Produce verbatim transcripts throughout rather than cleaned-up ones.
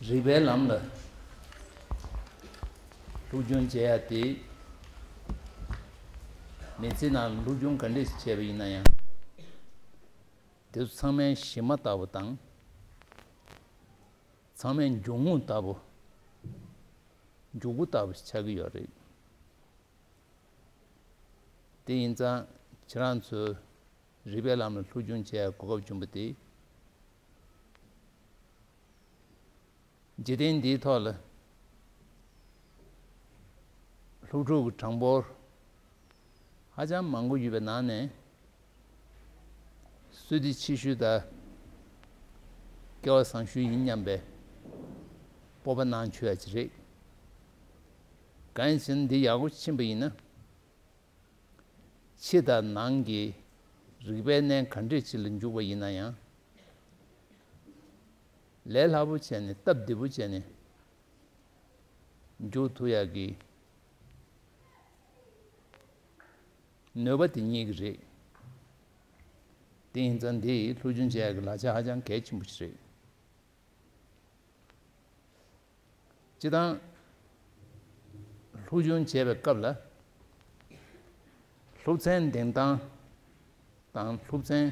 རིག་པའི་ལམ་ལ་སློབ་སྦྱོང་བྱེད་ཡ་དེ། མི་ཚེ་ནང་སློབ་སྦྱོང་ག་འདྲས་བྱས་པ་ཡིན་ན་ཡང་། དེ་ཚོ་ཚང་མའི་གཞི་མ་ལྟ་བུ་དང་། ཚང་མའི་འཇུག་ངོགས་ལྟ་བུ། འཇུག་སྒོ་ལྟ་བུ་ཞིག་ཆགས་ཀྱི་ཡོད་རེད། དེ་ཡིན་ཙང་ཁྱེད་རང་ཚོས་རིག་པའི་ལམ་ལ་སློབ་སྦྱོང་བྱེད་ཡ་གོ་སྐབས་བྱུང་བ་དེ། འཇིག་རྟེན་འདིའི་ཐོག་ལ་སློབ་ཕྲུག་གི་གྲངས་འབོར་ཧ་ཅང་མང་པོ་ཡོད་པའི་ནང་ནས། བསོད་བདེ་ཆེ་ཤོས་དང་སྐལ་བ་བཟང་ཤོས་ཡིན་སྙམ་པའི་སྤོབས་པ་གནང་ཆོག་ཡ་ཅིག་རེད། གང་ཡིན་ཟེར་ན་འདི་ཡག་པོ་ཕྱིན་པ་ཡིན་ན། ཕྱི་དང་ནང་གི་རིག་པའི་གནས་ག་འདྲས་ཅིག་ལ་འཇུག་པ་ཡིན་ན་ཡང་། ལས་སླ་པོ་བྱས་ནས་སྟབས་བདེ་པོ་བྱས་ནས་འཇུག་ཐུབ་ཡག་གི་ནུས་པ་དེ་རྙེད་ཀྱི་རེད། དེ་ཡིན་ཙང་འདི་སློབ་སྦྱོང་བྱེད་ཡག་གི་ལག་ཆ་ཧ་ཅང་གལ་ཆེན་པོ་ཞིག་རེད། སྤྱིར་བཏང་སློབ་སྦྱོང་བྱེད་པའི་སྐབས་ལ། སློབ་ཚན་འདེམས་སྟངས་དང་སློབ་ཚན་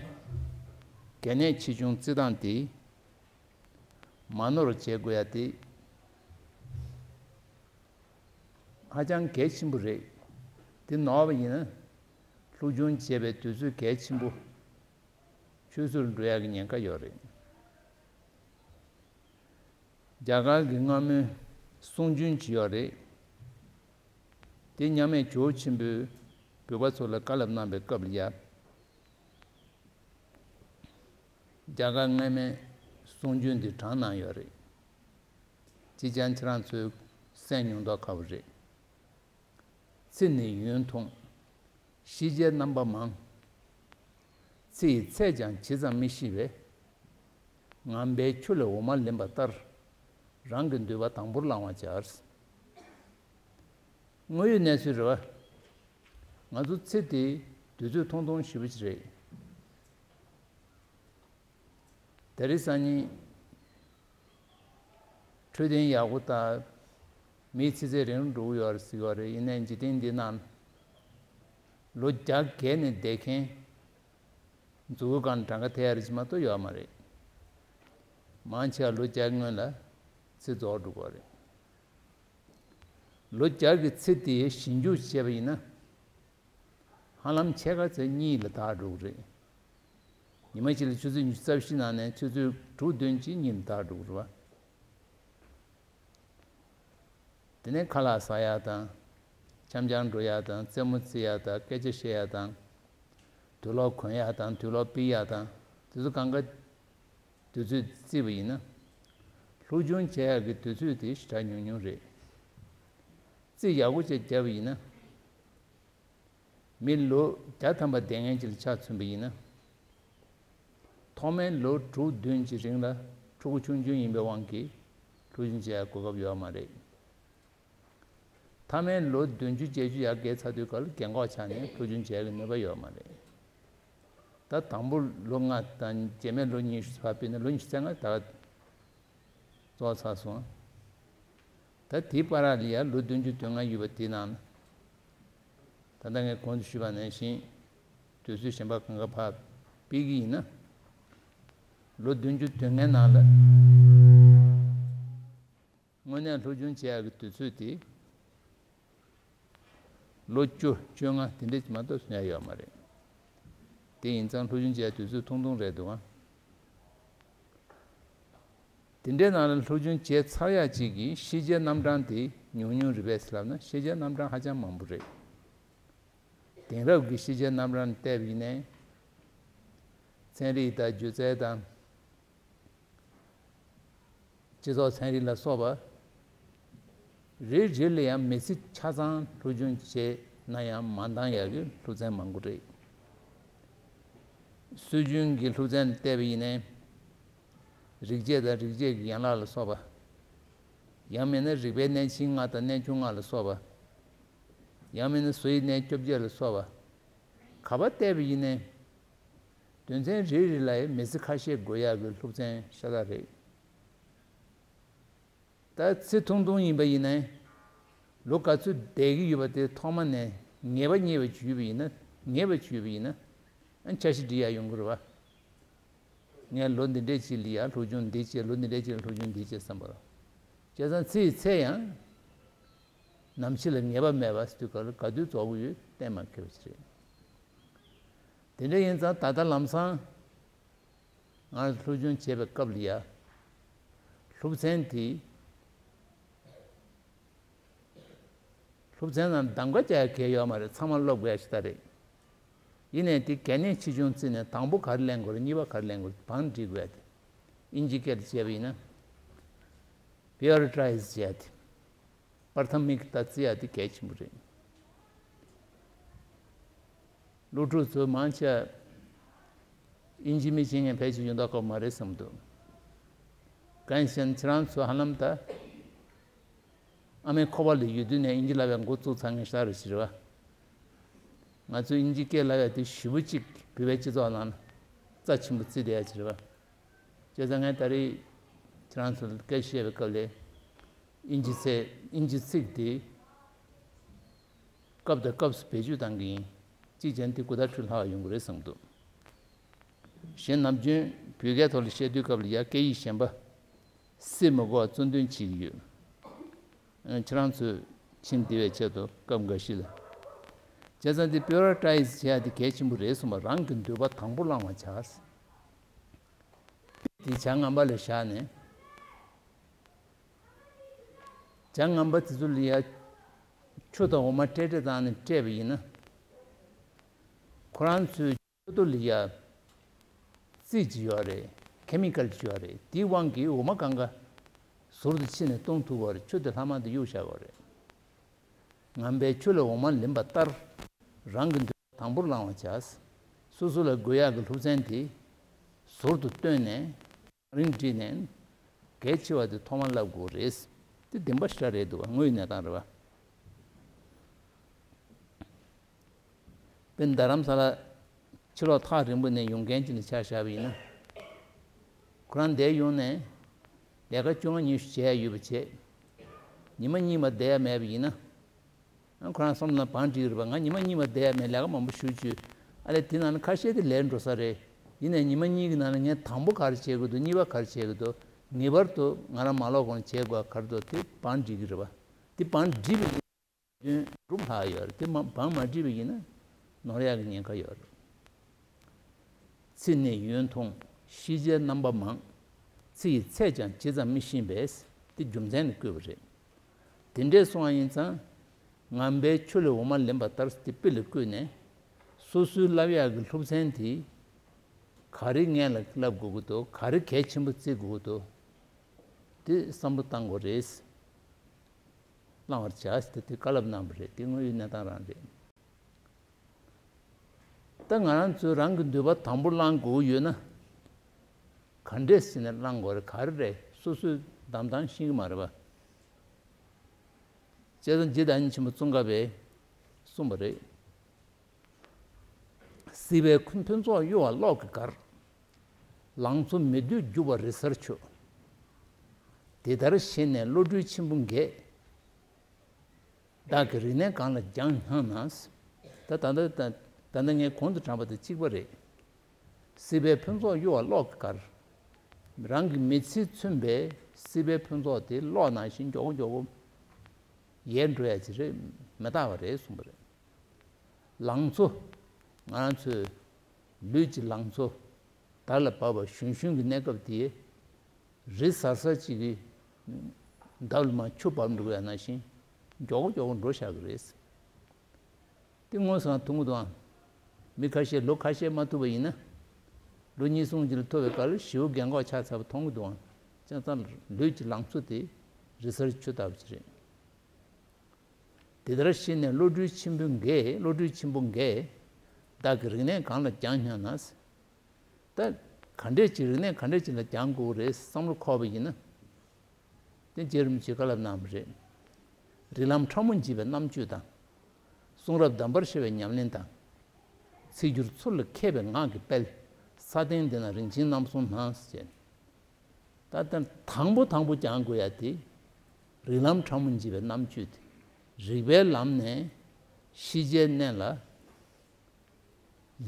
གལ་གནད་ཆེ་ཆུང་བརྩི་སྟངས་དེ་མ་ནོར་བྱེད་དགོས་ཡ་དེ་ཧ་ཅང་གལ་ཆེན་པོ་རེད། དེ་ནོར་བ་ཡིན་ན་སློབ་སྦྱོང་བྱེད་པའི་དུས་ཚོད་གལ་ཆེན་པོ་ཆུད་ཟོས་འགྲོ་ཡག་གི་ཉེན་ཁ་ཡོད་རེད། རྒྱ་གར་གྱི་སྔ་མོའི་གསུང་རྒྱུན་ཅིག་ཡོད་རེད། དེ་མཉམ་མེད་ཇོ་བོ་ཆེན་པོས་བོད་པ་ཚོ་ལ་བཀའ་སློབ་གནང་བའི་སྐབས་ལ་ཡ། རྒྱ་གར་སྔ་མའི་གསུང་རྒྱུན་འདི་དྲངས་གནང་ཡོད་རེད། ཅི་ཅང་ཁྱེད་རང་ཚོས་གསན་མྱོང་མདོག་ཁ་པོ་རེད། ཚེ་ནི་ཡུན་ཐུང་། ཤེས་བྱའི་རྣམ་པ་མང་། ཚེ་ཡི་ཚད་ཀྱང་ཇི་ཙམ་མི་ཤེས་པས། ངང་པའི་ཆུ་ལས་འོ་མ་ལེན་པ་ལྟར། རང་གི་འདོད་པ་དང་པོར་བླང་བར་བྱ། དངོས་ཡོད་གནས་ཚུལ་རེད་བ། ང་ཚོ་ཚེ་འདིའི་དུས་ཚོད་ཐུང་ཐུང་ཞེ་པོ་ཅིག་རེད། དེ་རིང་སང་ཉིན་འཕྲོད་བསྟེན་ཡག་པོ་དང་མིའི་ཚེ་ཚད་རིང་རུ་འགྲོ་གི་ཡོད་རེད་ཟེར་གྱི་ཡོད་རེད། ཡིན་ནའི་འཇིག་རྟེན་འདི་ནང་ལོ་བརྒྱ་བརྒལ་ནས་བསྡད་མཁན་མཛུབ་གུ་སྒང་གྲངས་ཀ་ཐེ་ཡ་རེ་ཅིག་མ་གཏོགས་ཡོད་མ་རེད། མང་ཆེ་བ་ལོ་བརྒྱ་སྔོན་ལ་ཚེ་རྫོགས་འགྲོ་གི་ཡོད་རེད། ལོ་བརྒྱ་གི་ཚེ་དེའི་ཞིབ་འཇུག་བྱས་པ་ཡིན་ན། ཧ་ལམ་ཕྱེད་ཀ་ཚེ་གཉིད་ལ་བདའ་འགྲོ་གི་རེད། ཉི་མ་གཅིག་ལ་ཆུ་ཚོད་ཉི་ཤུ་རྩ་བཞི་ནང་ནས་ཆུ་ཚོད་དྲུག་བདུན་ཅིག་གཉིད་ལ་བདའ་འགྲོ་གི་རེད་བ། དེ་ནས་ཁ་ལག་ཟ་ཡག་དང་། འཆམ་འཆམ་འགྲོ་ཡག་དང་། རྩེད་མོ་རྩེ་ཡག་དང་། སྐད་ཆ་བཤད་ཡག་དང་། དུག་ལོག་གོན་ཡག་དང་། དུག་ལོག་ཕུད་ཡག་དང་། དེ་ཚོ་གང་ག་དུས་ཚོད་བརྩིས་པ་ཡིན་ན། སློབ་སྦྱོང་བྱེད་ཡག་གི་དུས་ཚོད་དེ་ཞེ་དྲག་ཉུང་ཉུང་རེད། རྩིས་ཡག་པོ་ཅིག་བརྒྱབ་པ་ཡིན་ན། མི་ལོ་བརྒྱ་ཐམ་པ་བསྡད་མཁན་ཅིག་ལ་ཆ་མཚོན་པ་ཡིན་ན། ཐོག་མའི་ལོ་དྲུག་བདུན་གྱི་རིང་ལ་ཕྲུ་གུ་ཆུང་ཆུང་ཡིན་པའི་དབང་གིས་སློབ་སྦྱོང་བྱེད་ཡག་གོ་སྐབས་ཡོད་མ་རེད། མཐའ་མའི་ལོ་བདུན་ཅུ་བརྒྱད་ཅུ་ཡར་བརྒལ་ཚར་དུས་སྐབས་ལ་རྒན་གོག་ཆགས་ནས་སློབ་སྦྱོང་བྱེད་ཡག་གི་ནུས་པ་ཡོད་མ་རེད། ད་དང་པོ་ལོ་ལྔ་དང་རྗེས་མའི་ལོ་ཉི་ཤུ་ཕར་སྤོས་ན་ལོ་ཉི་ཤུ་རྩ་ལྔ་ད་རྩོག་ཚར་སོང་། ད་དེའི་བར་ལ་ཡ་ལོ་བདུན་ཅུ་དོན་ལྔ་ཡོད་པ་དེའི་ནང་ལ། ད་ལྟ་ངས་གོང་དུ་ཞུས་པ་ནང་བཞིན་དུས་ཚོད་གཞན་པ་གང་ག་ཕར་སྤེལ་གྱི་ཡིན་ན། ལོ་བདུན་ཅུ་དོན་ལྔའི་ནང་ལ་དངོས་གནས་སློབ་སྦྱོང་བྱེད་ཡག་གི་དུས་ཚོད་དེ། ལོ་བཅུ་བཅོ་ལྔ་དེ་འདྲས་མ་གཏོགས་སོང་ཡ་ཡོད་མ་རེད། དེ་ཡིན་ཙང་སློབ་སྦྱོང་བྱེད་ཡ་དུས་ཚོད་ཐུང་ཐུང་རེད་འདུག་ཨང་། དེ་འདྲའི་ནང་ལ་སློབ་སྦྱོང་བྱས་ཚར་ཡག་ཅིག་གི་ཤེས་བྱའི་རྣམ་གྲངས་དེ་ཉུང་ཉུང་རེད་པས་ལབ་ན། ཤེས་བྱའི་རྣམ་གྲངས་ཧ་ཅང་མང་པོ་རེད། དེང་རབས་ཀྱི་ཤེས་བྱའི་རྣམ་གྲངས་བལྟས་པ་ཡིན་ནའི། ཚན་རིག་དང་སྒྱུ་རྩལ་དང་། སྤྱི་ཚོགས་ཚན་རིག་ལ་སོགས་པ། རེ་རེ་ལ་ཡང་མི་ཚེ་ཆ་ཚང་སློབ་སྦྱོང་བྱས་ན་ཡང་མ་འདང་ཡག་གི་སློབ་ཚན་མང་པོ་རེད། སྲོལ་རྒྱུན་གྱི་སློབ་ཚན་ལ་བལྟས་པ་ཡིན་ནའི། རིག་བྱེད་དང་རིག་བྱེད་ཀྱི་ཡན་ལག་ལ་སོགས་པ། ཡང་མིན་ན་རིག་པའི་གནས་ཆེན་ལྔ་དང་གནས་ཆུང་ལྔ་ལ་སོགས་པ། ཡང་མིན་ན་བཟོ་ཡི་གནས་བཅོ་བརྒྱད་ལ་སོགས་པ། ག་པར་བལྟས་པ་ཡིན་ནའི། དོན་ཚན་རེ་རེ་ལ་ཡང་མི་ཚེ་ཁ་ཤས་འགོར་ཡག་གི་སློབ་ཚན་ཤ་སྟག་རེད། ད་ཚེ་ཐུང་ཐུང་ཡིན་པ་ཡིན་ནའི་ལོ་ག་ཚོད་བསྡད་ཀྱི་ཡོད་པ་དེ་ཐོག་མ་ནས་ངེས་པ་རྙེད་པ་ཅིག་ཡོད་པ་ཡིན་ན། ངེས་པ་ཅིག་ཡོད་པ་ཡིན་ན་ཨ་འཆར་གཞི་སྒྲིག་ཡ་ཡོང་གི་རེད་བ། ངས་ལོ་འདི་འདྲས་ཅིག་ལ་ཡ་སློབ་སྦྱོང་འདི་བྱས། ལོ་འདི་འདྲས་ཅིག་ལ་སློབ་སྦྱོང་འདི་བྱས་བསམ་པ་རེད། བྱས་ཙང་ཚེ་ཡི་ཚད་ཡང་ནམ་འཆི་ལ་ངེས་པ་མེད་པ་དུས་ག་ལ་ག་དུས་རྫོགས་ཀྱི་ཡོད་གཏན་མ་འཁེལ་བ་ཞིག་རེད། དེ་འདྲ་ཡིན་ཙང་ད་ལྟ་ལམ་སང་ང་རང་སློབ་སྦྱོང་བྱེད་པའི་སྐབས་ལ་ཡ་སློབ་ཚན་དེ། སློབ་ཚན་ནང་གདམ་ག་རྒྱག་ཡ་གལ་ཡོད་མ་རེད། ཚང་མ་སློབ་དགོས་ཡ་ཞིག་ད་རེད། ཡིན་ནའི་དེ་གལ་གནད་ཆེ་ཆུང་བརྩིས་ནས་དང་པོ་ག་རེ་ལེན་དགོས་རེད། གཉིས་པ་ག་རེ་ལེན་དགོས་རེད། བང་སྒྲིག་དགོས་ཡ་དེ། དབྱིན་ཇི་སྐད་དུ་བྱས་པ་ཡིན་ན་པི་ཡོ་རི་ཊའི་ཛི་བྱས་ཏེ། པར་ཐམ་མིག་ད་བརྩི་ཡ་དེ་གལ་ཆེན་པོ་རེད། སློབ་ཕྲུག་ཚོ་མང་ཆེ་དབྱིན་ཇི་མི་ཤེས་མཁན་ཕལ་ཆེར་ཡོད་མདོག་ཁ་པོ་མ་རེད་བསམ་འདུག་གང་ཡིན་ཟེར་ན་ཁྱེད་རང་ཚོ་ཧ་ལམ་ད། ཨ་མའི་ཁོག་པ་ལ་ཡོད་དུས་ནས་དབྱིན་ཇི་བསླབ་པའི་འགོ་བཙུགས་ཚར་མཁན་ཞིག་རེད་ཟེར་བ། ང་ཚོས་དབྱིན་ཇི་སྐད་བསླབ་ཡ་དེ་ཞེ་པོ་ཅིག་བོད་པའི་སྤྱི་ཚོགས་ནང་རྩ་ཆེན་པོ་བརྩིས་བསྡད་ཡ་ཞིག་རེད་བ། བྱས་ཙང་ངས་ད་རེས་ཁྱེད་རང་ཚོ་ལ་སྐད་ཆ་བཤད་པའི་སྐབས་ལ་དབྱིན་ཇི་ཚིག་དབྱིན་ཇི་ཚིག་དེ་སྐབས་དང་སྐབས་སུ་བེད་སྤྱོད་གཏང་གི་ཡིན། གཅིག་བྱས་ན་དེ་གོ་བརྡ་འཕྲོད་སླ་བ་ཡོང་གི་རེད་བསམ་འདུག་གཞན་ནམ་རྒྱུན་བོད་སྐད་ཐོག་ལ་བཤད་དུས་སྐབས་ལ་ཡ་སྐད་ཡིག་གཞན་པ་སེལ་མི་དགོས་པ་གཙོ་འདོན་བྱེད་ཀྱི་ཡོད། ཁྱེད་རང་ཚོས་ཕྱིན་བདེ་བའི་ཆེད་དུ་སྐབས་འགའ་ཞིག་ལ། བྱས་ཙང་དེ་པི་ཡོ་རི་ཊའི་ཛི་བྱེད་ཡ་དེ་གལ་ཆེན་པོ་རེད་གསུངས་པ། རང་གི་འདོད་པ་དང་པོ་བླང་བར་བྱ། དེ་བྱ་ངན་པ་ལ་བཞག་ནས། བྱ་ངན་པ་དེ་ཚོ་ལ་ཡ་ཆུ་དང་འོ་མ་སྤྲད་སྤྲད་བཏང་ནས་སྤྲད་པ་ཡིན་ན། ཁོ་རང་ཚོའི་ཆུ་ཐོག་ལ་ཡ་རྩི་ཅིག་ཡོད་རེད། ཁེ་མི་ཀལ་ཅིག་ཡོད་རེད། དེའི་དབང་གིས་འོ་མ་གང་ག་ཟུར་དུ་ཕྱིན་ནས་གཏོང་ཐུབ་པ་རེད། ཆུ་དེ་ལྷག་མ་དེ་གཡུག་བཞག་པ་རེད། ངན་པས་ཆུ་ལ་འོ་མ་ལེན་པ་ལྟར། རང་གི་འདོད་པ་དང་པོར་བླང་བར་བྱ། སོ་སོ་ལ་དགོས་ཡག་གི་སློབ་ཚན་དེ་ཟུར་དུ་བཏོན་ནས་རིང་བྲིས་ནས་གལ་ཆེ་བ་དེ་ཐོག་མར་བསླབ་དགོས་རེད། དེ་བདེན་པ་ཞེ་དྲག་རེད་འདུག་བ། དངོས་ཡོད་གནས་སྟངས་རེད་བ། དཔེར་ན་རྡ་རམ་ས་ལ་ཕྱི་ལོགས་ཐག་རིང་པོ་ནས་ཡོང་མཁན་ཅིག་ལ་ཆ་བཞག་པ་ཡིན་ན། ཁོ་རང་འདིར་ཡོང་ནས་ལས་ཀ་བཅོ་ལྔ་ཉི་ཤུ་བྱས་ཡོད་པ་བྱས། ཉི་མ་གཉིས་མ་བསྡད་ཡ་མེད་པ་ཡིན་ན། ཨ་ཁོ་རང་བསམ་བློ་ནང་བང་སྒྲིག་རེད་པ། ང་ཉི་མ་གཉིས་མ་བསྡད་ཡ་མེད། ལས་ཀ་མང་པོ་ཞེ་པོ་ཅིག་ཨ་ལས་དེ་ནང་ན་ཁ་ཤས་དེ་ལས་འགྲོ་ས་རེད། ཡིན་ནའི་ཉི་མ་གཉིས་ཀྱི་ནང་ན་ངས་དང་པོ་ག་རེ་བྱེད་དགོས་འདུག་གཉིས་པ་ག་རེ་བྱེད་དགོས་འདུག་ངེས་པར་དུ་ང་རང་མ་ལོག་གོང་ལ་བྱེད་དགོས་པ་ག་རེ་འདུག་དེ་བང་སྒྲིག་གི་རེད་པ། དེ་བང་སྒྲིག་པའི་དོན་སྒྲུབ་ལྷག་ཡོད་རེད། དེ་མ་བང་མ་སྒྲིག་པ་ཡིན་ན་ནོར་ཡག་གི་ཉེན་ཁ་ཡོད་རེད། ཚེ་ནི་ཡུན་ཐུང་ཤེས་བྱའི་རྣམ་པ་མང་། ཚེ་ཡི་ཚད་ཀྱང་ཇི་ཙམ་མི་ཤེས་པས། དེ་རྒྱུ་མཚན་ལ་བཀོད་པ་རེད། དེ་འདྲས་སོང་བ་ཡིན་ཙང་། ངན་པས་ཆུ་ལ་འོ་མ་ལེན་པ་ལྟར་དེ་དཔེ་ལ་བཀོད་ནས། སོ་སོའི་བསླབ་ཡག་གི་སློབ་ཚན་དེ་ག་རེ་སྔོན་ལ་བསླབ་དགོས་ཀྱི་འདུག་ག་རེ་གལ་ཆེན་པོ་བརྩི་དགོས་ཀྱི་འདུག་དེ་བསམ་བློ་བཏང་དགོས་རེད། བླང་བར་བྱ་ཟེར་ཏེ་དེ་བཀའ་སློབ་གནང་བ་རེད། དེ་དངོས་ཡོད་གནས་སྟངས་རང་རེད། ད་ང་རང་ཚོས་རང་གི་འདོད་པ་དང་པོ་བླང་དགོས་ཡོད་ན། ག་འདྲས་བྱས་ནས་བླང་དགོས་རེད། ག་རེ་རེད། སོ་སོས་འདམ་སྟངས་ཤེས་ཀྱི་མ་རེད་པ། བྱས་ཙང་རྗེ་བདག་ཉིད་ཆེན་པོ་ཙོང་ཁ་པས་གསུངས་པ་རེད། སྲིད་པའི་ཕུན་ཕུན་ཚོགས་གཡོ་བ་གློག་གི་གར། ལང་ཚོ་མི་སྡོད་རྒྱུ་བ་རི་གསར་ཆུ། དེ་ལྟར་ཞེན་ནས་བློ་གྲོས་ཆེན་པོ་འགས། བདག་གི་རིག་གནས་གང་ལ་སྦྱངས་སྙམ་ན། ད་ད་ལྟ་ད་ད་ལྟ་ངས་གོང་དུ་དྲངས་པ་དང་གཅིག་པ་རེད། སྲིད་པའི་ཕུན་ཚོགས་གཡོ་བ་གློག་གི་གར། རང་གི་མི་ཚེས་མཚོན་པའི་སྲིད་པའི་ཕུན་ཚོགས་དེ་གློག་ནང་བཞིན་མགྱོགས་པོ་མགྱོགས་པོ་ཡལ་འགྲོ་ཡ་ཅིག་རེད། མི་རྟག་པ་རེད་གསུངས་པ་རེད། ལང་ཚོ། ང་རང་ཚོའི་ལུས་ཀྱི་ལང་ཚོ། དར་ལ་བབས་པ་ཞུན་ཞུན་གྱི་གནས་སྐབས་དེའི་རི་གཟར་གཟར་ཅིག་གི་འདབས་ལ་མར་ཆུ་བབས་འགྲོ་ཡ་ནང་བཞིན་མགྱོགས་པོ་མགྱོགས་པོ་འགྲོ་བཞག་གི་རེད། དེ་དངོས་སུ་ཡང་མཐོང་གི་འདུག་ཨང་། མི་ཁ་ཤས་ལོ་ཁ་ཤས་མ་ཐུབ་པ་ཡིན་ན། ལོ་གཉིས་གསུམ་ཅིག་ལ་ཐུབ་པའི་སྐབས་ལ་ཞེ་པོ་རྒན་གོག་ཆགས་ཚར་བ་མཐོང་གི་འདུག་ཨང་། བྱས་ཙང་ལུས་ཀྱི་ལང་ཚོ་དེ་རི་གཟར་ཆུ་ལྟ་བུ་ཅིག་རེད། དེ་ལྟར་ཤེས་ནས་བློ་གྲོས་ཆེན་པོ་འགས། བློ་གྲོས་ཆེན་པོ་འགས། བདག་གི་རིག་གནས་གང་ལ་སྦྱངས་སྙམ་ན། ད་ག་འདྲས་ཅིག་རིག་གནས་ག་འདྲས་ཅིག་ལ་སྦྱང་དགོས་རེད་བསམ་བློ་འཁོར་བ་ཡིན་ན། དེ་རྗེ་རིན་པོ་ཆེས་བཀའ་སློབ་གནང་བ་རེད། རིགས་ལམ་ཕྲ་མོ་འབྱེད་པའི་རྣམ་དཔྱོད་དང་། གསུང་རབ་གདམས་པར་ཤེས་པའི་ཉམས་ལེན་དང་། ཚིག་སྒྱུར་ཚུལ་ལ་མཁས་པའི་ངག་གི་དཔལ། ས་སྟེང་འདི་ན་རིན་ཆེན་རྣམ་གསུམ་སྣང་ཟེར། ད་ལྟ་དང་པོ་དང་པོ་སྦྱང་དགོས་ཡ་དེ། རིགས་ལམ་ཕྲ་མོ་འབྱེད་པའི་རྣམ་དཔྱོད་དེ། རིགས་པའི་ལམ་ནས་ཤེས་བྱའི་གནས་ལ་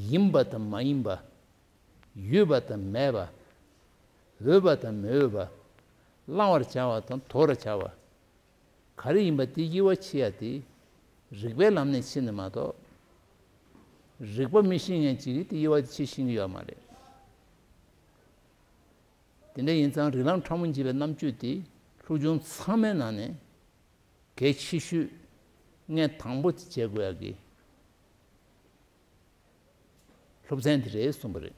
ཡིན་པ་དང་མ་ཡིན་པ། ཡོད་པ་དང་མེད་པ། འོས་པ་དང་མི་འོས་པ། བླང་བར་བྱ་བ་དང་དོར་བར་བྱ་བ། ག་རེ་ཡིན་པ་དེ་དབྱེ་བ་ཕྱེ་ཡ་དེ། རིགས་པའི་ལམ་ནས་ཕྱེ་ནས་མ་གཏོགས། རིག་པ་མི་ཤེས་མཁན་ཅིག་གིས་དེ་དབྱེ་བ་ཕྱེ་ཤེས་ཀྱི་ཡོད་མ་རེད། དེ་འདྲ་ཡིན་ཙང་རིགས་ལམ་ཕྲ་མོ་འབྱེད་པའི་རྣམ་དཔྱོད་དེ་སློབ་སྦྱོང་ཚང་མའི་ནང་ནས་གལ་ཆེ་ཤོས་ངས་དང་པོ་དེ་བྱེད་དགོས་ཡག་གི་སློབ་ཚན་དེ་རེད་གསུངས་པ་རེད།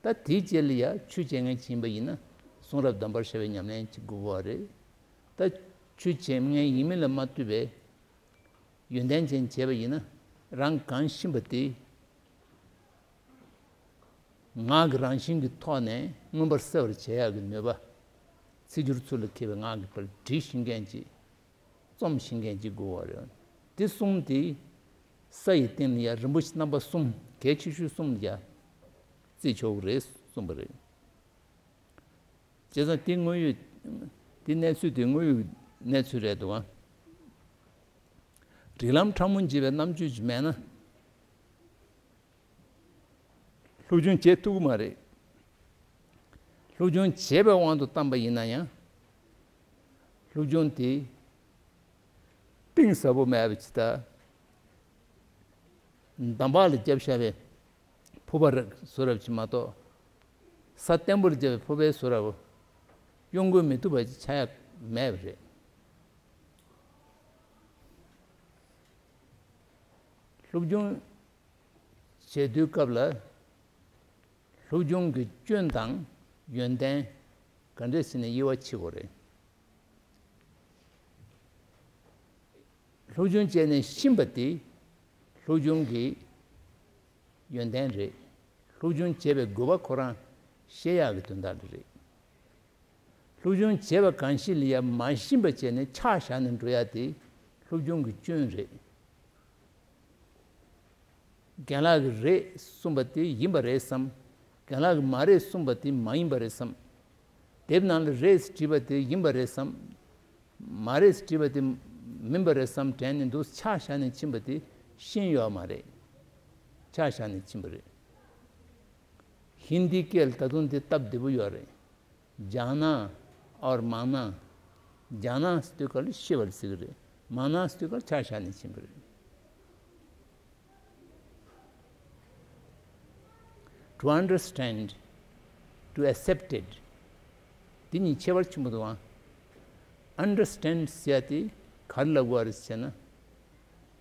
ད་དེའི་རྗེས་ལ་ཡ་ཆོས་བྱེད་མཁན་ཅིག་ཡིན་པ་ཡིན་ན་གསུང་རབ་གདམས་པར་ཤར་བའི་ཉམས་ལེན་བྱེད་དགོས་པ་རེད། ད་ཆོས་བྱེད་མཁན་ཡིན་མིན་ལ་མ་ལྟོས་པའི་ཡོན་ཏན་ཅན་བྱས་པ་ཡིན་ན་རང་གང་ཤེས་པ་དེ། ངག་གི་རང་བཞིན་གྱི་ཐོག་ནས་མངོན་པར་གསལ་བར་བྱེད་ཡག་གི་ནུས་པ། ཚིག་སྦྱོར་ཚུལ་ལ་མཁས་པའི་ངག་གི་པར་འབྲི་ཤེས་མཁན་གྱི། རྩོམ་ཤེས་མཁན་གྱི་དགོས་པ་རེད། དེ་གསུམ་དེ་ས་ཡི་སྟེང་ལ་ཡ་རིན་པོ་ཆེ་རྣམ་པ་གསུམ་གལ་ཆེ་ཤོས་གསུམ་ལ་ཡ་བརྩི་ཆོག་གི་རེད་གསུངས་པ་རེད། བྱས་ཙང་དེ་དངོས་ཡོད། དེ་གནས་ཚུལ་དེ་དངོས་ཡོད་གནས་ཚུལ་རེད་འདུག་ཨ། རིགས་ལམ་ཕྲ་མོ་འབྱེད་པའི་རྣམ་དཔྱོད་ཅིག་མེད་ན། སློབ་སྦྱོང་བྱེད་ཐུབ་ཀྱི་མ་རེད། སློབ་སྦྱོང་བྱེད་པའི་དབང་དུ་བཏང་པ་ཡིན་ན་ཡང་། སློབ་སྦྱོང་དེ་གཏིང་ཟབ་པོ་མེད་པ་ཅིག་དང་། འདམ་བག་ལ་བརྒྱབ་བཞག་པའི་ཕོར་པ་རེ་བཟོ་འདྲ་ཅིག་མ་གཏོགས། ས་བརྟན་པོར་བརྒྱབ་པའི་ཕོར་པའི་བཟོ་འདྲ་བོ་གཡོ་འགུལ་མི་ཐུབ་པ་ཅིག་ཆགས་ཡ་མེད་པ་རེད། སློབ་སྦྱོང་བྱེད་དུས་སྐབས་ལ་སློབ་སྦྱོང་གི་སྐྱོན་དང་ཡོན་ཏན་ག་འདྲས་ཟེར་ནས་དབྱེ་བ་ཕྱེ་དགོས་རེད། སློབ་སྦྱོང་བྱས་ནས་ཤེས་པ་དེ་སློབ་སྦྱོང་གི་ཡོན་ཏན་རེད། སློབ་སྦྱོང་བྱེད་པའི་དགོས་པ་ཁོ་རང་ཤེས་ཡག་གི་དོན་དག་རེད། སློབ་སྦྱོང་བྱས་པ་གང་ཞིག་ལ་ཡང་མ་ཤེས་པ་བྱས་ནས་ཆགས་བཞག་ནས་འགྲོ་ཡ་དེ་སློབ་སྦྱོང་གི་སྐྱོན་རེད། རྒན་ལགས་ཀྱིས་རེད་གསུངས་པ་དེ་ཡིན་པ་རེད་བསམ། རྒན་ལགས་ཀྱིས་མ་རེད་གསུངས་པ་དེ་མ་ཡིན་པ་རེད་བསམ། དེབ་ནང་ལ་རེད་བྲིས་པ་དེ་ཡིན་པ་རེད་བསམ། མ་རེད་བྲིས་པ་དེ་མིན་པ་རེད་བསམ་དྲན་ནས་འདུག་ཆགས་བཞག་ནས་ཕྱིན་པ་དེ་ཤེས་ཡོད་མ་རེད། ཆགས་བཞག་ནས་ཕྱིན་པ་རེད། ཧིན་དི་སྐད་ལ་ད་དུང་དེ་སྟབས་བདེ་པོ་ཡོད་རེད། ཇཱ་ན་ཨོར་མཱ་ན། ཇཱ་ན་ཟེར་དུས་སྐབས་ལ་ཤེས་པར་ཟེར་གི་རེད། མཱ་ན་ཟེར་དུས་སྐབས་ལ་ཆ་བཞག་ནས་ཕྱིན་པ་རེད། To understand, to accept it. དེ་གཉིས་ཁྱད་པར་ཆེན་པོ་འདུག་ཨང་། Understand ཟེར་ཡ་དེ་ག་རེ་ལབ་དགོས་རེད་ཟེར་ན།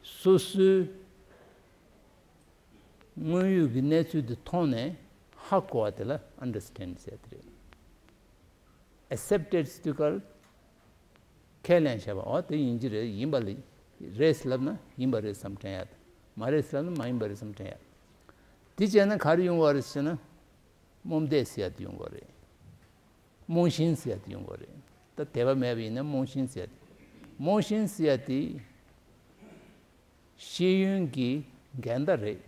སོ་སོའི་དངོས་ཡོད་ཀྱི་གནས་ཚུལ་དེ་མཐོང་ནས་ཧ་གོ་བ་དེ་ལ་understand ཟེར་དེ་རེད། Accepted ཟེར་དུས་སྐབས་ཁས་ལེན་བྱས་པ། འོ་དེ་ཡིན་གྱི་རེད། ཡིན་པ་ལ་རེད་ལབ་ན་ཡིན་པ་རེད་བསམ་དྲན་ཡ་དང་། མ་རེད་ལབ་ན་མ་ཡིན་པ་རེད་བསམ་དྲན་ཡ། དེ་བྱས་ན་ག་རེ་ཡོང་བ་རེད་ཟེར་ན། རྨོངས་དད་ཟེར་ཡ་དེ་ཡོང་བ་རེད། རྨོངས་ཞེན་ཟེར་ཡ་དེ་ཡོང་བ་རེད། ད་དད་པ་མེད་པ་ཡིན་ན་རྨོངས་ཞེན་ཟེར་ཡ་དེ། རྨོངས་ཞེན་ཟེར་ཡ་དེ་ཤེས་ཡོན་གྱི་འགལ་ཟླ་རེད།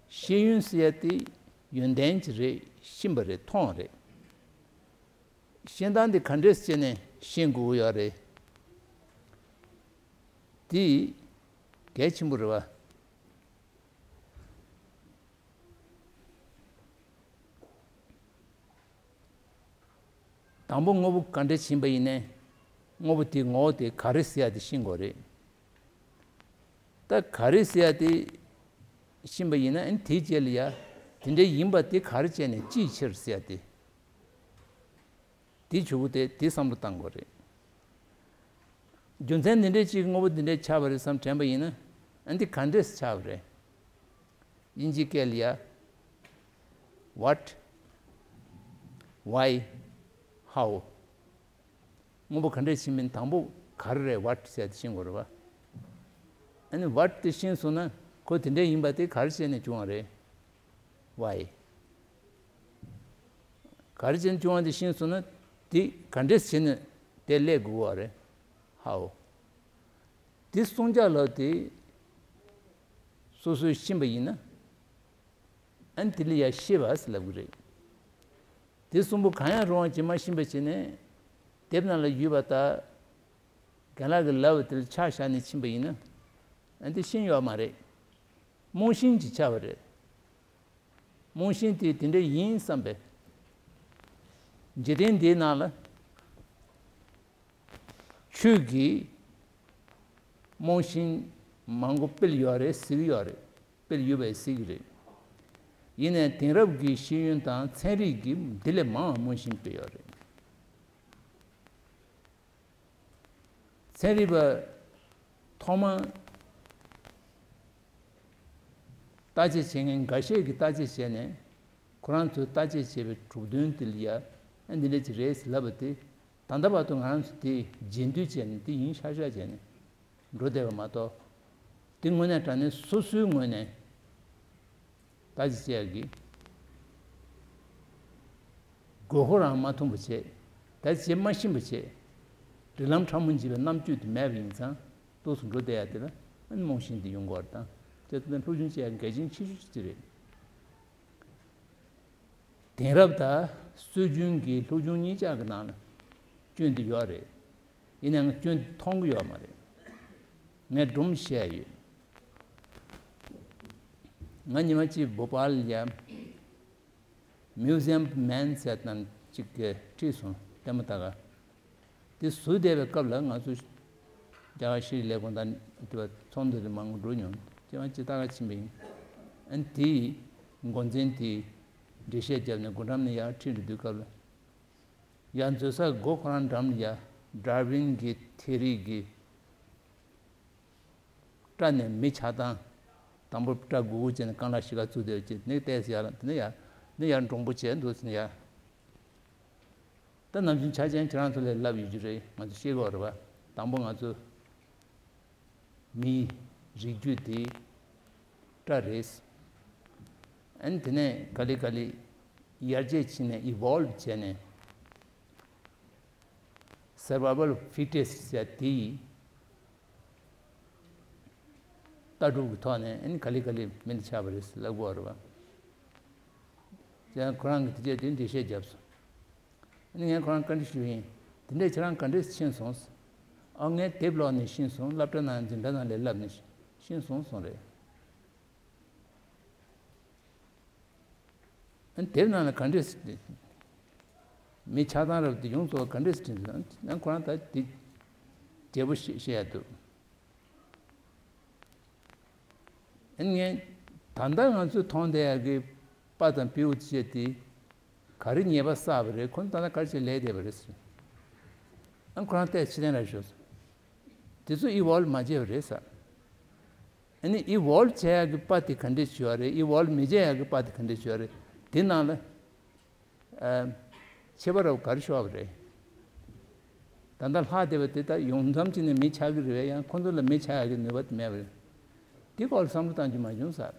ཤེས་ཡོན་ཟེར་ཡ་དེ་ཡོན་ཏན་ཅིག་རེད། ཤེས་པ་རེད། མཐོང་བ་རེད། ཤེས་སྟངས་དེ་ག་འདྲས་བྱས་ནས་ཤེས་དགོས་ཀྱི་ཡོད་རེད། དེ་གལ་ཆེན་པོ་རེད་བ། དང་པོ་དངོས་པོ་ག་འདྲ་ཕྱིན་པ་ཡིན་ནའི། དངོས་པོ་དེའི་ངོ་བོ་དེ་ག་རེ་ཟེར་ཡ་དེ་ཤེས་དགོས་རེད། ད་ག་རེ་ཟེར་ཡ་དེ་ཤེས་པ་ཡིན་ན། ཨ་ནི་དེའི་རྗེས་ལ་ཡ་དེ་འདྲ་ཡིན་པ་དེ་ག་རེ་བྱས་ནས་ཅིའི་ཕྱིར་ཟེར་ཡ་དེ། དེ་ཆོག་གི་དེ་དེ་བསམ་བློ་བཏང་དགོས་རེད། རྒྱུ་མཚན་འདི་འདྲའི་ཅིག་དངོས་པོ་འདི་འདྲའི་ཆགས་པ་རེད་བསམ་དྲན་པ་ཡིན་ན། ཨ་ནི་དེ་ག་འདྲས་ཆགས་པ་རེད། དབྱིན་ཇིའི་སྐད་ལ་ཡ། What, why, how. དངོས་པོ་ག་འདྲས་ཕྱིན་མིན་དང་པོ་ག་རེ་རེད། What ཟེར་དེ་ཤེས་དགོས་རེད་བ། ཨ་ནི་What དེ་ཤེས་སོང་ན་ཁོ་དེ་འདྲས་ཡིན་པ་དེ་ག་རེ་བྱས་ནས་བྱུང་བ་རེད། Why ག་རེ་བྱས་ནས་བྱུང་བ་དེ་ཤེས་སོང་ན་དེ་ག་འདྲས་བྱས་ནས་དེ་སླེབས་དགོས་པ་རེད། How དེ་གསུང་བྱ་ལ་དེ་སོ་སོས་ཤེས་པ་ཡིན་ན། ཨ་ནི་དེ་ལ་ཡ་ཤེས་པ་ཟེར་ལབ་ཀྱི་རེད། དེ་གསུམ་པོ་གང་ཡང་རུང་བ་ཅིག་མ་ཤེས་པ་བྱས་ནས། དེབ་ནང་ལ་ཡོད་པ་ལྟར་རྒན་ལགས་ཀྱིས་ལབ་པ་དེར་ཆ་བཞག་ནས་ཕྱིན་པ་ཡིན་ན། ཨ་འདི་ཤེས་ཡོད་མ་རེད། རྨོངས་ཤིང་ཅིག་ཆགས་པ་རེད། རྨོངས་ཤིང་དེ་དེ་འདྲ་ཡིན་བསམ་པའི་འཇིག་རྟེན་འདིའི་ནང་ལ་ཆོས་ཀྱི་རྨོངས་ཤིང་མང་པོ་སྤེལ་ཡོད་རེད་ཟེར་གྱི་ཡོད་རེད། སྤེལ་ཡོད་པས་ཟེར་གྱི་རེད། ཡིན་ནའི་དེང་རབས་ཀྱི་ཤེས་ཡོན་དང་ཚན་རིག་གིས་འདི་ལས་མང་བ་རྨོངས་ཤིང་སྤེལ་ཡོད་རེད། ཚན་རིག་པ་ཐོག་མར་བརྟག་དཔྱད་བྱེད་མཁན་འགའ་ཤས་ཀྱིས་བརྟག་དཔྱད་བྱས་ནས་ཁོ་རང་ཚོས་བརྟག་དཔྱད་བྱས་པའི་གྲུབ་དོན་དེ་ལ་ཡ་ཨ་འདི་འདྲ་ཅིག་རེད་ཟེར་ལབ་པ་དེ་ད་ལྟ་བར་དུ་ང་རང་ཚོ་དེ་རྗེས་ཟློས་བྱས་ནས་དེ་ཡིན་ཤག་ཤག་བྱས་ནས་འགྲོ་བསྡད་པ་མ་གཏོགས། དེ་དངོས་གནས་དྲང་གནས་སོ་སོའི་ངོས་ནས་ད་ཅི་བྱས་ཀྱི་དགོས་མཁོ་རང་མ་མཐོང་པ་བྱས། ད་ཅི་མ་ཤེས་པ་བྱས། རིགས་ལམ་ཕྲ་མོ་འབྱེད་པའི་རྣམ་དཔྱོད་དེ་མེད་པ་ཡིན་ཙང་ཏོག་ཙམ་འགྲོ་བསྡད་ཡ་དེ་ལ་ཨ་ནི་རྨོངས་ཤིང་དེ་ཡོང་གི་ཡོད་རེད། ད་དེ་ཚོ་ནི་སློབ་སྦྱོང་བྱེད་ཡ་གལ་ཆེན་ཆེ་ཤོས་ཅིག་རེད། དེང་རབས་དང་སྲོལ་རྒྱུན་གྱི་སློབ་སྦྱོང་གཉིས་ཆ་གི་ནང་ལ་སྐྱོན་དེ་ཡོད་རེད། ཡིན་ནའང་སྐྱོན་དེ་མཐོང་གི་ཡོད་མ་རེད། ངས་སྒྲུང་བཤད་ཡོད། ང་ཉི་མ་གཅིག་བོ་པཱལ་ལ་ཡ་Museum of Man ཟེར་དང་གཅིག་གི་ཁྲིད་སོང་ལྟད་མོ་ལྟ་ག་དེ་ཟུར་བསྡད་པའི་སྐབས་ལ་ང་ཚོ་རྒྱ་གར་ཤེས་རིག་ལས་ཁུངས་དང་དེ་བ་ཚོགས་འདུ་དེ་མང་པོ་འགྲོ་མྱོང་། དེ་བ་ཅི་ལྟ་ག་ཕྱིན་པ་ཡིན། ཨ་ནི་དེའི་འགོ་འཛིན་དེས་འགྲེལ་བཤད་བརྒྱབ་ནས་སྒོ་འགྲམ་ནས་ཡར་ཁྲིད་འགྲོ་དུས་སྐབས་ལ་ཡར་འཛུལ་སར་སྒོ་ཁོ་རང་འགྲམ་ལ་ཡ་Darwin གི་ཐེ་རི་གི་སྐྲ་ནས་མི་ཆགས་སྟངས། དང་པོ་སྐྲ་སྒུར་སྒུར་བྱས་ནས་རྐང་ལག་གཞིས་ཀ་བཙུགས་བསྡད་པ་བྱས། དེ་ནས་བལྟས་ཡ་ལ་དེ་ནས་ཡ་དེ་ནས་ཡར་འདྲོང་པོ་བྱས་འདུག་ཟེར་ནས་ཡ། ད་ནམ་རྒྱུན་ཆ་ཅན་ཁྱེད་རང་ཚོ་ལས་ལབ་ཡོད་རྒྱུ་རེད། ང་ཚོ་ཤེས་དགོས་རེད་བ། དང་པོ་ང་ཚོ་མིའི་རིགས་རྒྱུད་དེ་སྐྲ་རེད། ཨ་ནི་དེ་ནས་ག་ལེ་ག་ལེ་ཡར་རྒྱས་ཕྱིན་ནས་evolve བྱས་ནས་survival of fittest ཟེར་དེ་ཡི་ལྟ་གྲུབ་ཀྱི་ཐོག་ནས་ཨ་ནི་ག་ལེ་ག་ལེ་མི་འདི་ཆགས་པ་རེད་ལབ་དགོས་རེད་བ། ཅེས་ཁོ་རང་གིས་དེ་རྗེས་དེ་འགྲེལ་བཤད་བརྒྱབ་སོང་། ཨ་ནི་ངས་ཁོ་རང་བཀའ་འདྲི་ཞུས་ཡིན། དེ་འདྲས་ཁྱེད་རང་ག་འདྲས་ཕྱིན་སོང་། ཨ་ངས་དེབ་ཀློག་ནས་ཤེས་སོང་། སློབ་གྲྭ་ནང་འཛིན་གྲྭ་ནང་ལས་བསླབས་ནས་ཤེས་སོང་གསུངས་རེད། ཨ་ནི་དེབ་ནང་ལ་ག་འདྲས་མི་ཆགས་སྟངས་རབ་དེ་ཡོངས་རྫོགས་ག་འདྲས་བྲིས་འདུག་ཨ་ཁོ་རང་ད་དེ་རྒྱས་པོ་ཤེས་ཤེས་ཡ་འདུག་ཨ་ནི་ངས་ད་ལྟ་ང་ཚོས་མཐོང་བསྡད་ཡག་གི་པ་དང་པིའུ་ཅེས་དེ་ག་རེ་ཉེས་པ་བསགས་པ་རེད། ཁོ་ཚོ་ད་ལྟ་ག་རེ་བྱས་ལས་བསྡད་པ་རེད་ཟེར། ཨ་ཁོ་རང་ལྟས་ཕྱི་ལན་ར་ཞོག་ཟེར། དེ་ཚོ་evolve མ་བྱས་པ་རེད་ཟེར། ཨ་ནི་evolve བྱས་ཡག་གི་པ་དེ་ག་འདྲས་བྱས་པ་རེད། evolve མི་བྱས་ཡག་གི་པ་དེ་ག་འདྲས་བྱས་པ་རེད། དེ་ནང་ལ་ཨ་ཁྱད་པར་རབ་ག་རེ་ཤོར་བ་རེད། ད་ལྟ་ལྷག་བསྡད་པ་དེ་ད་ཡོང་མཚམས་ཅིག་ནས་མི་ཆགས་ཀྱི་རེད་པས། ཡང་ཁོ་ཚོ་ལ་མི་ཆགས་ཡག་གི་ནུས་པ་དེ་མེད་པ་རེད། དེ་སྐོར་ལ་བསམ་བློ་བཏང་རྒྱུ་མ་བྱུང་ཟེར།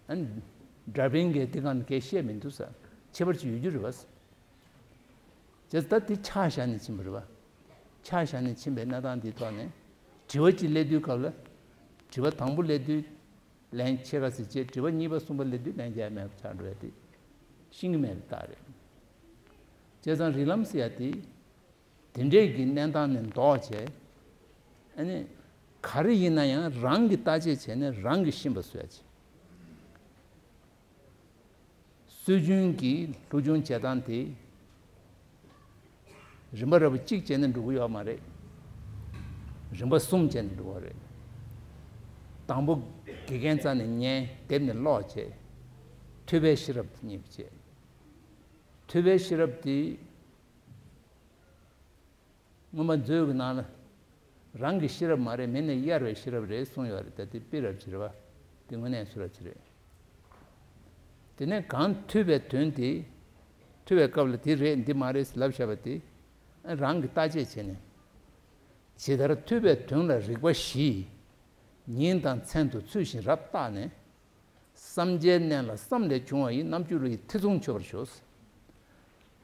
ཨ་ནི་Darwin གིས་དེ་སྒང་ལ་སྐད་བཤད་མི་འདུག་ཟེར། ཁྱད་པར་ཅིག་ཡོད་རྒྱུ་རེད་པས། བྱས་ཙང་ད་དེ་ཆ་བཞག་ནས་ཕྱིན་པ་རེད་པ། ཆ་བཞག་ནས་ཕྱིན་པའི་གནས་སྟངས་འདིའི་ཐོག་ནས་དྲི་བ་གཅིག་སླེབས་དུས་སྐབས་ལ། དྲི་བ་དང་པོ་སླེབས་དུས་ལན་ཕྱེད་ཀ་ཙམ་བྱས། དྲི་བ་གཉིས་པ་གསུམ་པ་སླེབས་དུས་ལན་རྒྱག་མེད་པ་ཆགས་འགྲོ་ཡ་དེ་ཤེས་ཀྱི་མེད་པའི་རྟགས་རེད། བྱས་ཙང་རིགས་ལམ་ཟེར་ཡ་དེ་དེ་འདྲས་ཀྱི་གནས་སྟངས་ནས་ལྡོག་བྱས། ཨ་ནི་ག་རེ་ཡིན་ན་ཡང་རང་གིས་བརྟག་དཔྱད་བྱས་ནས་རང་གིས་ཤེས་པ་བཟོ་ཡ་བྱེད། སྲོལ་རྒྱུན་གྱི་སློབ་སྦྱོང་བྱེད་སྟངས་དེ་རིམ་པ་རབ་གཅིག་བྱས་ནས་འགྲོ་གི་ཡོད་མ་རེད། རིམ་པ་གསུམ་བྱས་ནས་འགྲོ་གི་རེད། དང་པོ་དགེ་རྒན་རྩ་ནས་ཉན། དེབ་ནས་ཀློག་བྱས། ཐོས་པའི་ཤེས་རབ་དེ་གཉིས་པ་བྱས། ཐོས་པའི་ཤེས་རབ་དེ་མངོན་པ་མཛོད་ཀྱི་ནང་ལ་རང་གི་ཤེས་རབ་མ་རེད། མི་ནས་གཡར་བའི་ཤེས་རབ་རེད་གསུངས་ཡོད་རེད། ད་དེ་དཔེ་རབ་ཅིག་རེད་བ། དེ་དངོས་གནས་སུ་རབ་ཅིག་རེད། དེ་ནས་གང་ཐོས་པའི་དོན་དེ་ཐོས་པའི་སྐབས་ལ་དེ་རེད་འདི་མ་རེད་ལབ་བཞག་པ་དེ་རང་གིས་བརྟག་དཔྱད་བྱས་ནས། ཇི་ལྟར་ཐོས་པའི་དོན་ལ་རིག་པ་བཞི་ཉིན་དང་མཚན་དུ་ཚུལ་བཞིན་རབ་བརྟགས་ནས། བསམ་བྱའི་གནས་ལ་བསམ་ལས་བྱུང་བ་ཡི་རྣམ་འགྱུར་ལ་ཡི་ཐེ་ཚོམ་ཆོད་པར་ཞོག་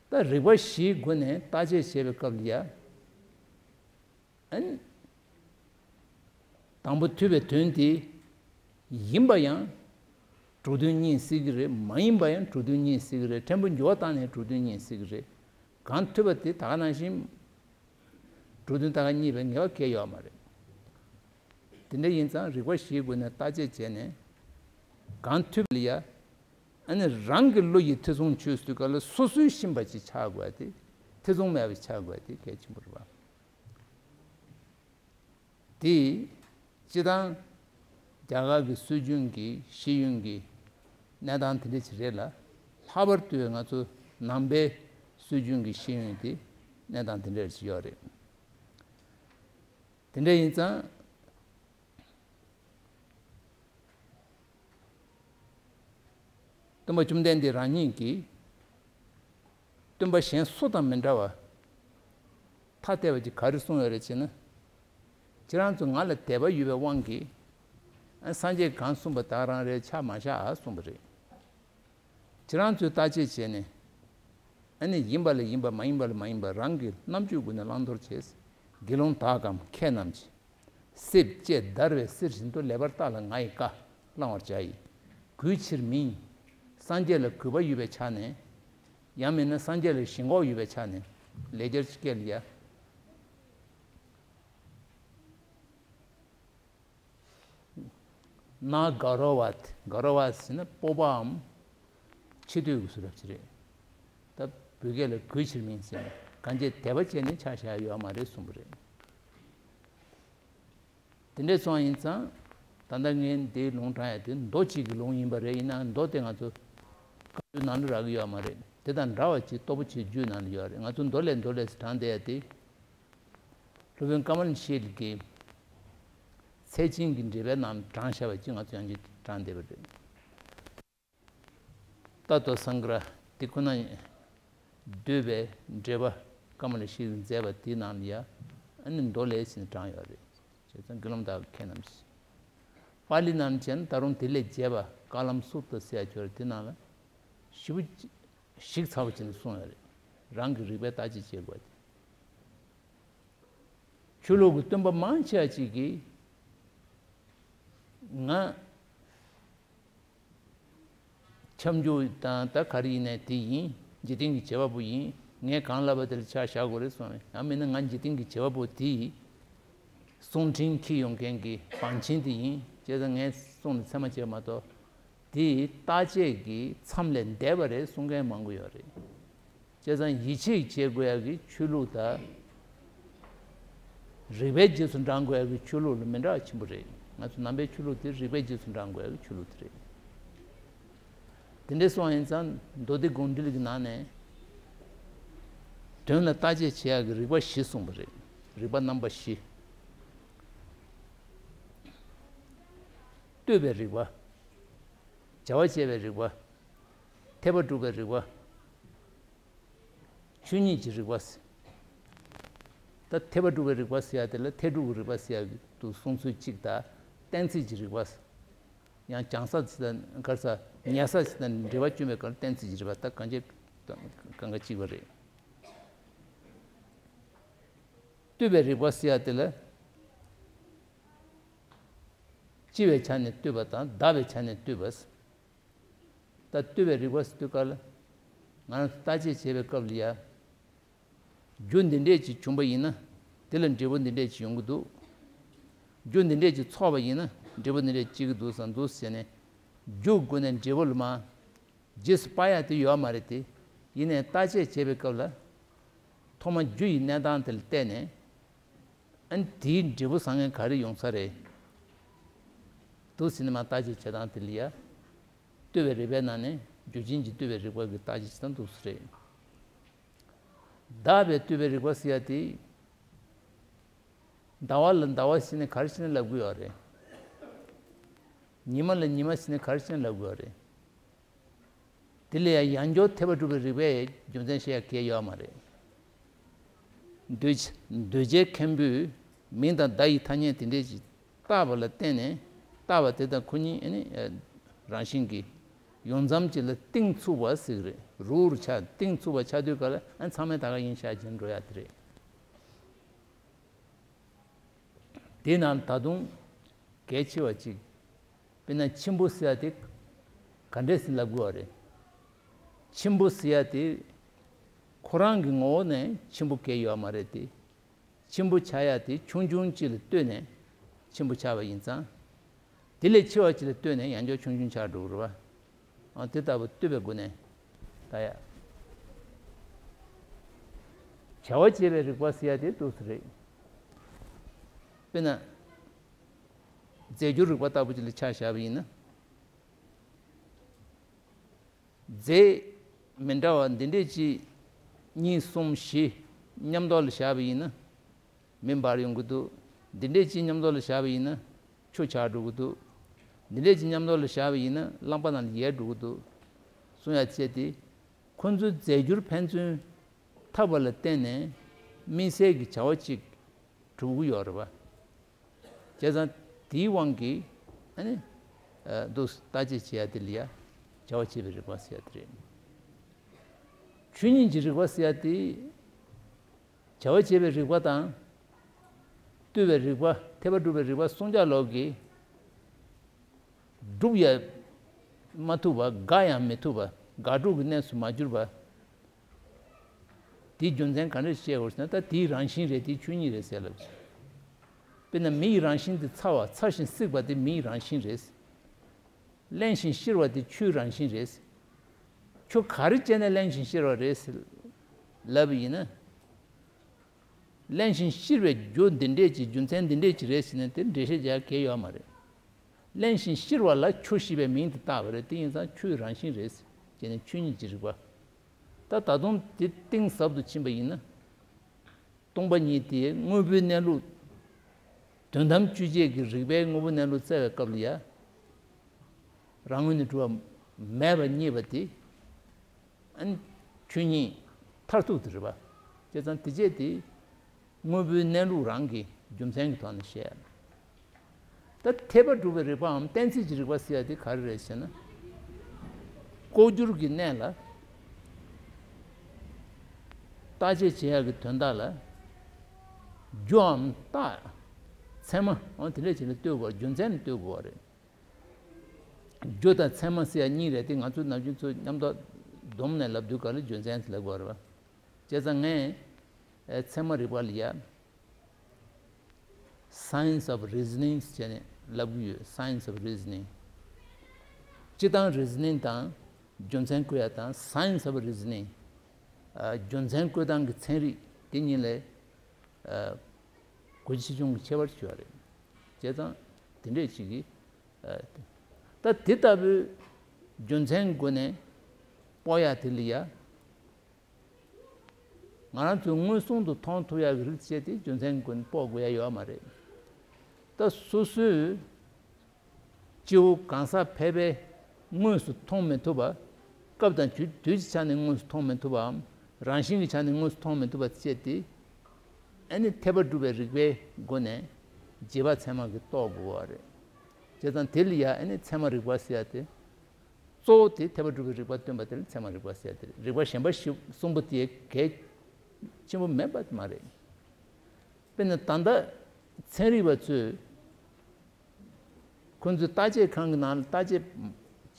ད་རིག་པ་བཞིའི་སྒོ་ནས་བརྟག་དཔྱད་བྱེད་པའི་སྐབས་ལ་ཡ། ཨན། དང་པོ་ཐོས་པའི་དོན་དེ་ཡིན་པ་ཡང་གྲུབ་དོན་རྙེད་སྲིད་ཀྱི་རེད། མ་ཡིན་པ་ཡང་གྲུབ་དོན་རྙེད་སྲིད་ཀྱི་རེད། ཕྲན་བུ་འགྱུར་བ་བཏང་ནས་གྲུབ་དོན་རྙེད་སྲིད་ཀྱི་རེད། གང་ཐུབ་པ་དེ་ད་ག་ནང་བཞིན་འགྲོ་དོན་ད་ག་རྙེད་པའི་ངེས་པ་གང་ཡང་ཡོད་མ་རེད། དེ་འདྲ་ཡིན་ཙང་རིགས་པ་བཞིའི་སྒོ་ནས་བརྟག་དཔྱད་བྱས་ནས་གང་ཐུབ་ལ་ཡ། ཨ་ནི་རང་གི་བློ་ཡིས་ཐེ་ཚོམ་ཆོད་སའི་སྐབས་ལ་སོ་སོའི་ཤེས་པ་ཅིག་ཆགས་དགོས་ཏེ། ཐེ་ཚོམ་མེད་པ་ཆགས་དགོས་ཏེ་གལ་ཆེན་པོ་རེད་པ། དེ་སྤྱིར་བཏང་རྒྱ་གར་གྱི་སྲོལ་རྒྱུན་གྱི་ཤེས་ཡོན་གྱི་གནས་སྟངས་དེ་འདྲ་ཅིག་རེད་ལ། ལྷག་པར་དུ་ང་ཚོ་ནང་པའི་སྲོལ་རྒྱུན་གྱི་ཤེས་ཡོན་དེ་གནས་སྟངས་དེ་འདྲ་ཅིག་ཡོད་རེད། དེ་འདྲ་ཡིན་ཙང་། སྟོན་པ་བཅོམ་ལྡན་འདས་རང་ཉིད་ཀྱིས་སྟོན་པ་གཞན་སུ་དང་མི་འདྲ་བ་ཐ་དད་པ་ཅིག་ག་རེ་གསུངས་ཡོད་རེད་ཅེ་ན། ཁྱེད་རང་ཚོ་ང་ལ་དད་པ་ཡོད་པའི་དབང་གིས། ཨ། སངས་རྒྱས་གང་གསུངས་པ་དག་རང་རེད་ཆ་མ་བཞག་ཨ་གསུངས་པ་རེད། ཁྱེད་རང་ཚོས་བརྟག་དཔྱད་བྱས་ནས། ཨ་ནི་ཡིན་པ་ལ་ཡིན་པ་མ་ཡིན་པ་ལ་མ་ཡིན་པ་རང་གི་རྣམ་དཔྱོད་ཀུན་ནས་བླང་དོར་བྱས། དགེ་སློང་དག་གམ་མཁས་རྣམས་ཀྱིས། སྲེད་བཅས་བརྡར་བའི་གསེར་བཞིན་དུ། ལེགས་པར་བརྟགས་ལ་ང་ཡི་བཀའ་བླང་བར་བྱ་ཡི། གུས་ཕྱིར་མིན། སངས་རྒྱས་ལ་གུས་པ་ཡོད་པའི་ཆ་ནས། ཡང་མིན་ན་སངས་རྒྱས་ལ་ཞེན་ཁོག་ཡོད་པའི་ཆ་ནས་ལེགས་སྦྱར་གྱི་སྐད་ལ་ཡ། ན་དགའ་རོ་བ། དགའ་རོ་བ་ཟེར་ན་སྤོབས་པའམ་ཆེ་བསྟོད་ཀྱི་བཟོ་འདྲ་ཅིག་རེད། ད་བོད་སྐད་ལ་གུས་ཕྱིར་མིན་ཟེར་ནས་གང་བྱས་དད་པ་བྱས་ནས་ཆ་བཞག་ཡོད་མ་རེད་གསུངས་པ་རེད། དེ་འདྲ་སོང་ཡིན་ཙང་། ད་ལྟ་ངས་འདིའི་ལུང་དྲངས་ཡ་དེ་མདོ་གཅིག་གི་ལུང་ཡིན་པ་རེད། ཡིན་ནའང་མདོ་དེ་ང་ཚོ་བཀའ་འགྱུར་ནང་ལ་རག་གི་ཡོད་མ་རེད། དེ་དང་འདྲ་བ་ཅིག་སྟོབས་པོ་ཆེ་རྒྱུད་ནང་ལ་ཡོད་རེད། ང་ཚོ་མདོ་ལས་མདོ་ལས་དྲངས་བསྡད་ཡ་དེ། སློབ་དཔོན་ཀ་མ་ལ་ཤཱི་ལ་གིས་ཚད་ཆེན་གྱི་འགྲེལ་པའི་ནང་དྲངས་བཞག་པ་ཅིག་ང་ཚོ་ཡང་ཅིག་དྲངས་བསྡད་པ་རེད། ཏ་ཏོ་སཾ་གྲ་དེ་ཁོ་ན་བསྡུས་པའི་འགྲེལ་པ་ཀ་མ་ལ་ཤཱི་ལ་གིས་མཛད་པ་དེའི་ནང་ལ་ཡ། ཨ་ནི་མདོ་ལས་ཟེར་ནས་དྲངས་ཡོད་རེད། བྱས་ཙང་དགེ་སློང་དག་མཁས་རྣམས་ཀྱིས། པཱ་ལི་ནང་བྱས་ན་ད་རུང་དེ་ལས་རྒྱས་པ་ཀ་ལམ་སུ་ཏྲ་ཟེར་ཡ་ཅིག་ཡོད་རེད། དེ་ནང་ལ་ཞིབ་པོ་ཞིབ་ཚགས་པོ་བྱས་ནས་གསུངས་ཡོད་རེད། རང་གི་རིགས་པས་བརྟག་དཔྱད་བྱེད་དགོས་ཏེ། ཆོས་ལུགས་ཀྱི་སྟོན་པ་མང་ཆེ་བ་ཅིག་གིས། ང་ཁྱབ་འཇུག་དང་ད་ག་རེ་ཡིན་ནའི་དེ་ཡིན། འཇིག་རྟེན་གྱི་བྱེད་པ་པོ་ཡིན། ངས་གང་ལབ་པ་དེ་ལ་ཆ་བཞག་དགོས་རེད་གསུངས། ཡང་མིན་ན་ང་འཇིག་རྟེན་གྱི་བྱེད་པ་པོ་དེ་ཡི་གསུང་འཕྲིན་འཁྱེར་ཡོང་མཁན་གྱི་བང་ཆེན་དེ་ཡིན། བྱས་ཙང་ངས་གསུང་ནས་ཚད་མ་བྱས་མ་གཏོགས། དེ་ཡི་བརྟག་དཔྱད་ཀྱི་མཚམས་ལས་འདས་པ་རེད་གསུང་མཁན་མང་པོ་ཡོད་རེད། བྱས་ཙང་ཡིད་ཆེས་བྱེད་དགོས་ཡག་གི་ཆོས་ལུགས་དང་། རིགས་པའི་རྗེས་སུ་འབྲང་དགོས་ཡག་གི་ཆོས་ལུགས་ལ་མི་འདྲ་བ་ཆེན་པོ་རེད། ང་ཚོ་ནང་པའི་ཆོས་ལུགས་དེ་རིགས་པའི་རྗེས་སུ་འབྲང་དགོས་ཡག་གི་ཆོས་ལུགས་དེ་རེད། དེ་འདྲ་སོང་ཡིན་ཙང་མདོ་སྡེ་དགོངས་འགྲེལ་གྱི་ནང་ནས། དོན་ལ་བརྟག་དཔྱད་བྱེད་ཡག་གི་རིགས་པ་བཞི་གསུངས་པ་རེད། རིགས་པ་རྣམ་པ་བཞི། ལྟོས་པའི་རིགས་པ། བྱ་བ་བྱེད་པའི་རིགས་པ། འཐད་པ་སྒྲུབ་པའི་རིགས་པ། ཆོས་ཉིད་ཀྱི་རིགས་པ། ད་འཐད་པ་སྒྲུབ་པའི་རིགས་པ་ཟེར་ཡ་དེ་ལ་འཐད་སྒྲུབ་ཀྱི་རིགས་པ་ཟེར་ཡ་འདུག་གསུང་ཚུལ་གཅིག་དང་། གཏན་ཚིགས་ཀྱི་རིགས་པ། ཡང་སྦྱང་ས་ཟེར་དང་ག་རེ་ཟེར། ཉལ་ས་ཟེར་དང་འབྲེལ་བ་བསྐྱོན་པའི་སྐབས་ལ་གཏན་ཚིགས་ཀྱི་རིགས་པ། ད་གང་ཅི་གང་ག་གཅིག་པ་རེད། ལྟོས་པའི་རིགས་པ་ཟེར་ཡ་དེ་ལ། སྤྱི་བའི་ཆ་ནས་ལྟོས་པ་དང་བདག་པའི་ཆ་ནས་ལྟོས་པ། ད་ལྟོས་པའི་རིགས་པ་ཟེར་དུས་སྐབས་ལ། ང་རང་ཚོ་བརྟག་དཔྱད་བྱེད་པའི་སྐབས་ལ་ཡ། རྒྱུ་འདི་འདྲས་ཅིག་བྱུང་པ་ཡིན་ན། དེ་ལ་འབྲས་བུ་འདི་འདྲས་ཅིག་ཡོང་གི་འདུག་རྒྱུ་འདི་འདྲས་ཅིག་ཚོགས་པ་ཡིན་ན་འབྲས་བུ་འདི་འདྲས་སྐྱེ་གི་འདུག་བསམ་འདུག་ཟེར་ནས། རྒྱུ་དགོས་ནས་འབྲས་བུ་ལ་མ། རྗེས་སུ་དཔག་ཡ་དེ་ཡོད་མ་རེད་དེ། ཡིན་ནའི་བརྟག་དཔྱད་བྱེད་པའི་སྐབས་ལ། ཐོག་མ་རྒྱུ་ཡི་གནས་སྟངས་དེ་ལ་བལྟས་ནས། ཨ་ནི་དེའི་འབྲས་བུ་བཟང་ངན་ག་རེ་ཡོང་ས་རེད། འདུག་ཟེར་ནས་མ་བརྟག་དཔྱད་བྱེད་སྟངས་དེ་ལ་ཡ། ལྟོས་པའི་རིགས་པའི་ནང་ནས་རྒྱུ་ཅན་གྱི་ལྟོས་པའི་རིགས་པ་གི་བརྟག་དཔྱད་བྱེད་སྟངས་འདུག་ས་རེད། བདག་པའི་ལྟོས་པའི་རིགས་པ་ཟེར་ཡ་དེ། ཟླ་བ་ལ་ཟླ་བ་ཟེར་ནས་ག་རེ་བྱས་ནས་ལབ་ཀྱི་ཡོད་རེད། ཉི་མ་ལ་ཉི་མ་ཟེར་ནས་ག་རེ་བྱས་ནས་ལབ་ཀྱི་ཡོད་རེད། དེ་ལ་ཡང་ཡང་བསྐྱར་འཐད་པ་སྒྲུབ་པའི་རིགས་པས་རྒྱུ་མཚན་བཤད་ཡ་གང་ཡང་ཡོད་མ་རེད། གདུལ་གདུལ་བྱའི་མཁན་པོས་མིང་དང་བརྡ་ཡི་ཐ་སྙད་དེ་འདྲས་ཅིག་བཏགས་པ་ལ་བརྟེན་ནས། བཏགས་པ་དེ་དང་ཁོ་གཉིས་ཨ་ནི་རང་བཞིན་གྱིས་ཡོང་མཚམས་ཅིག་ལ་གཏིང་ཚུགས་པ་ཟེར་གི་རེད། རུག་རུ་ཆགས། གཏིང་ཚུགས་པ་ཆགས་དུས་སྐབས་ལ་ཨ་ཚང་མས་ད་ག་ཡིན་ཤག་བྱས་འགྲོ་ཡ་དེ་རེད། དེའི་ནང་ད་དུང་གལ་ཆེ་བ་གཅིག། དཔེར་ན་འཆི་འཕོ་ཟེར་ཡ་དེ་ག་འདྲས་སེ་ལབ་དགོས་པ་རེད། འཆི་འཕོ་ཟེར་ཡ་དེ་ ཁོ་རང་གི་ངོ་བོ་ནས་ཆེན་པོ་གང་ཡོད་མ་རེད་དེ། ཆེན་པོ་ཆགས་ཡ་དེ་ཆུང་ཆུང་ཅིག་ལ་ལྟོས་ནས་ཆེན་པོ་ཆགས་པ་ཡིན་ཙང་། དེ་ལས་ཆེ་བ་ཅིག་ལ་ལྟོས་ནས་ཡང་བསྐྱར་ཆུང་ཆུང་ཆགས་འགྲོ་གི་རེད་བ། ཨ། དེ་ལྟ་བུ་ལྟོས་པའི་སྒོ་ནས་ལྟ་ཡ། བྱ་བ་བྱེད་པའི་རིག་པ་ཟེར་ཡ་དེ་འདུག་སེ་རེད། དཔེར་ན། རྫས་འགྱུར་རིག་པ་ལྟ་བུ་ཅིག་ལ་ཆ་བཞག་པ་ཡིན་ན། རྫས་མི་འདྲ་བ་འདི་འདྲས་ཅིག་གཉིས་གསུམ་བཞི་མཉམ་དུ་ལ་བཞག་པ་ཡིན་ན། མེ་འབར་ཡོང་གི་འདུག་འདི་འདྲས་ཅིག་མཉམ་དུ་ལ་བཞག་པ་ཡིན་ན་ཆུ་ཆགས་འགྲོ་གི་འདུག་འདི་འདྲས་ཅིག་མཉམ་དུ་ལ་བཞག་པ་ཡིན་ན་རླངས་པ་ནང་ལ་ཡལ་འགྲོ་གི་འདུག་གསུང་ཡ་བྱས་ཏེ། ཁོ་ཚོའི་རྫས་འགྱུར་ཕན་ཚུན་འཐབ་པ་ལ་བརྟེན་ནས་དམིགས་བསལ་གྱི་བྱ་བ་ཅིག་གྲུབ་ཀྱི་ཡོད་རེད་བ། བྱས་ཙང་དེའི་དབང་གིས་ཨ་ནི། ཨ། འདུག་བརྟག་དཔྱད་བྱེད་ཡ་དེ་ལ་ཡ་བྱ་བ་བྱེད་པའི་རིག་པ་ཟེར་ཡ་དེ་རེད། ཆོས་ཉིད་ཀྱི་རིག་པ་ཟེར་ཡ་དེ། བྱ་བ་བྱེད་པའི་རིག་པ་དང་། ལྟོས་པའི་རིག་པ། འཐད་པ་སྒྲུབ་པའི་རིག་པ་གསུམ་ཆར་ལོག་གིས་སྒྲུབ་ཡ་མ་ཐུབ་པ། དགག་ཡང་མི་ཐུབ་པ། དགག་སྒྲུབ་ཀྱི་གནས་སུ་མ་གྱུར་པ། དེའི་རྒྱུ་མཚན་ག་འདྲ་བཤད་དགོས་ཟེར་ན། ད་དེའི་རང་བཞིན་རེད། དེའི་ཆོས་ཉིད་རེད་ཟེར་ལབ། དཔེར་ན་མེ་ཡི་རང་བཞིན་དེ་ཚ་བ། ཚ་ཞིང་བསྲེགས་པ་དེ་མེ་ཡི་རང་བཞིན་རེད། བརླན་ཞིང་གཤེར་བ་དེ་ཆུའི་རང་བཞིན་རེད། ཁྱོད་ག་རེ་བྱས་ནས་བརླན་ཞིང་གཤེར་བ་རེད་ཟེར་ལབ་པ་ཡིན་ན། བརླན་ཞིང་གཤེར་བའི་རྒྱུ་འདི་འདྲས་ཀྱི་རྒྱུ་མཚན་འདི་འདྲས་ཀྱི་རེད་ཟེར་ནས་དེ་འགྲེལ་བཤད་རྒྱག་གི་ཡོད་མ་རེད། བརླན་ཞིང་གཤེར་བ་ལ་ཆུ་ཞེས་པའི་མིང་དེ་བཏགས་པ་རེད། དེ་ཡིན་ཙང་ཆུའི་རང་བཞིན་རེད་ཟེར་ནས་ཆོས་ཉིད་ཀྱི་རིག་པ། ད་ད་དུང་དེ་གཏིང་ཟབ་ཏུ་ཕྱིན་པ་ཡིན་ན། སྟོང་པ་ཉིད་དེ་དངོས་པོའི་གནས་ལུགས་དོན་དམ་དཔྱོད་བྱེད་ཀྱི་རིག་པའི་དངོས་པོའི་གནས་ལུགས་བཙལ་བའི་སྐབས་ལ་ཡ། རང་ངོས་ནས་གྲུབ་པ་མེད་པར་རྙེད་པ་དེ། ཨ་ནི་ཆོས་ཉིད་མཐར་ཐུག་དེ་རེད་པ། བྱས་ཙང་དེ་བྱས་དེ་དངོས་པོའི་གནས་ལུགས་རང་གི་རྒྱུ་མཚན་གྱི་ཐོག་ནས་བཤད། ད་འཐད་པ་སྒྲུབ་པའི་རིག་པའམ་གཏན་ཚིགས་ཀྱི་རིག་པ་ཟེར་ཡ་དེ་ག་རེ་རེད་ཟེར་ན། ལྐོག་གྱུར་གྱི་གནས་ལ་བརྟག་དཔྱད་བྱེད་ཡ་གི་དོན་དག་ལ། རྒྱུའམ་རྟགས། ཚད་མ། འོ་དེ་འདྲ་བྱས་ནས་ལྟོས་དགོས། རྒྱུ་མཚན་ནས་ལྟོས་དགོས་པ་རེད། རྒྱུ་དང་ཚད་མ་ཟེར་ཡ་གཉིས་རེད་དེ། ང་ཚོ་ནམ་རྒྱུན་ཚོ་མཉམ་དུ་བསྡོམས་ནས་ལབ་དུས་ག་ལ་རྒྱུ་མཚན་ཟེར་ལབ་དགོས་རེད་པ། བྱས་ཙང་ངས་ཨེ་ཚད་མ་རིག་པ་ལ་ཡ། Science of reasoning ཟེར་ནས་ལབ་གི་ཡོད། Science of reasoning། སྤྱིར་བཏང་རི་ཛི་ནིང་དང་རྒྱུ་མཚན་བཀོད་ཡ་དང་། Science of reasoning། ཨ། རྒྱུ་མཚན་བཀོད་སྟངས་ཀྱི་ཚན་རིག་དེ་གཉིས་ལས། ཨ། གོ་ཆེ་ཆུང་གི་ཁྱད་པར་ཅིག་ཡོད་རེད། བྱས་ཙང་དེ་འདྲས་ཅིག་གིས། ཨ། ད་དེ་ལྟ་བུའི་རྒྱུ་མཚན་སྒོ་ནས་དཔོག་ཡ་དེ་ལ་ཡ། ང་རང་ཚོས་མངོན་སུམ་དུ་མཐོང་ཐུབ་ཡག་གི་རིགས་བྱས་ཏེ་རྒྱུ་མཚན་ཀུན་དཔོག་དགོས་ཡ་ཡོད་མ་རེད། ད་སོ་སོས་སྤྱི་བོ་གང་སར་ཕེབས་པས་དངོས་སུ་མཐོང་མི་ཐུབ་པ། སྐབས་དང་དུས་དུས་ཀྱི་ཆ་ནས་དངོས་སུ་མཐོང་མི་ཐུབ་པའམ། རང་བཞིན་གྱི་ཆ་ནས་དངོས་སུ་མཐོང་མི་ཐུབ་པ་བྱས་ཏེ། ཨ་ནི་འཐད་པ་སྒྲུབ་པའི་རིགས་པའི་སྒོ་ནས་རྗེས་དཔག་ཚད་མ་གིས་རྟོགས་དགོས་པ་རེད། བྱས་ཙང་དེ་ལ་ཡ་ཨ་ནི་ཚད་མ་རིག་པ་ཟེར་ཡ་དེ། གཙོ་བོ་དེ་འཐད་པ་སྒྲུབ་པའི་རིགས་པ་སྟོན་པ་དེ་ལ་ཚད་མ་རིག་པ་ཟེར་ཏེ། རིགས་པ་གཞན་པ་བཞི་གསུམ་པོ་དེ་གལ་ཆེན་པོ་མེད་པ་མ་རེད། དཔེར་ན་ད་ལྟ་ཚན་རིག་པ་ཚོས་ཁོང་ཚོའི་བརྟག་དཔྱད་ཁང་གི་ནང་ལ་བརྟག་དཔྱད་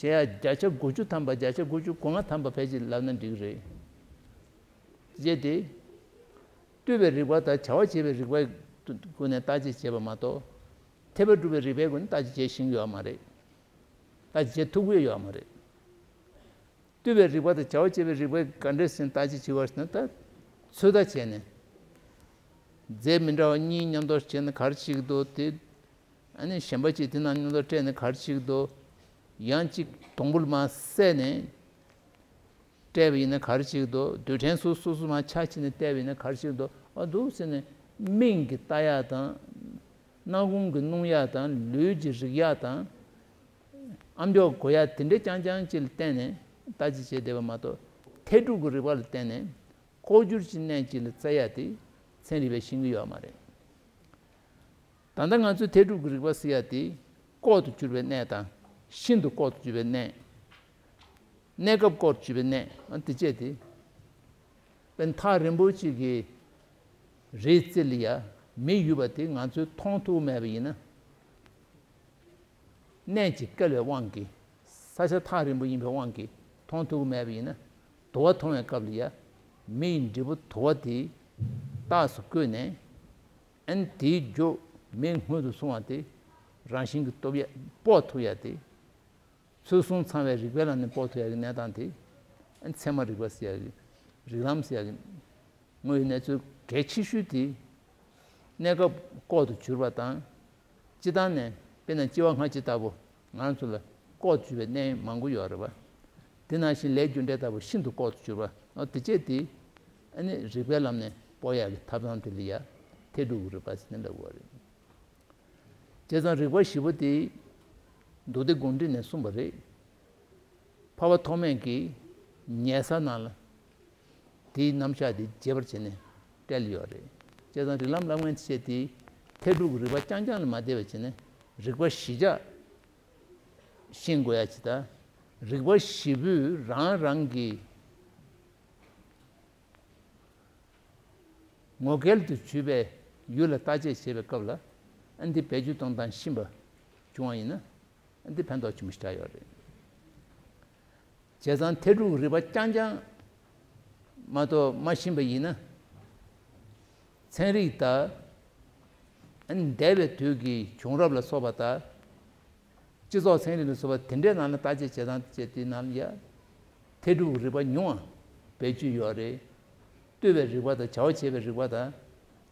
བྱེད་ཡ་བརྒྱ་ཆ་དགུ་བཅུ་ཐམ་པ། བརྒྱ་ཆ་དགུ་བཅུ་གོ་ལྔ་ཐམ་པ་ཕལ་ཆེར་ལབ་ན་འགྲིག་གི་རེད། བྱས་ཏེ། ལྟོས་པའི་རིགས་པ་དང་བྱ་བ་བྱེད་པའི་རིགས་པའི་སྒོ་ནས་བརྟག་དཔྱད་བྱས་པ་མ་གཏོགས། འཐད་པ་སྒྲུབ་པའི་རིགས་པའི་སྒོ་ནས་བརྟག་དཔྱད་བྱེད་ཤེས་ཀྱི་ཡོད་མ་རེད། བརྟག་དཔྱད་བྱེད་ཐུབ་ཀྱི་ཡོད་མ་རེད། ལྟོས་པའི་རིགས་པ་དང་བྱ་བ་བྱེད་པའི་རིགས་པའི་ག་འདྲས་ཟེར་ནས་བརྟག་དཔྱད་བྱེད་པ་ཟེར་ན། ད་ཚོད་ལྟ་བྱས་ནས། རྫས་མི་འདྲ་བ་གཉིས་མཉམ་དུ་བྱས་ནས་ག་རེ་བྱེད་ཀྱི་འདུག་དེ། ཨ་ནི་གཞན་པ་གཅིག་དེ་ནང་མཉམ་དུ་སྤྲད་ནས་ག་རེ་བྱེད་ཀྱི་འདུག་ཡང་གཅིག་སྡོང་པོ་ལ་མར་བསྲེས་ནས་སྤྲད་པ་ཡིན་ན་ག་རེ་བྱེད་ཀྱི་འདུག་རྡུལ་ཕྲན་སོ་སོ་སོ་མར་ཆ་བྱས་ནས་བལྟས་པ་ཡིན་ན་ག་རེ་བྱེད་ཀྱི་འདུག་ཨ། འདུག་ཟེར་ནས་མིག་གིས་ལྟ་ཡག་དང་། སྣ་ཁུང་གིས་སྣང་ཡག་དང་། ལུས་ཀྱིས་རེག་ཡག་དང་། ཨ་མཆོག་གོ་ཡག་དེ་འདྲ་རྐྱང་རྐྱང་ཅིག་ལ་བརྟེན་ནས་བརྟག་དཔྱད་བྱས་བསྡད་པ་མ་གཏོགས། འཐད་སྒྲུབ་ཀྱི་རིགས་པ་ལ་བརྟེན་ནས་ལྐོག་གྱུར་གྱི་གནས་ཅིག་ལ་བཙལ་ཡག་དེ་ཚན་རིག་པས་ཤེས་ཀྱི་ཡོད་མ་རེད། ད་ལྟ་ང་ཚོས་འཐད་སྒྲུབ་ཀྱི་རིགས་པ་ཟེར་ཡག་དེ་ལྐོག་ཏུ་གྱུར་པའི་གནས་དང་། ཤིན་ཏུ་ལྐོག་ཏུ་གྱུར་པའི་གནས། གནས་སྐབས་ལྐོག་ཏུ་གྱུར་པའི་གནས། ཨ། དེ་བྱས་ཏེ། དཔེར་ན་ཐག་རིང་པོ་གཅིག་གི་རིའི་རྩེ་ལ་ཡ་མེ་ཡོད་པ་དེ་ང་ཚོས་མཐོང་ཐུབ་མེད་པ་ཡིན་ན། གནས་ཀྱི་བསྐལ་བའི་དབང་གིས། ས་ཆ་ཐག་རིང་པོ་ཡིན་པའི་དབང་གིས་མཐོང་ཐུབ་ཀྱི་མེད་པ་ཡིན་ན། དུ་བ་མཐོང་བའི་སྐབས་ལ་ཡ། མི་ཡི་འབྲས་བུ་དུ་བ་དེ་རྟགས་སུ་བཀོད་ནས། ཨན་དེའི་རྒྱུ་མི་སྔོན་དུ་སོང་བ་དེ་རང་བཞིན་གྱིས་སྟོབས་ཡ་དཔོག་ཐུབ་ཡ་དེ། ཚུལ་གསུམ་ཚང་བའི་རིགས་པའི་ལམ་ནས་དཔོག་ཐུབ་ཡ་གི་གནས་སྟངས་དེ། ཨན་ཚད་མ་རིག་པ་ཟེར་ཡ་གི་རིགས་ལམ་ཟེར་ཡ་གི་དངོས་ཡོད་གནས་ཚུལ་གལ་ཆེ་ཤོས་དེ། གནས་སྐབས་ལྐོག་ཏུ་གྱུར་པ་དང་། སྤྱི་བཏང་ནས་དཔེར་ན་ལྕི་བ་སྔ་ཕྱི་ལྟ་བུ་ང་ཚོ་ལ་ལྐོག་ཏུ་གྱུར་པའི་གནས་མང་པོ་ཡོད་རེད་པ། དེ་ནང་བཞིན་ལས་རྒྱུ་འབྲས་ལྟ་བུ་ཤིན་ཏུ་ལྐོག་ཏུ་གྱུར་པ། འོ་དེ་བཅས་དེ་ཨ་ནི་རིགས་པའི་ལམ་ནས་དཔོག་ཡག་གི་ཐབས་ལམ་དེ་ལ་ཡ་ཐད་ཕྲུག་གི་རིགས་པ་ཟེར་ནས་ལབ་དགོས་རེད། བྱས་ཙང་རིགས་པ་བཞི་པོ་དེ་མདོ་སྡེ་དགོངས་འགྲེལ་ནས་གསུངས་པ་རེད། འཕགས་པ་ཐོགས་མེད་ཀྱིས་ཉལ་ས་ནང་ལ་དེའི་རྣམ་གཞག་དེ་རྒྱས་པར་བྱས་ནས་བཀྲལ་ཡོད་རེད། བྱས་ཙང་རིགས་ལམ་ལམ་ངན་བྱས་ཏེ་ཐད་ཕྲུག་གི་རིགས་པ་རྐྱང་རྐྱང་ལ་མ་བལྟས་པ་བྱས་ནས་རིགས་པ་བཞི་ཆ་ཤེས་དགོས་ཡ་ཅིག་དང་། རིགས་པ་བཞི་པོས་རང་རང་གི་ངོ་སྐལ་དུ་གྱུར་པའི་ཡུལ་ལ་བརྟག་དཔྱད་བྱེད་པའི་སྐབས་ལ་ཨ་འདི་བེད་སྤྱོད་གཏོང་སྟངས་ཤེས་པ་བྱུང་བ་ཡིན་ན་ཨ་འདི་ཕན་ཐོགས་ཆེན་པོ་ཞེ་དྲག་ཡོད་རེད། བྱས་ཙང་ཐད་ཕྲུག་རིགས་པ་རྐྱང་རྐྱང་མ་གཏོགས་མ་ཤེས་པ་ཡིན་ན། ཚན་རིག་དང་། འདས་པའི་དུས་ཀྱི་བྱུང་རབས་ལ་སོགས་པ་དང་། སྤྱི་ཚོགས་ཚན་རིག་ལ་སོགས་པ་དེ་འདྲའི་ནང་ལ་བརྟག་དཔྱད་བྱེད་སྟངས་བཅས་དེའི་ནང་ལ་ཡ། ཐད་ཕྲུག་རིགས་པ་ཉུང་བ་བེད་སྤྱོད་ཡོད་རེད། ལྟོས་པའི་རིགས་པ་དང་བྱ་བ་བྱེད་པའི་རིགས་པ་དང་།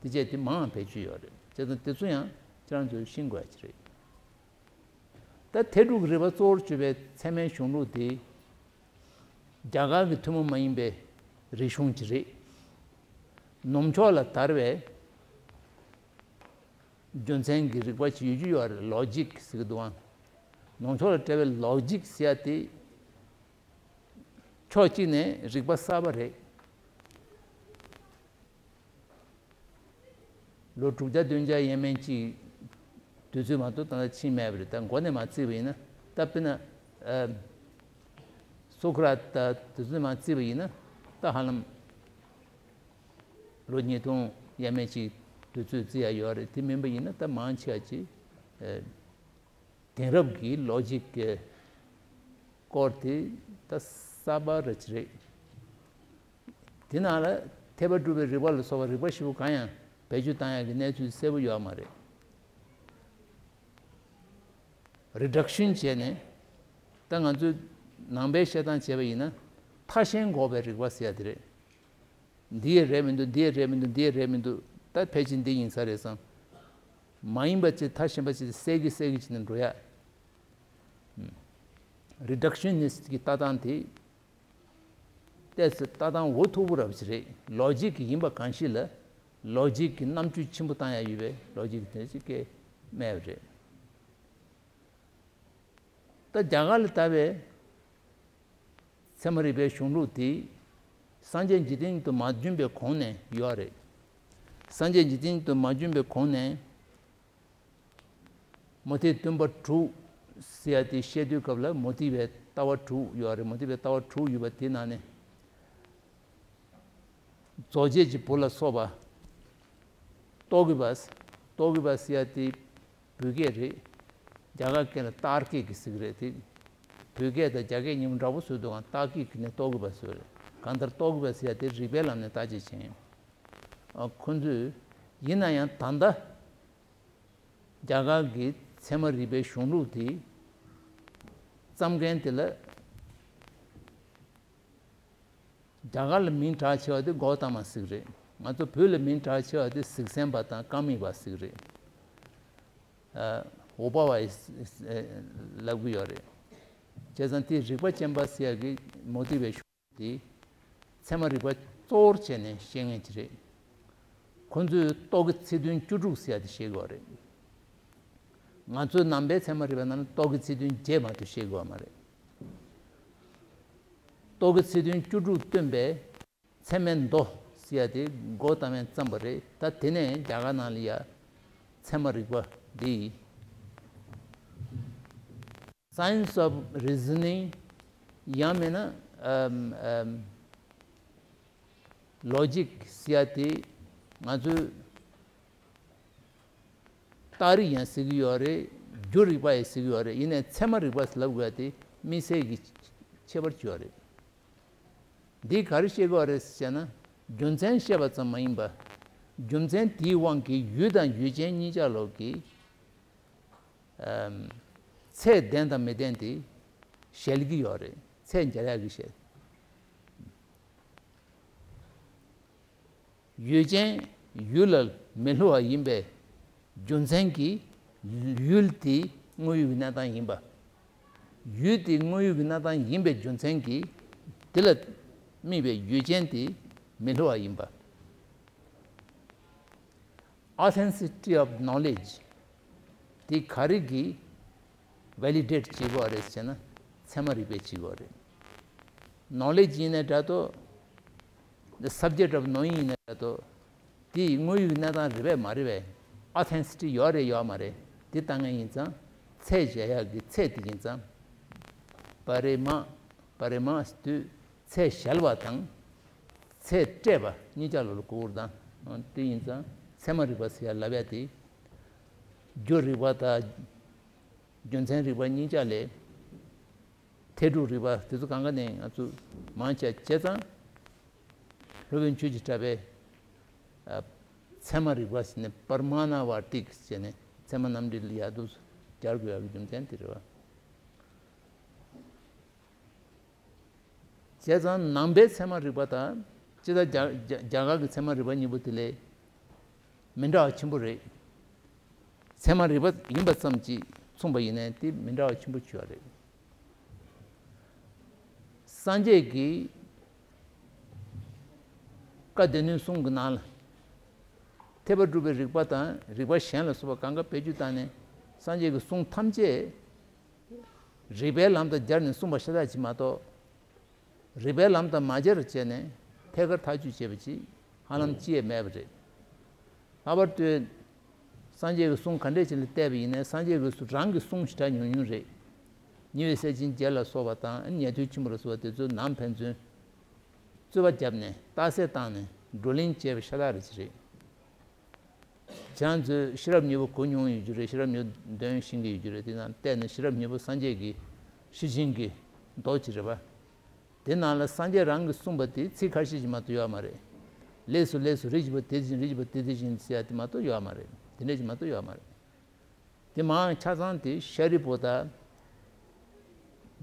དེ་བཅས་དེ་མང་བ་བེད་སྤྱོད་ཡོད་རེད། བྱས་ཙང་དེ་ཚོ་ཡང་ཁྱེད་རང་ཚོས་ཤེས་དགོས་ཡ་ཅིག་རེད། ད་ཐད་ཕྲུག་རིགས་པ་གཙོ་བོར་གྱུར་པའི་ཚད་མའི་གཞུང་ལུགས་དེ། རྒྱ་གར་གྱི་ཐུན་མོང་མ་ཡིན་པའི་རིག་གཞུང་ཅིག་རེད། ནུབ་ཕྱོགས་ལ་དར་བའི་རྒྱུ་མཚན་གྱི་རིག་པ་ཅིག་ཡོད་རྒྱུ་ཡོད་རེད། ལོ་ཇིག་ཟེར་གྱི་འདུག་ཨང་། ནུབ་ཕྱོགས་ལ་བཀྲལ་བའི་ལོ་ཇིག་ཟེར་ཡ་དེ། ཕྱོགས་གཅིག་ནས་རིག་པ་གསར་པ་རེད། ལོ་དྲུག་བརྒྱ་བདུན་བརྒྱ་ཡས་མས་ཅིག་དུས་ཚོད་མ་གཏོགས་ད་ལྟ་ཕྱིན་མེད་པ་རེད། ད་མགོ་ནས་མར་བརྩིས་པ་ཡིན་ན། ད་དཔེར་ན། ཨ། སོ་ཀ་ར་ཏི་དེ་ཚོ་མར་བརྩིས་པ་ཡིན་ན། ད་ཧ་ལམ་ལོ་ཉིས་སྟོང་ཡས་མས་ཅིག་དུས་ཚོད་བརྩི་ཡ་ཡོད་རེད། དེ་མིན་པ་ཡིན་ན་ད་མང་ཆེ་བ་ཅིག་ཨ། དེང་རབས་ཀྱི་ལོ་ཇིག་གི་སྐོར་དེ་ད་གསར་པ་རེད་ཅིག་རེད། དེ་ནང་ལ་འཐད་པ་གྲུབ་པའི་རིགས་པ་ལ་སོགས་པ་རིགས་པ་བཞི་པོ་གང་ཡང་བེད་སྤྱོད་བཏང་ཡག་གི་གནས་ཚུལ་གསལ་པོ་ཡོད་མ་རེད། རི་ཌག་ཤན་བྱས་ནས། ད་ང་ཚོས་ནང་པའི་བཤད་སྟངས་བྱས་པ་ཡིན་ན། ཐ་ཤན་འགོག་པའི་རིགས་པ་ཟེར་ཡ་དེ་རེད། འདི་ཡས་རེད་མི་འདུག་འདི་ཡས་རེད་མི་འདུག་འདི་ཡས་རེད་མི་འདུག་ད་ཕལ་ཆེར་འདི་ཡིན་ས་རེད་བསམ། མ་ཡིན་པ་ཅིག་ཐ་ཤན་པ་ཅིག་གསལ་གི་གསལ་གི་བྱས་ནས་འགྲོ་ཡ། རི་ཌག་ཤན་ནི་སི་ཀྱི་ལྟ་སྟངས་དེ། ཏོག་ཙམ་ལྟ་སྟངས་འུ་ཐུག་པོ་རབ་ཅིག་རེད། ལོ་ཇིག་གི་ཡིན་པ་གང་ཞིག་ལ། ལོ་ཇིག་གི་རྣམ་དཔྱོད་ཆེན་པོ་བཏང་ཡ་ཡོད་པའི་ལོ་ཇིག་གི་དོན་ཞིག་སྐད་སྨྲས་པ་རེད། ད་རྒྱ་གར་ལ་ལྟ་བའི་ཚད་མ་རིག་པའི་གཞུང་ལུགས་དེ་སངས་རྒྱས་འཇིག་རྟེན་དུ་མ་བྱོན་པའི་གོང་ནས་ཡོད་རེད། སངས་རྒྱས་འཇིག་རྟེན་དུ་མ་བྱོན་པའི་གོང་ནས། མུ་སྟེགས་སྟོན་པ་དྲུག་ཟེར་ཡ་དེ་བཤད་དུས་སྐབས་ལ་མུ་སྟེགས་པའི་ལྟ་བ་དྲུག་ཡོད་རེད། མུ་སྟེགས་པའི་ལྟ་བ་དྲུག་ཡོད་པ་དེ་ནང་ནས། རྫོགས་བྱེད་ཀྱི་བུ་ལ་སོགས་པ། ཏོག་གི་པ། ཏོག་གི་པ་ཟེར་ཡ་དེ་བོད་སྐད་རེད། རྒྱ་གར་སྐད་ལ་ཏར་ཀི་གི་ཟེར་གི་རེད་དེ། བོད་སྐད་དང་རྒྱ་སྐད་གཉིས་པོ་འདྲ་པོ་བཟོས་འདུག་ག་ཏར་ཀི་གི་ནས་ཏོག་གི་པ་བཟོས་རེད། གང་ལྟར་ཏོག་གི་པ་ཟེར་ཡ་དེ་རིགས་པའི་ལམ་ནས་བརྟག་དཔྱད་བྱས་ཡིན། ཨ། ཁོ་ཚོས་ཡིན་ན་ཡང་ད་ལྟ་རྒྱ་གར་གྱི་ཚད་མ་རིག་པའི་གཞུང་ལུགས་དེ་བརྩམས་མཁན་དེ་ལ། རྒྱ་གར་ལ་མིང་གྲགས་ཆེ་བ་དེ་གོ་ཏ་མ་ཟེར་གི་རེད། ང་ཚོ་བོད་ལ་མིང་གྲགས་ཆེ་བ་དེ་གཟིག་སེམས་པ་དང་ཀ་མི་པ་ཟེར་གི་རེད། ཨ། ཨོ་པ་བ་ཡི་ལབ་གི་ཡོད་རེད། བྱས་ཙང་དེ་རིག་པ་ཅན་པ་ཟེར་ཡ་གི་མུ་སྟེགས་པའི་གཞུང་དེ་ཚད་མ་རིག་པ་གཙོ་བོར་བྱས་ནས་བཤད་མཁན་ཅིག་རེད། ཁོ་ཚོས་རྟོག་གེ་ཚིག་དོན་བཅུ་དྲུག་ཟེར་ཡ་དེ་བཤད་གི་ཡོད་རེད། ང་ཚོའི་ནང་པའི་ཚད་མ་རིག་པའི་ནང་ན་རྟོག་གེ་ཚིག་དོན་བརྒྱད་མ་གཏོགས་བཤད་དགོས་པ་མ་རེད། རྟོག་གེ་ཚིག་དོན་བཅུ་དྲུག་སྟོན་པའི་ཚད་མའི་མདོ་ཟེར་ཡ་དེ་གོ་ཏ་མས་བརྩམས་པ་རེད། ད་དེ་ནས་རྒྱ་གར་ནང་ལ་ཡ་ཚད་མ་རིག་པ་འདི། Science of Reasoning ཡང་མིན་ན་ཨམ་ཨམ་Logic ཟེར་ཡ་དེ་ང་ཚོས་རྟགས་རིགས་ཡང་ཟེར་གྱི་ཡོད་རེད། རྒྱུ་རིག་པ་ཡང་ཟེར་གྱི་ཡོད་རེད། ཡིན་ནའི་ཚད་མ་རིག་པ་ལབ་དགོས་ཡ་དེ་དམིགས་བསལ་གྱི་ཁྱད་པར་ཅིག་ཡོད་རེད། འདི་ག་རེ་བཤད་དགོས་རེད་ཟེར་ན། རྒྱུ་མཚན་བཤད་པ་ཙམ་མ་ཡིན་པར། རྒྱུ་མཚན་དེའི་དབང་གིས་ཡུལ་དང་ཡུལ་ཅན་གཉིས་ཆ་ལོག་གི་ཚད་ལྡན་དང་མི་ལྡན་དེ་གཞལ་གྱི་ཡོད་རེད། ཚད་འཇལ་ཡག་གི་བཤད། ཡུལ་ཅན་ཡུལ་ལ་མི་སླུ་བ་ཡིན་པའི་རྒྱུ་མཚན་གྱིས་ཡུལ་དེ་དངོས་ཡུལ་གྱི་གནས་སྟངས་ཡིན་པ། ཡུལ་དེ་དངོས་ཡུལ་གྱི་གནས་སྟངས་ཡིན་པའི་རྒྱུ་མཚན་གྱིས་དེ་ལ་དམིགས་པའི་ཡུལ་ཅན་དེ་མི་སླུ་བ་ཡིན་པ། Authenticity of knowledge དེ་ག་རེ་གིས་validate བྱེད་དགོས་རེད་ཟེར་ན། ཚད་མ་རིག་པས་བྱེད་དགོས་རེད། Knowledge ཡིན་ནའི་འདྲ་ཏོ། The subject of knowing ཡིན་ནའི་འདྲ་ཏོ། དེ་དངོས་ཡུལ་གནས་སྟངས་རེད་པས་མ་རེད་པས། Authenticity ཡོད་རེད་ཡོད་མ་རེད། དེ་ལྟ་ངན་ཡིན་ཙང་། ཚད་འཇལ་ཡག་གི་ཚད་དེ་ཡིན་ཙང་། པ་རེ་མ། པ་རེ་མ་དུས་ཚད་གཞལ་བ་དང་། ཚད་སྤྲད་པ་གཉིས་ཆ་ལོ་ལ་གོ་བར་དང་། དེ་ཡིན་ཙང་ཚད་མ་རིག་པ་ཟེར་ཡ་ལབ་ཡ་དེ། རྒྱུ་རིག་པ་དང་། རྒྱུ་མཚན་རིག་པ་གཉིས་ཆ་ལས། ཐལ་འགྲུབ་རིག་པ་དེ་ཚོ་གང་ག་ནས་ང་ཚོ་མང་ཆེ་བྱས་ཙང་། སློབ་དཔོན་ཆོས་ཀྱི་གྲགས་པས། ཨ། ཚད་མ་རིག་པ་ཟེར་ནས་པར་མ་ན་ཝར་ཏིག་ཟེར་ནས་ཚད་མ་རྣམ་འགྲེལ་ལ་ཡག་འདུག་སྦྱར་དགོས་ཡག་གི་རྒྱུ་མཚན་དེ་རེད་བ། བྱས་ཙང་ནང་པའི་ཚད་མ་རིག་པ་དང་། སྤྱིར་བཏང་རྒྱ་རྒྱ་རྒྱ་གར་གྱི་ཚད་མ་རིག་པ་གཉིས་པོ་དེ་ལས་མི་འདྲ་བ་ཆེན་པོ་རེད། ཚད་མ་རིག་པ་ཡིན་པ་ཙམ་གྱིས་མཚུངས་པ་ཡིན་ནའི་དེ་མི་འདྲ་བ་ཆེན་པོ་ཆེ་བ་རེད། སངས་རྒྱས་ཀྱིས་བཀའ་སྡེ་སྣོད་གསུམ་གྱི་ནང་ལ་ཐེག་པ་སྒྲུབ་པའི་རིགས་པ་དང་རིགས་པ་གཞན་ལ་སོགས་པ་གང་ག་བེད་སྤྱོད་བཏང་ནས། སངས་རྒྱས་ཀྱི་གསུང་ཐམས་ཅད་རིགས་པའི་ལམ་དང་སྦྱར་ནས་གསུངས་པ་ཤ་སྟག་ཅིག་མ་གཏོགས། རིགས་པའི་ལམ་དང་མ་སྦྱར་བྱས་ནས་ཐད་ཀར་ཐག་གཅོད་བྱས་པ་ཅིག་ཧ་ལམ་ཅི་ཡང་མེད་པ་རེད། ལྷག་པར་དུ་སངས་རྒྱས་ཀྱི་གསུང་ག་འདྲས་ཅིག་ལ་བལྟས་པ་ཡིན་ནའི། སངས་རྒྱས་ཀྱི་གསུང་རང་གི་གསུང་ཞེ་དྲག་ཉུང་ཉུང་རེད། ཉེ་བའི་སྲས་ཆེན་བརྒྱད་ལ་སོགས་པ་དང་། ཉན་ཐོས་ཆེན་པོ་ལ་སོགས་པ་དེ་ཚོ་ནང་ཕན་ཚུན་རྩོད་པ་བརྒྱབ་ནས་རྟགས་གསལ་བཏང་ནས་བགྲོ་གླེང་བྱས་པ་ཤ་སྟག་རེད་ཅིག་རེད། ཁྱེད་རང་ཚོས་ཤེས་རབ་སྙིང་པོ་གོ་མྱོང་ཡོད་རྒྱུ་རེད། ཤེས་རབ་སྙིང་པོ་འདོན་ཤེས་ཀྱི་ཡོད་རྒྱུ་རེད། དེ་ནང་བལྟས་ནས་ཤེས་རབ་སྙིང་པོ་སངས་རྒྱས་ཀྱི་ཤེར་ཕྱིན་གྱི་མདོ་ཅིག་རེད་པ། དེ་ནང་ལ་སངས་རྒྱས་རང་གིས་གསུངས་པ་དེ་ཚིག་ཁ་ཤས་ཤིག་མ་གཏོགས་ཡོད་མ་རེད། ལས་སུ་ལས་སུ་རིགས་ཀྱི་བུ་དེ་བཞིན། རིགས་ཀྱི་བུ་དེ་དེ་བཞིན་ཟེར་ཡ་དེ་མ་གཏོགས་ཡོད་མ་རེད། དེ་འདྲ་ཞིག་མ་གཏོགས་ཡོད་མ་རེད། དེ་མང་ཆ་ཚང་དེ་ཤཱ་རིའི་བུ་དང་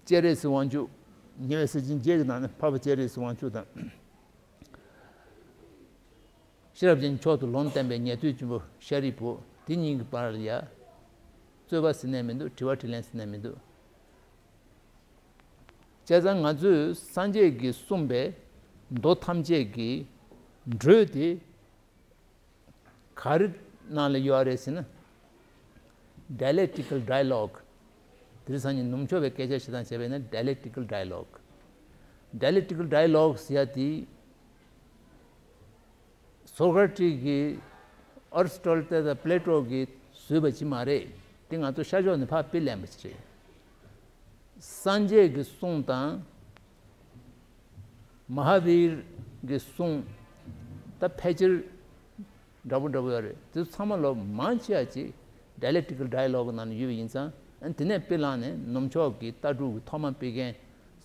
སྤྱན་རས་གཟིགས་དབང་ཕྱུག་ཉེ་བའི་སྲས་ཆེན་བརྒྱད་ཀྱི་ནང་ནས་འཕགས་པ་སྤྱན་རས་གཟིགས་དབང་ཕྱུག་དང་། ཤེས་རབ་ཀྱི་མཆོག་ཏུ་ལུང་བསྟན་པའི་ཉན་ཐོས་ཆེན་པོ་ཤཱ་རིའི་བུ་དེ་གཉིས་ཀྱི་བར་ལ་ཡ་རྩོད་པ་ཟེར་ནས་མི་འདུག། དྲི་བ་དྲིས་ལན་ཟེར་ནས་མི་འདུག། བྱས་ཙང་ང་ཚོས་སངས་རྒྱས་ཀྱིས་གསུངས་པའི་མདོ་ཐམས་ཅད་ཀྱི་འགྲོས་དེ་ག་རེ་ནང་ལ་ཡོད་རེད་ཟེར་ན། Dialectical dialogue། དེ་རིང་སང་ཉིན་ནུབ་ཕྱོགས་པའི་སྐད་ཆ་བཤད་སྟངས་བྱས་པ་ཡིན་ན། Dialectical dialogue། Dialectical dialogue ཟེར་ཡ་དེ་སོ་ཀ་ཏྲི་གིས་ཨར་སི་ཊོ་ཊལ་དང་པི་ལེ་ཊོ་གིས་བཟོས་པ་ཅིག་མ་རེད། དེ་ང་ཚོ་ཤར་ཕྱོགས་ནས་ཕར་སྤེལ་ལེན་པ་ཅིག་རེད། སངས་རྒྱས་ཀྱི་གསུང་དང་། མ་ཧཱ་བིར་གྱི་གསུང་། ད་ཕལ་ཆེར་འདྲ་པོ་འདྲ་པོ་ཡོད་རེད། དེ་ཚོ་ཚང་མ་ལོ་མང་ཆེ་བ་ཅིག་Dialectical dialogue ནང་ནས་ཡོད་པ་ཡིན་ཙང་། ཨ། དེ་ནས་དཔེ་བླངས་ནས་ནུབ་ཕྱོགས་ཀྱི་ལྟ་གྲུབ་ཀྱི་ཐོག་མ་སྤེལ་མཁན་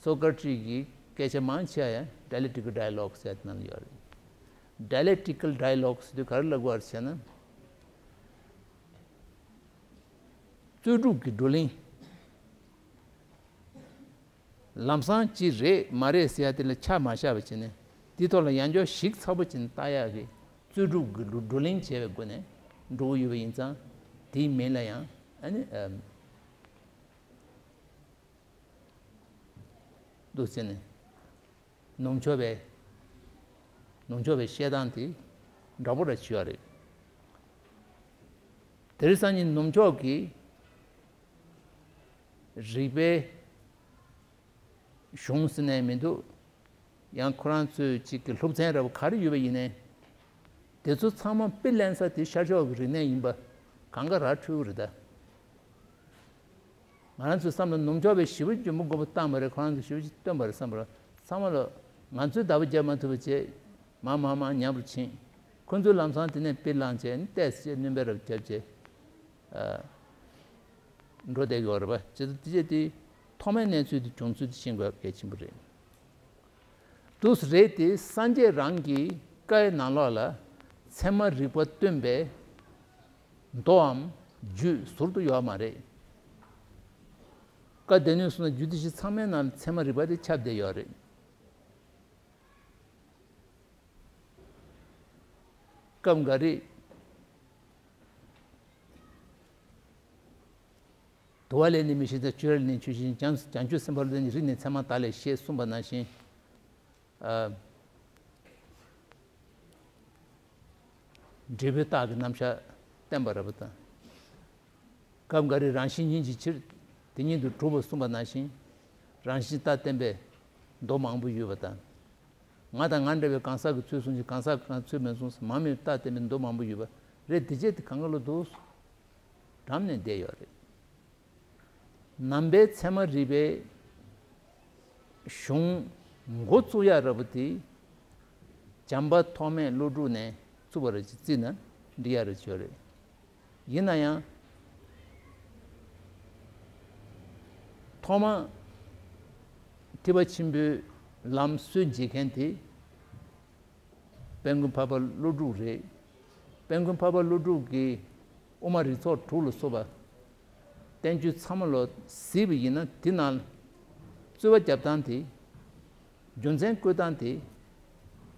སོ་ཀ་ཏྲི་གི་སྐད་ཆ་མང་ཆེ་བ་ཡང་Dialectical dialogue ཟེར་དེ་ནང་ལ་ཡོད་རེད། Dialectical dialogue ཟེར་དུས་ག་རེ་ལབ་དགོས་རེད་ཟེར་ན། རྩོད་སྒྲུབ་ཀྱི་བགྲོ་གླེང་། ལམ་སང་ཅི་རེད་མ་རེད་ཟེར་ཡ་དེ་ལ་ཆ་མ་བཞག་པ་བྱས་ནས། དེའི་ཐོག་ལ་ཡང་བསྐྱར་ཞིབ་ཚགས་པོ་བྱས་ནས་ལྟ་ཡག་གི་རྩོད་སྒྲུབ་ཀྱི་བགྲོ་བགྲོ་གླེང་བྱས་པའི་སྒོ་ནས་འགྲོ་གི་ཡོད་པ་ཡིན་ཙང་། དེའི་མིང་ལ་ཡང་ཨ་ནི་ཨམ། འདུག་ཟེར་ནས། ནུབ་ཕྱོགས་པའི། ནུབ་ཕྱོགས་པའི་བཤད་སྟངས་དེ་འདྲ་པོ་ར་བྱེད་ཡ་རེད། དེ་རིང་སང་ཉིན་ནུབ་ཕྱོགས་ཀྱི་རིག་པའི་གཞུང་ཟེར་ནས་མི་འདུག། ཡང་ཁོ་རང་ཚོའི་གཅིག་གི་སློབ་ཚན་འདྲ་པོ་ག་རེ་ཡོད་པ་ཡིན་ནའི། དེ་ཚོ་ཚང་མ་དཔེ་ལེན་ས་དེ་ཤར་ཕྱོགས་ཀྱི་རིག་གནས་ཡིན་པ་གང་ག་ར་འཕྲོད་ཀྱི་རེད་ད། ང་རང་ཚོའི་བསམ་བློ་ནུབ་ཕྱོགས་པའི་ཞི་བ་འཇོན་པོ་མགོན་པོ་བཏང་བ་རེད། ཁོ་རང་ཚོ་ཞི་བ་ཅིག་བཏོན་པ་རེད་བསམ་པ་རེད། ཚང་མ་ལ་ང་ཚོས་བདག་པོ་རྒྱབ་མ་ཐུབ་པ་བྱས། མར་མར་མར་ཉམས་རུ་ཕྱིན། ཁོ་ཚོས་ལམ་སང་དེ་ནས་དཔེ་བླངས་བྱས་ནས་ཏོག་ཙམ་སྣོན་པ་རབ་བརྒྱབ་བྱས། ཨ། འགྲོ་བསྡད་ཀྱི་ཡོད་རེད་པ། བྱས་ཙང་དེ་བྱས་དེ་ཐོག་མའི་གནས་ཚུལ་དེ་བྱུང་ཚུལ་དེ་ཤེས་དགོས་གལ་ཆེན་པོ་རེད། འདུག་སེ་རེད་དེ། སངས་རྒྱས་རང་གིས་ བཀའི་ནང་ལོགས་ལ་ཚད་མ་རིག་པ་སྟོན་པའི་མདོའམ་རྒྱུད་ཟུར་དུ་ཡོད་མ་རེད། བཀའ་སྡེ་སྣོད་གསུམ་དང་རྒྱུད་སྡེ་བཞི་ཚང་མའི་ནང་ལ་ཚད་མ་རིག་པ་དེ་ཁྱབ་བསྡད་ཡོད་རེད། སྐབས་འགའ་རེ། དུ་བ་ལས་ནི་མི་ཤེས་ཏེ། ཆོས་ར་ལས་ནི་ཆོས་ཤེས་ཤིང་། བྱང་བྱང་ཆུབ་སེམས་དཔའ་སློབ་དཔོན་རིགས་ནི་ཚད་མ་དག་ལས་ཤེས་གསུངས་པ་ནང་བཞིན། ཨ། འབྲས་བུའི་རྟགས་ཀྱི་རྣམ་གཞག་བསྟན་པ་རེད་པ་དང་། སྐབས་འགའ་རེ་རང་བཞིན་ཉིད་ཀྱི་ཕྱིར་དེ་ཉིད་དུ་གྲུབ་པ་གསུངས་པ་ནང་བཞིན། རང་བཞིན་རྟགས་བསྟན་པའི་མདོ་མང་པོ་ཡོད་པ་དང་། ང་དང་ང་འདྲ་བའི་གང་ཟག་གི་ཚུལ་གསུངས་ཤིང་། གང་ཟག་གང་ཚུལ་མིན་གསུངས། མང་མོས་རྟགས་བསྟན་པའི་མདོ་མང་པོ་ཡོད་པ་རེད། དེ་བྱས་དེ་གང་ག་ལ་འདུག་འགྲམ་ནས་བསྡད་ཡོད་རེད། ནང་པའི་ཚད་མ་རིག་པའི་གཞུང་འགོ་བཙུགས་ཡག་ར་བུ་དེ། བྱམས་པ་ཐོགས་མེད་ཀླུ་སྒྲུབ་ནས་བཙུགས་པ་ར་ཅིག་བརྩིས་ན་འགྲིག་ཡག་ར་ཅིག་ཡོད་རེད། ཡིན་ན་ཡང་། ཐོག་མ་ཐེག་པ་ཆེན་པོའི་ལམ་སྲོལ་འབྱེད་མཁན་དེ། དཔལ་མགོན་འཕགས་པ་ཀླུ་སྒྲུབ་རེད། དཔལ་མགོན་འཕགས་པ་ཀླུ་སྒྲུབ་ཀྱིས་དབུ་མ་རིགས་ཚོགས་དྲུག་ལ་སོགས་པ་བསྟན་བཅོས་ཚང་མ་ལོ་གཟིགས་པ་ཡིན་ན། དེ་ནང་རྩོད་པ་རྒྱབ་སྟངས་དེ། རྒྱུ་མཚན་བཀོད་སྟངས་དེ།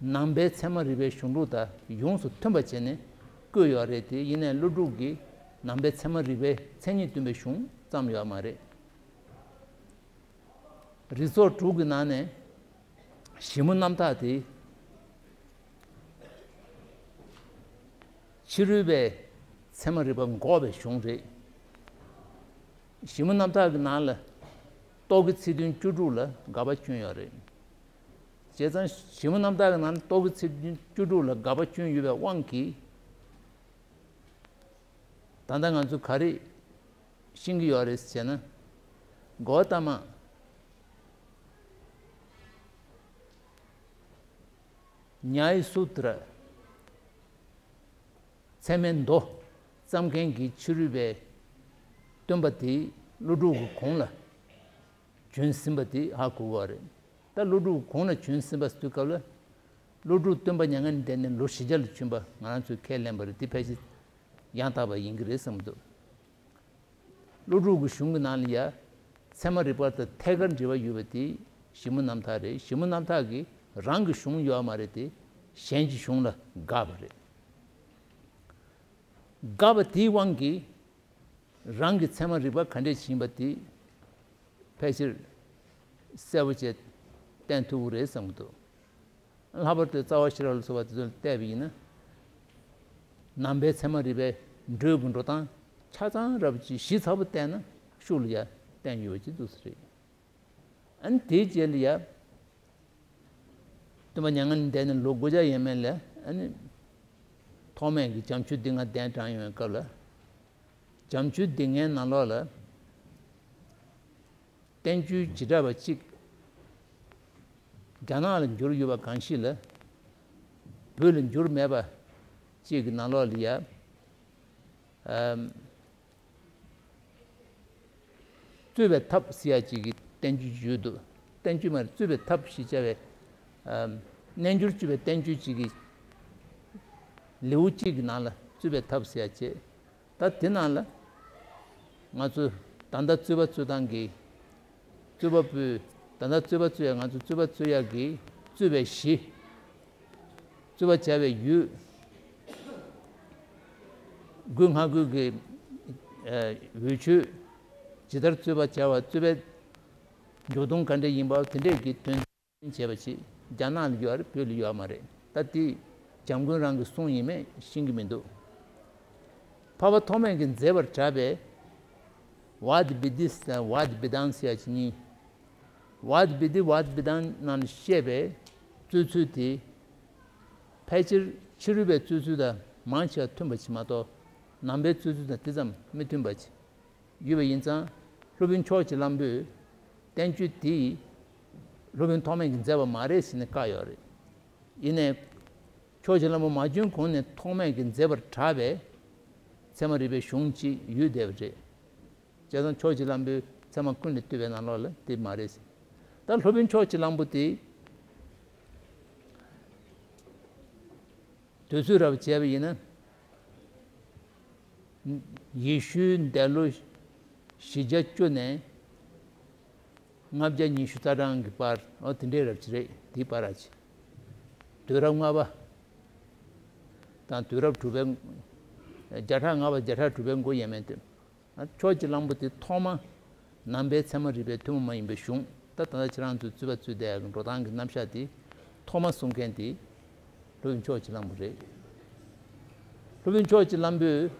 ནང་པའི་ཚད་མ་རིག་པའི་གཞུང་ལུགས་དང་ཡོངས་སུ་མཐུན་པ་བྱས་ནས་བཀོད་ཡོད་རེད་དེ། ཡིན་ནའི་ཀླུ་སྒྲུབ་ཀྱིས་ནང་པའི་ཚད་མ་རིག་པའི་མཚན་ཉིད་སྟོན་པའི་གཞུང་བརྩམས་ཡོད་མ་རེད། རིགས་ཚོགས་དྲུག་གི་ནང་ནས་ཞིབ་མོ་རྣམ་ཐར་དེ་ཕྱི་རོལ་པའི་ཚད་མ་རིག་པ་འགོག་པའི་གཞུང་རེད། ཞིབ་མོ་རྣམ་ཐར་གྱི་ནང་ལ་རྟོག་གེའི་ཚིག་དོན་བཅུ་དྲུག་ལ་དགག་པ་བསྐྱོན་ཡོད་རེད། བྱས་ཙང་ཞིབ་མོ་རྣམ་ཐར་གྱི་ནང་ལ་རྟོག་གེའི་ཚིག་དོན་བཅུ་དྲུག་ལ་དགག་པ་བསྐྱོན་ཡོད་པའི་དབང་གིས། ད་ལྟ་ང་ཚོ་ག་རེ་ཤེས་ཀྱི་ཡོད་རེད་ཟེར་ན། གོ་ཏ་མ་ཉཱ་ཡ་སུ་ཏྲ། ཚད་མའི་མདོ་བརྩམས་མཁན་གྱི་ཕྱི་རོལ་པའི་སྟོན་པ་དེ་ཀླུ་སྒྲུབ་ཀྱི་གོང་ལ་བྱོན་ཟིན་པ་དེ་ཧ་གོ་གི་རེད། ད་ཀླུ་སྒྲུབ་གོང་ལ་བྱོན་ཟིན་པ་ཟེར་དུས་སྐབས་ལ། ཀླུ་སྒྲུབ་སྟོན་པ་མྱ་ངན་ལས་འདས་ནས་ལོ་བཞི་བརྒྱ་ལ་བྱོན་པ་ང་རང་ཚོས་ཁས་ལེན་པ་རེད། དེ་ཕལ་ཆེར་ཡང་དག་པ་ཡིན་གྱི་རེད་བསམ་གྱི་འདུག་ཀླུ་སྒྲུབ་ཀྱི་གཞུང་གི་ནང་ལ་ཡ། ཚད་མ་རིག་པ་དང་ཐད་ཀར་འབྲེལ་བ་ཡོད་པ་དེ་ཞིབ་མོ་རྣམ་ཐར་རེད། ཞིབ་མོ་རྣམ་ཐར་གྱི་རང་གི་གཞུང་ཡོད་མ་རེད་དེ། གཞན་གྱི་གཞུང་ལ་དགག་པ་རེད། དགག་པ་དེའི་དབང་གིས། རང་གི་ཚད་མ་རིག་པ་ག་འདྲས་ཡིན་པ་དེ་ཕལ་ཆེར་གསལ་པོ་བྱས་བསྟན་ཐུབ་ཀྱི་རེད་བསམ་གྱི་འདུག་ལྷག་པར་དུ་རྩ་བ་ཤེས་རབ་ལ་སོགས་པ་དེ་ཚོ་ལ་བལྟས་པ་ཡིན་ན། ནང་པའི་ཚད་མ་རིག་པའི་འགྲོས་ཀྱི་འགྲོ་སྟངས་ཆ་ཚང་རབ་ཅིག་ཞིབ་ཚགས་པོ་བལྟས་ན་ཤུགས་ལ་ཡ་བསྟན་ཡོད་པ་ཅིག་འདུག་ས་རེད། ཨ་ནི་དེའི་རྗེས་ལ་ཡ། སྟོན་པ་མྱ་ངན་འདས་ནས་ལོ་དགུ་བརྒྱ་ཡས་མས་ལ། ཨ་ནི་ཐོགས་མེད་ཀྱི་བྱམས་ཆོས་སྡེ་ལྔ་གདན་དྲངས་ཡོང་བའི་སྐབས་ལ། བྱམས་ཆོས་སྡེ་ལྔའི་ནང་ལོགས་ལ་བསྟན་བཅོས་བྱེ་བྲག་པ་གཅིག་རྒྱ་ནག་ལ་འབྱོར་ཡོད་པ་གང་ཞིག་ལ། བོད་ལ་འབྱོར་མེད་པ་གཅིག་གི་ནང་ལོགས་ལ་ཡ། ཨམ། རྩོད་པའི་ཐབས་ཟེར་ཡ་གཅིག་གི་བསྟན་བཅོས་ཡོད་འདུག་བསྟན་བཅོས་མ་རེད། རྩོད་པའི་ཐབས་ཞེས་བྱ་བའི། ཨམ། རྣལ་འབྱོར་སྤྱོད་པའི་བསྟན་བཅོས་གཅིག་གི་ལེའུ་གཅིག་གི་ནང་ལ་རྩོད་པའི་ཐབས་ཟེར་ཡ་བྱས། ད་དེ་ནང་ལ་ང་ཚོ་ད་ལྟ་རྩོད་པ་རྩོད་སྟངས་ཀྱི་རྩོད་པ་པོས། ད་ལྟ་རྩོད་པ་རྩོད་ཡ། ང་ཚོ་རྩོད་པ་རྩོད་ཡ་གི་རྩོད་པའི་གཞི། རྩོད་པ་བྱ་བའི་ཡུལ། སྒོས་སྔ་རྒོལ་གྱི། ཨ། འོས་ཆོས། ཇི་ལྟར་རྩོད་པ་བྱ་བ། རྩོད་པའི་འཇུག་ལྡོག་ག་འདྲ་ཡིན་པ། དེ་འདྲས་ཀྱི་དོན་བྱས་པ་ཞིག་རྒྱ་ནག་ལ་ཡོད་རེད། བོད་ལ་ཡོད་མ་རེད། ད་དེ་འཇམ་མགོན་རང་གི་གསུང་ཡིན་མིན་ཤེས་ཀྱི་མི་འདུག་འཕགས་པ་ཐོགས་མེད་ཀྱིས་མཛད་པར་གྲགས་པའི་ཝཱ་ཏི་བི་དྷི་དང་ཝཱ་ཏི་བི་དཱན་ཟེར་ཡ་གཅིག་གཉིས། ཝཱ་ཏི་བི་དྷི་ཝཱ་ཏི་བི་དཱན་ནང་ལ་བཤད་པའི་རྩོད་ཚུལ་དེ། ཕལ་ཆེར་ཕྱི་རོལ་པའི་རྩོད་ཚུལ་དང་མང་ཆེ་བ་མཐུན་པ་ཞིག་མ་གཏོགས། ནང་པའི་རྩོད་ཚུལ་དང་དེ་ཙམ་མི་མཐུན་པ་ཞིག་ཡོད་པ་ཡིན་ཙང་། སློབ་དཔོན་ཕྱོགས་ཀྱི་གླང་པོས་བསྟན་བཅོས་དེ་སློབ་དཔོན་ཐོགས་མེད་ཀྱིས་མཛད་པ་མ་རེད་ཟེར་ནས་བཀག་ཡོད་རེད། ཡིན་ནའི་ཕྱོགས་ཀྱི་གླང་པོ་མ་བྱོན་གོང་ནས་ཐོགས་མེད་ཀྱིས་མཛད་པར་གྲགས་པའི་ཚད་མ་རིག་པའི་གཞུང་གཅིག་ཡོད་བསྡད་པ་རེད། བྱས་ཙང་ཕྱོགས་ཀྱི་གླང་པོའི་ཚད་མ་ཀུན་ལས་བཏུས་པའི་ནང་ལོགས་ལ་དེ་མ་རེད་ཟེར། ད་སློབ་དཔོན་ཕྱོགས་ཀྱི་གླང་པོ་དེ་ དུས་ཚོད་རབ་བྱས་པ་ཡིན་ན། ཡེ་ཤུའི་འདས་ལོ་བཞི་བརྒྱ་བཅུ་ནས་ལྔ་བརྒྱ་ཉི་ཤུ་རྩ་གྲངས་ཀྱི་བར། འོ་དེ་འདྲའི་རབ་ཅིག་རེད། དེའི་བར་ར་ཅིག་དུས་རབས་ལྔ་པ་དང་དུས་རབས་དྲུག་པའི། བརྒྱ་ཕྲག་ལྔ་པ་བརྒྱ་ཕྲག་དྲུག་པའི་མགོ་ཡས་མས་དེ། ཕྱོགས་ཀྱི་གླང་པོ་དེ་ཐོག་མ་ནང་པའི་ཚད་མ་རིག་པའི་ཐུན་མོང་མ་ཡིན་པའི་གཞུང་། ད་ད་ལྟ་ཁྱེད་རང་ཚོས་རྩོད་པ་རྩོད་བསྡད་ཡག་གི་འགྲོ་སྟངས་ཀྱི་རྣམ་གཞག་དེ་ཐོག་མ་གསུང་མཁན་དེ་སློབ་དཔོན་ཕྱོགས་ཀྱི་གླང་པོ་རེད། སློབ་དཔོན་ཕྱོགས་ཀྱི་གླང་པོས་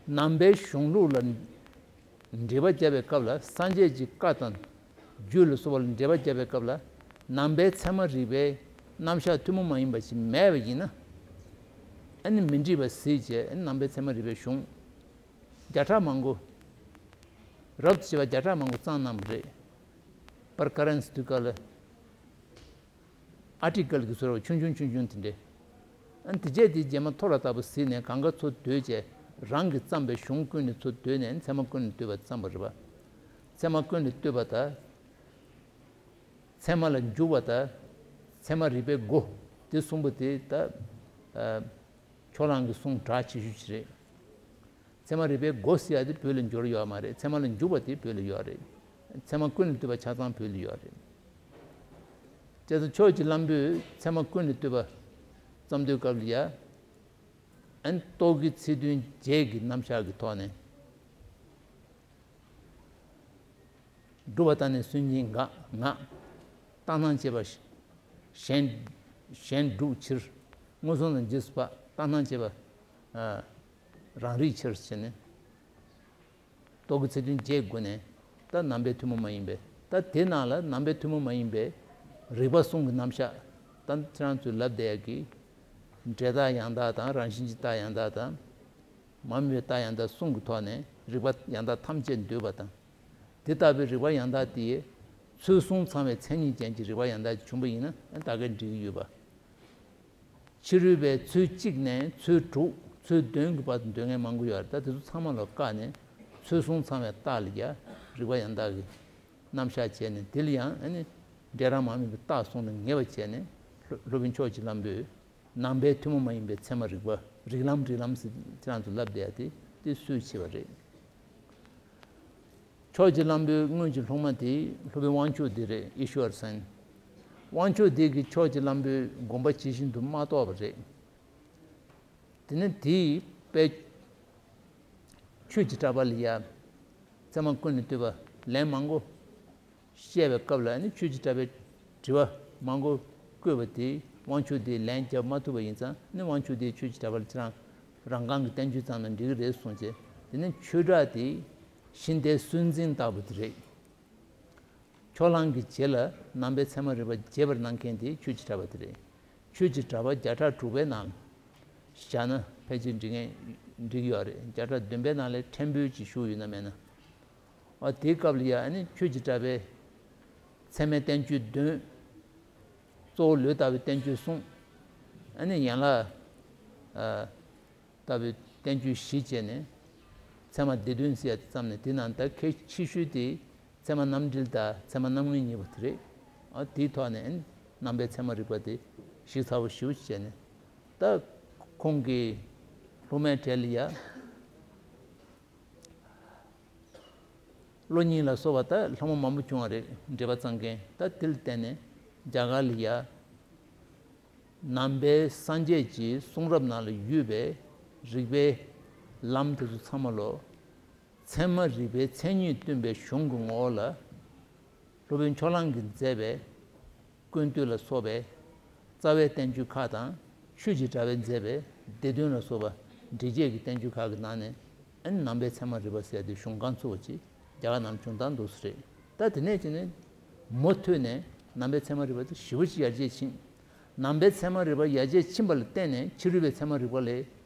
ནང་པའི་གཞུང་ལུགས་ལ་འགྲེལ་པ་བརྒྱབ་པའི་སྐབས་ལ། སངས་རྒྱས་ཀྱི་བཀའ་དང་རྒྱུད་ལ་སོགས་པ་ལ་འགྲེལ་པ་བརྒྱབ་པའི་སྐབས་ལ། ནང་པའི་ཚད་མ་རིག་པའི་རྣམ་གཞག་ཐུན་མོང་མ་ཡིན་པ་ཞིག་མེད་པ་ཡིན་ན། ཨ་ནི་མི་འགྲིག་པ་གཟིགས་བྱས། ཨ་ནི་ནང་པའི་ཚད་མ་རིག་པའི་གཞུང་བརྒྱ་ཕྲག་མང་པོ། རབ་ཏུ་བྱེད་པ་བརྒྱ་ཕྲག་མང་པོ་བརྩམས་གནང་བ་རེད། པར་ཀ་རན་སི་དུས་སྐབས་ལ། ཨར་ཊི་ཀལ་གྱི་ཟུར་བ་ཆུང་ཆུང་ཆུང་ཆུང་དེ་འདྲས། ཨ་ནི་དེ་རྗེས་དེ་རྗེས་མ་མཐོ་རུ་ལྟ་བུ་གཟིགས་ནས། གང་ག་ཚོ་བསྡུས་བྱས། རང་གིས་བརྩམས་པའི་གཞུང་ཀུན་ནས་ཚུར་བསྡུས་ནས་ཚད་མ་ཀུན་ལས་བཏུས་པ་བརྩམས་པ་རེད་པ། ཚད་མ་ཀུན་ལས་བཏུས་པ་དང་། ཚད་མ་ལ་འཇུག་པ་དང་། ཚད་མ་རིག་པའི་སྒོ་དེ་གསུམ་པོ་དེ་ད་ཨ་ཕྱོགས་གླང་གི་གསུང་གྲགས་ཆེ་ཤོས་ཅིག་རེད། ཚད་མ་རིག་པའི་སྒོ་ཟེར་ཡ་དེ་བོད་ལ་འབྱོར་ཡོད་མ་རེད། ཚད་མ་ལ་འཇུག་པ་དེ་བོད་ལ་ཡོད་རེད། ཚད་མ་ཀུན་ལས་བཏུས་པ་ཆ་ཚང་བོད་ལ་ཡོད་རེད། བྱས་ཙང་ཕྱོགས་ཀྱི་གླང་པོས་ཚད་མ་ཀུན་ལས་བཏུས་པ་བརྩམས་དུས་སྐབས་ལ་ཡ། ཨན་རྟོག་གེའི་ཚིག་དོན་བརྒྱད་ཀྱི་རྣམ་གཞག་གི་ཐོག་ནས། སྒྲུབ་པ་དང་ནི་སུན་འབྱིན་འགག་ངག། ལྟར་སྣང་བྱེད་པ་གཞན། གཞན་སྒྲུབ་ཕྱིར། མངོན་སུམ་དང་རྗེས་སུ་དཔག། ལྟར་སྣང་བྱེད་པ་རང་རིག་ཕྱིར་བྱས་ནས། རྟོག་གེའི་ཚིག་དོན་བརྒྱད་སྒོ་ནས་ད་ནང་པའི་ཐུན་མོང་མ་ཡིན་པའི། ད་དེ་ནང་ལ་ནང་པའི་ཐུན་མོང་མ་ཡིན་པའི་རིགས་པ་གསུམ་གྱི་རྣམ་གཞག། ད་ཁྱེད་རང་ཚོས་ལབ་བསྡད་ཡག་གི་འབྲས་རྟགས་ཡང་དག་དང་། རང་བཞིན་གྱི་རྟགས་ཡང་དག་དང་། མ་དམིགས་པའི་རྟགས་ཡང་དག་གསུམ་གྱི་ཐོག་ནས་རིགས་པ་ཡང་དག་ཐམས་ཅད་འདུས་པ་དང་། དེ་ལྟ་བུའི་རིགས་པ་ཡང་དག་དེ་ཚུལ་གསུམ་ཚང་བའི་མཚན་ཉིད་ཅན་གྱི་རིགས་པ་ཡང་དག་བྱུང་པ་ཡིན་ན་ད་གའི་འགྲིག་གི་ཡོད་པ། ཕྱི་རོལ་པའི་ཚུལ་གཅིག་ནས་ཚུལ་དྲུག། ཚུལ་བདུན་གྱི་བར་དུ་འདོད་མཁན་མང་པོ་ཡོད་རེད། ད་དེ་ཚོ་ཚང་མ་ལ་བཀག་ནས་ཚུལ་གསུམ་ཚང་བའི་རྟགས་ལ་ཡ་རིགས་པ་ཡང་དག་གི་རྣམ་གཞག་བྱས་ནས། དེ་ལ་ཡང་ཨ་ནི་འབྲས་རང་མ་དམིགས་པའི་རྟགས་གསུམ་ལ་ངེས་པ་བྱས་ནས། སློབ་དཔོན་ཕྱོགས་ཀྱི་གླང་པོས་ནང་པའི་ཐུན་མོང་མ་ཡིན་པའི་ཚད་མ་རིག་པ། རིགས་ལམ་རིགས་ལམ་ཟེར་ཁྱེད་རང་ཚོ་ལབ་བསྡད་ཡ་དེ་དེ་སུས་བྱས་པ་རེད། ཕྱོགས་ཀྱི་གླང་པོའི་སྔོན་གྱི་སློབ་མ་དེ་སློབ་དཔོན་དབང་ཕྱུག་སྡེ་རེད། ཨི་ཤོར་སན། དབང་ཕྱུག་སྡེ་གིས་ཕྱོགས་ཀྱི་གླང་པོའི་དགོངས་པ་ཇི་བཞིན་དུ་མ་རྟོགས་པ་རེད། དེ་ནས་དེས་དཔེ་ཆོས་ཀྱི་གྲགས་པ་ལ་ཡ་ཚད་མ་ཀུན་ལས་བཏུས་པ་ལན་མང་པོ་བཤད་པའི་སྐབས་ལ་ནི། ཆོས་ཀྱི་གྲགས་པའི་དྲི་བ་མང་པོ་བཀོད་པ་དེ་དབང་ཕྱུག་སྡེས་ལན་རྒྱག་མ་ཐུབ་པ་ཡིན་ཙང་ནི། དབང་ཕྱུག་སྡེས་ཆོས་ཀྱི་གྲགས་པ་ལ་ཁྱེད་རང་རང་རྐང་གི་བསྟན་བཅོས་བརྩམས་ན་འགྲིག་གི་རེད་གསུངས་བྱས། དེ་ནས་ཆོས་གྲགས་དེ་ཤིང་རྟའི་སྲོལ་འཛིན་ལྟ་བུ་དེ་རེད། ཕྱོགས་གླང་གི་རྗེས་ལ་ནང་པའི་ཚད་མ་རིག་པ་རྒྱས་པར་གནང་མཁན་དེ་ཆོས་ཀྱི་གྲགས་པ་དེ་རེད། ཆོས་ཀྱི་གྲགས་པ་བརྒྱ་ཕྲག་དྲུག་པའི་ནང་བཞག་ན་ཕལ་ཆེར་འགྲིག་ངེས་འགྲིག་ཡོད་རེད། བརྒྱ་ཕྲག་བདུན་པའི་ནང་ལས་ཕྲན་བུ་ཅིག་ཞུགས་ཡོད་ན་མེད་ན། འོ་དེའི་སྐབས་ལ་ཡ་ཨ་ནི་ཆོས་ཀྱི་གྲགས་པའི་ཚད་མའི་བསྟན་བཅོས་བདུན། གཙོ་བོ་ལུས་ལྟ་བུའི་བསྟན་བཅོས་གསུམ། ཨ་ནི་ཡན་ལག་ཨ་ལྟ་བུའི་བསྟན་བཅོས་བཞི་བྱས་ནས་ཚད་མ་སྡེ་བདུན་ཟེར་ཡ་དེ་བརྩམས་ནས། དེ་ནང་ད་གལ་ཆེ་ཤོས་དེ་ཚད་མ་རྣམ་འགྲེལ་དང་ཚད་མ་རྣམ་ངེས་གཉིས་པོ་དེ་རེད། ཨ་དེའི་ཐོག་ནས་ཨ་ནི་ནང་པའི་ཚད་མ་རིག་པ་དེ་ཞིབ་ཚགས་པོ་ཞེ་པོ་བྱས་ནས། ད་ཁོང་གི་སློབ་མའི་གྲས་ལ་ཡ་བློ་སྙིང་ལ་སོགས་པ་ད་སློབ་མ་མང་པོ་བྱུང་བ་རེད། འགྲེལ་པ་བརྩམས་མཁན། ད་དེ་ལ་བརྟེན་ནས་རྒྱ་གར་ལ་ཡ་ནང་པའི་སངས་རྒྱས་ཀྱི་གསུང་རབ་ནང་ལ་ཡོད་པའི་རིགས་པའི་ལམ་དེ་ཚོ་ཚང་མ་ལོ། ཚད་མ་རིག་པའི་མཚན་ཉིད་སྟོན་པའི་གཞུང་གི་ངོ་བོ་ལ། སློབ་དཔོན་ཕྱོགས་གླང་གིས་མཛད་པའི་ཀུན་བཏུས་ལ་སོགས་པའི་རྩ་བའི་བསྟན་བཅོས་ཁག་དང་། ཆོས་ཀྱི་གྲགས་པས་མཛད་པའི་སྡེ་བདུན་ལ་སོགས་པ་འགྲེལ་བྱེད་ཀྱི་བསྟན་བཅོས་ཁག་གི་ནང་ནས་ཨ་ནི་ནང་པའི་ཚད་མ་རིག་པ་ཟེར་ཡ་དེ་གཞུང་རྐང་ཚུགས་པ་ཅིག་རྒྱ་གར་ནང་བྱུང་སྟངས་འདུག་སེ་རེད། ད་དེ་ནས་བྱས་ནས་མུ་མཐུད་ནས་ནང་པའི་ཚད་མ་རིག་པ་དེ་ཞེ་པོ་ཅིག་ཡར་རྒྱས་ཕྱིན། ནང་པའི་ཚད་མ་རིག་པ་ཡར་རྒྱས་ཕྱིན་པ་ལ་བརྟེན་ནས་ཕྱི་རོལ་པའི་ཚད་མ་རིག་པ་ལས་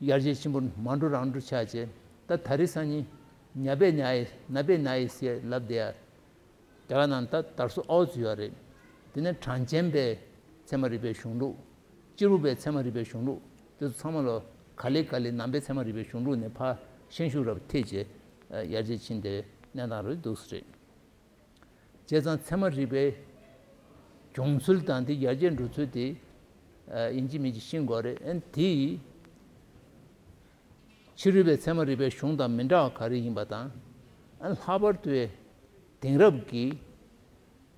ཡར་རྒྱས་ཆེན་པོ་མ་འགྲོ་རང་འགྲོ་ཆགས་བྱས། ད་ད་རེས་སང་ཉིན་ཉ་པེ་ཉ་ཡེ་ན་པེ་ན་ཡེ་ཟེར་ལབ་བསྡད་ཡ། རྒྱ་གར་ནང་ད་དར་སོ་ཨའོ་ཙི་ཡོད་རེད། དེ་ནས་གྲངས་ཅན་པའི་ཚད་མ་རིག་པའི་གཞུང་ལུགས། སྤྱི་རུ་པའི་ཚད་མ་རིག་པའི་གཞུང་ལུགས། དེ་ཚོ་ཚང་མ་ལོ་ག་ལེ་ག་ལེ་ནང་པའི་ཚད་མ་རིག་པའི་གཞུང་ལུགས་ནས་ཕར་ཤན་ཤུགས་རབ་ཐེབས་བྱས་ཡར་རྒྱས་ཕྱིན་བསྡད་པའི་གནས་སྟངས་རེད་འདུག་སེ་རེད། བྱས་ཙང་ཚད་མ་རིག་པའི་བྱུང་ཚུལ་དང་དེ་ཡར་རྒྱས་འགྲོ་ཚུལ་དེ་ ཡིན་གཅིག་མིན་གཅིག་ཤེས་དགོས་རེད། ཨ་ནི་དེ་ཕྱི་རོལ་པའི་ཚད་མ་རིག་པའི་གཞུང་དང་མི་འདྲ་བ་ག་རེ་ཡིན་པ་དང་། ཨ་ནི་ལྷག་པར་དུ་དེང་རབས་ཀྱི་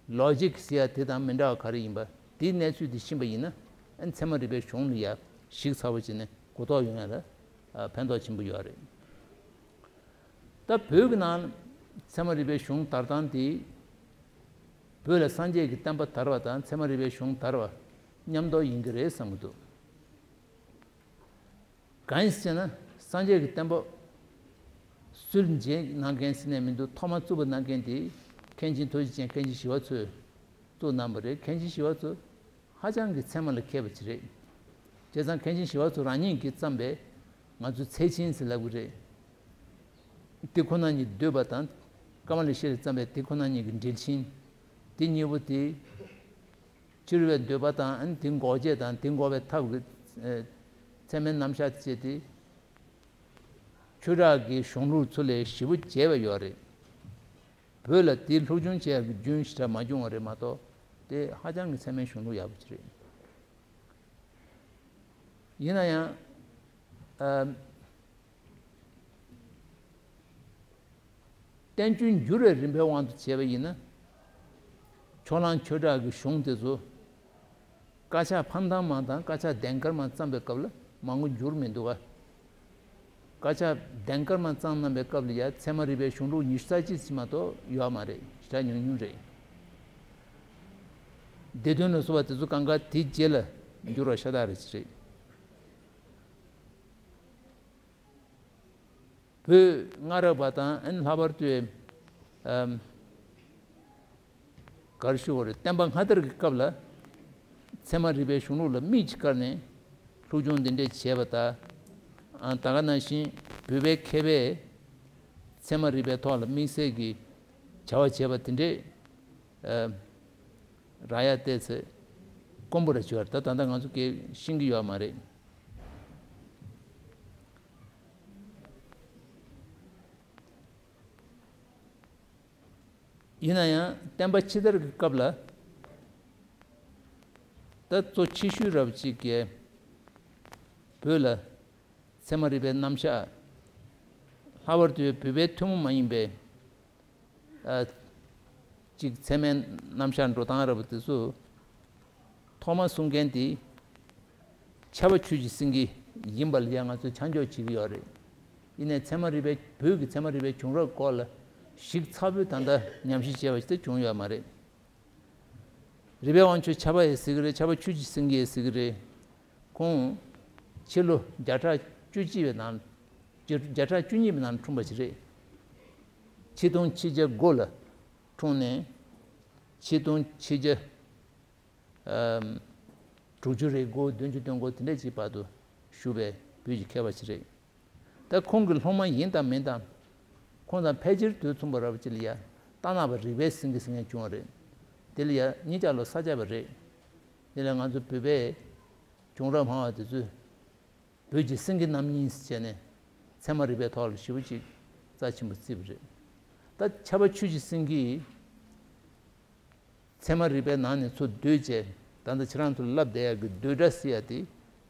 ལོ་ཇིག་ཟེར་ཡ་དེ་དང་མི་འདྲ་བ་ག་རེ་ཡིན་པ། དེའི་གནས་ཚུལ་དེ་ཤེས་པ་ཡིན་ན། ཨ་ནི་ཚད་མ་རིག་པའི་གཞུང་ལ་ཡ་ཞིབ་ཚགས་པོ་བྱས་ནས་གོ་རྟོགས་ཡོང་ཡ་ལ་ཕན་ཐོགས་ཆེན་པོ་ཡོད་རེད། ད་བོད་ཀྱི་ནང་ཚད་མ་རིག་པའི་གཞུང་དར་སྟངས་དེ། བོད་ལ་སངས་རྒྱས་ཀྱི་བསྟན་པ་དར་བ་དང་ཚད་མ་རིག་པའི་གཞུང་དར་བ་མཉམ་དུ་ཡིན་གྱི་རེད་བསམ་གྱི་འདུག་གང་ཡིན་ཟེར་ན། སངས་རྒྱས་ཀྱི་བསྟན་པ་སུས་རྗེས་གནང་མཁན་ཟེར་ནས་མི་འདུག་ཐོག་མར་བཙུགས་པ་གནང་མཁན་དེ་མཁན་ཆེན་ཐུགས་རྗེ་ཅན་མཁན་ཆེན་ཞི་བ་འཚོས་བཙུགས་གནང་བ་རེད། མཁན་ཆེན་ཞི་བ་འཚོ་ཧ་ཅང་གི་ཚད་མ་ལ་མཁས་པ་ཅིག་རེད། བྱས་ཙང་མཁན་ཆེན་ཞི་བ་འཚོ་རང་ཉིད་ཀྱིས་བརྩམས་པའི་ང་ཚོའི་ཚེ་ཆེན་ཟེར་ལབ་ཀྱི་རེད། དེ་ཁོ་ན་ཉིད་འདོད་པ་དང་། ཀ་མ་ལ་ཤཱི་ལས་བརྩམས་པའི་དེ་ཁོ་ན་ཉིད་ཀྱི་འགྲེལ་ཆེན། དེ་གཉིས་པོ་དེ་ཕྱི་རོལ་པའི་འདོད་པ་དང་། ཨ་ནི་དེ་འགོག་བྱེད་དང་དེ་འགོག་པའི་ཐབས་ཀྱི་ཚད་མའི་རྣམ་གཞག་བཅས་དེ་ཆོས་གྲགས་ཀྱི་གཞུང་ལུགས་ཚོ་ལས་ཞེ་པོ་རྒྱས་པ་ཡོད་རེད། བོད་ལ་དེའི་སློབ་སྦྱོང་བྱེད་ཡག་གི་རྒྱུན་ཞེ་དྲག་མ་བྱུང་བ་རེད་མ་གཏོགས། དེ་ཧ་ཅང་གི་ཚད་མའི་གཞུང་ལུགས་ཡག་པོ་ཅིག་རེད། ཡིན་ན་ཡང་། ཨ། བསྟན་བཅོས་འགྱུར་བའི་རིམ་པའི་དབང་དུ་བྱས་པ་ཡིན་ན། ཕྱོགས་གླང་ཆོས་གྲགས་ཀྱི་གཞུང་དེ་ཚོ། དཀར་ཆག་ཕ་མཐའ་མ་དང་དཀར་ཆག་ལྡན་དཀར་མ་བརྩམས་པའི་སྐབས་ལ་མང་པོ་འགྱུར་མི་འདུག་ག་དཀར་ཆག་ལྡན་དཀར་མ་བརྩམས་གནང་པའི་སྐབས་ལ་ཡ་ཚད་མ་རིག་པའི་གཞུང་ལུགས་ཉི་ཤུ་རྩ་གཅིག་ཙམ་མ་གཏོགས་ཡོད་མ་རེད། ཞེ་དྲག་ཉུང་ཉུང་རེད། སྡེ་བདུན་ལ་སོགས་པ་དེ་ཚོ་གང་ག་དེའི་རྗེས་ལ་འགྱུར་བ་ཤ་སྟག་རེ་ཅིག་རེད། བོད་སྔ་རབས་པ་དང་། ཨ་ནི་ལྷག་པར་དུ། ཨམ། ག་རེ་ཞུ་དགོས་རེད། བསྟན་པ་སྔ་དར་གྱི་སྐབས་ལ་ཚད་མ་རིག་པའི་གཞུང་ལུགས་ལ་དམིགས་ཀྱིས་བཀར་ནས་སློབ་སྦྱོང་འདི་འདྲས་བྱས་པ་དང་། ཨ། ད་ག་ནང་བཞིན་བོད་པའི་མཁས་པས་ཚད་མ་རིག་པའི་ཐོག་ལ་དམིགས་བསལ་གྱི་བྱ་བ་བྱས་པ་དེ་འདྲས། ཨ། རག་ཡ་བལྟས་ཚེ་དཀོན་པོ་རེད་བྱུང་བ་རེད། ད་ད་ལྟ་ང་ཚོ་གས་ཤེས་ཀྱི་ཡོད་མ་རེད། ཡིན་ན་ཡང་བསྟན་པ་ཕྱི་དར་གྱི་སྐབས་ལ། ད་གཙོ་ཆེ་ཤོས་རབ་ཅིག་གིས་བོད་ལ་ཚད་མ་རིག་པའི་རྣམ་གཞག་ལྷག་པར་དུ་བོད་པའི་ཐུན་མོང་མ་ཡིན་པའི། ཨ། ཅིག་ཚད་མའི་རྣམ་གཞག་འགྲོ་སྟངས་རབ་དེ་ཚོ། ཐོག་མ་གསུང་མཁན་དེ་ཕྱྭ་པ་ཆོས་ཀྱི་སེང་གེ་ཡིན་པ་ལ་ཡང་ང་ཚོས་ཆ་འཇོག་བྱེད་ཀྱི་ཡོད་རེད། ཡིན་ནའི་ཚད་མ་རིག་པའི། བོད་ཀྱི་ཚད་མ་རིག་པའི་བྱུང་རབས་སྐོར་ལ་ཞིབ་ཚགས་པོས་ད་ལྟ་ཉམས་ཞིབ་བྱས་པ་ཞིག་ད་བྱུང་ཡོད་མ་རེད། རིག་པའི་དབང་ཕྱུག་ཕྱྭ་པ་ཡང་ཟེར་གྱི་རེད། ཕྱྭ་པ་ཆོས་ཀྱི་སེང་གེ་ཡང་ཟེར་གྱི་རེད། ཁོང་ཕྱི་ལོ་བརྒྱ་ཕྲག་བཅུ་གཅིག་པའི་ནང་། བརྒྱ་ཕྲག་བཅུ་གཉིས་པའི་ནང་འཁྲུངས་པ་ཞིག་རེད། ཆིག་སྟོང་ཆིག་བརྒྱ་དགུ་ལ་འཁྲུངས་ནས། ཆིག་སྟོང་ཆིག་བརྒྱ། ཨམ། དྲུག་ཅུ་རེ་དགུ། བདུན་ཅུ་དོན་དགུ་དེ་འདྲ་ཅིག་བར་དུ་བཞུགས་པའི་བོད་ཀྱི་མཁས་པ་ཞིག་རེད། ད་ཁོང་གི་སློབ་མ་ཡིན་དང་མིན་དང་། ཁོང་དང་ཕལ་ཆེར་དུས་མཚུངས་པ་རབ་ཅིག་ལ་ཡ་རྟ་ནག་པ་རིག་པའི་སེང་གེ་ཟེར་མཁན་བྱུང་བ་རེད། དེ་ལ་ཡ་གཉིས་ཆ་ལོ་ས་ཆ་བ་རེད། དེ་ལ་ང་ཚོ་བོད་པའི་བྱུང་རབས་སྨྲ་བ་དེ་ཚོས་བོད་ཀྱི་སེང་གེ་རྣམ་གཉིས་ཟེར་བྱས་ནས་ཚད་མ་རིག་པའི་ཐོག་ལ་ཞེ་པོ་ཅིག་རྩ་ཆེན་པོ་བརྩིས་པ་རེད། ད་ཕྱྭ་པ་ཆོས་ཀྱི་སེང་གེས་ཚད་མ་རིག་པའི་ནང་ནས་ཚུར་བསྡུས་བྱས། ད་ལྟ་ཁྱེད་རང་ཚོ་ལབ་བསྡད་ཡག་གི་བསྡུས་གྲྭ་ཟེར་ཡ་དེ་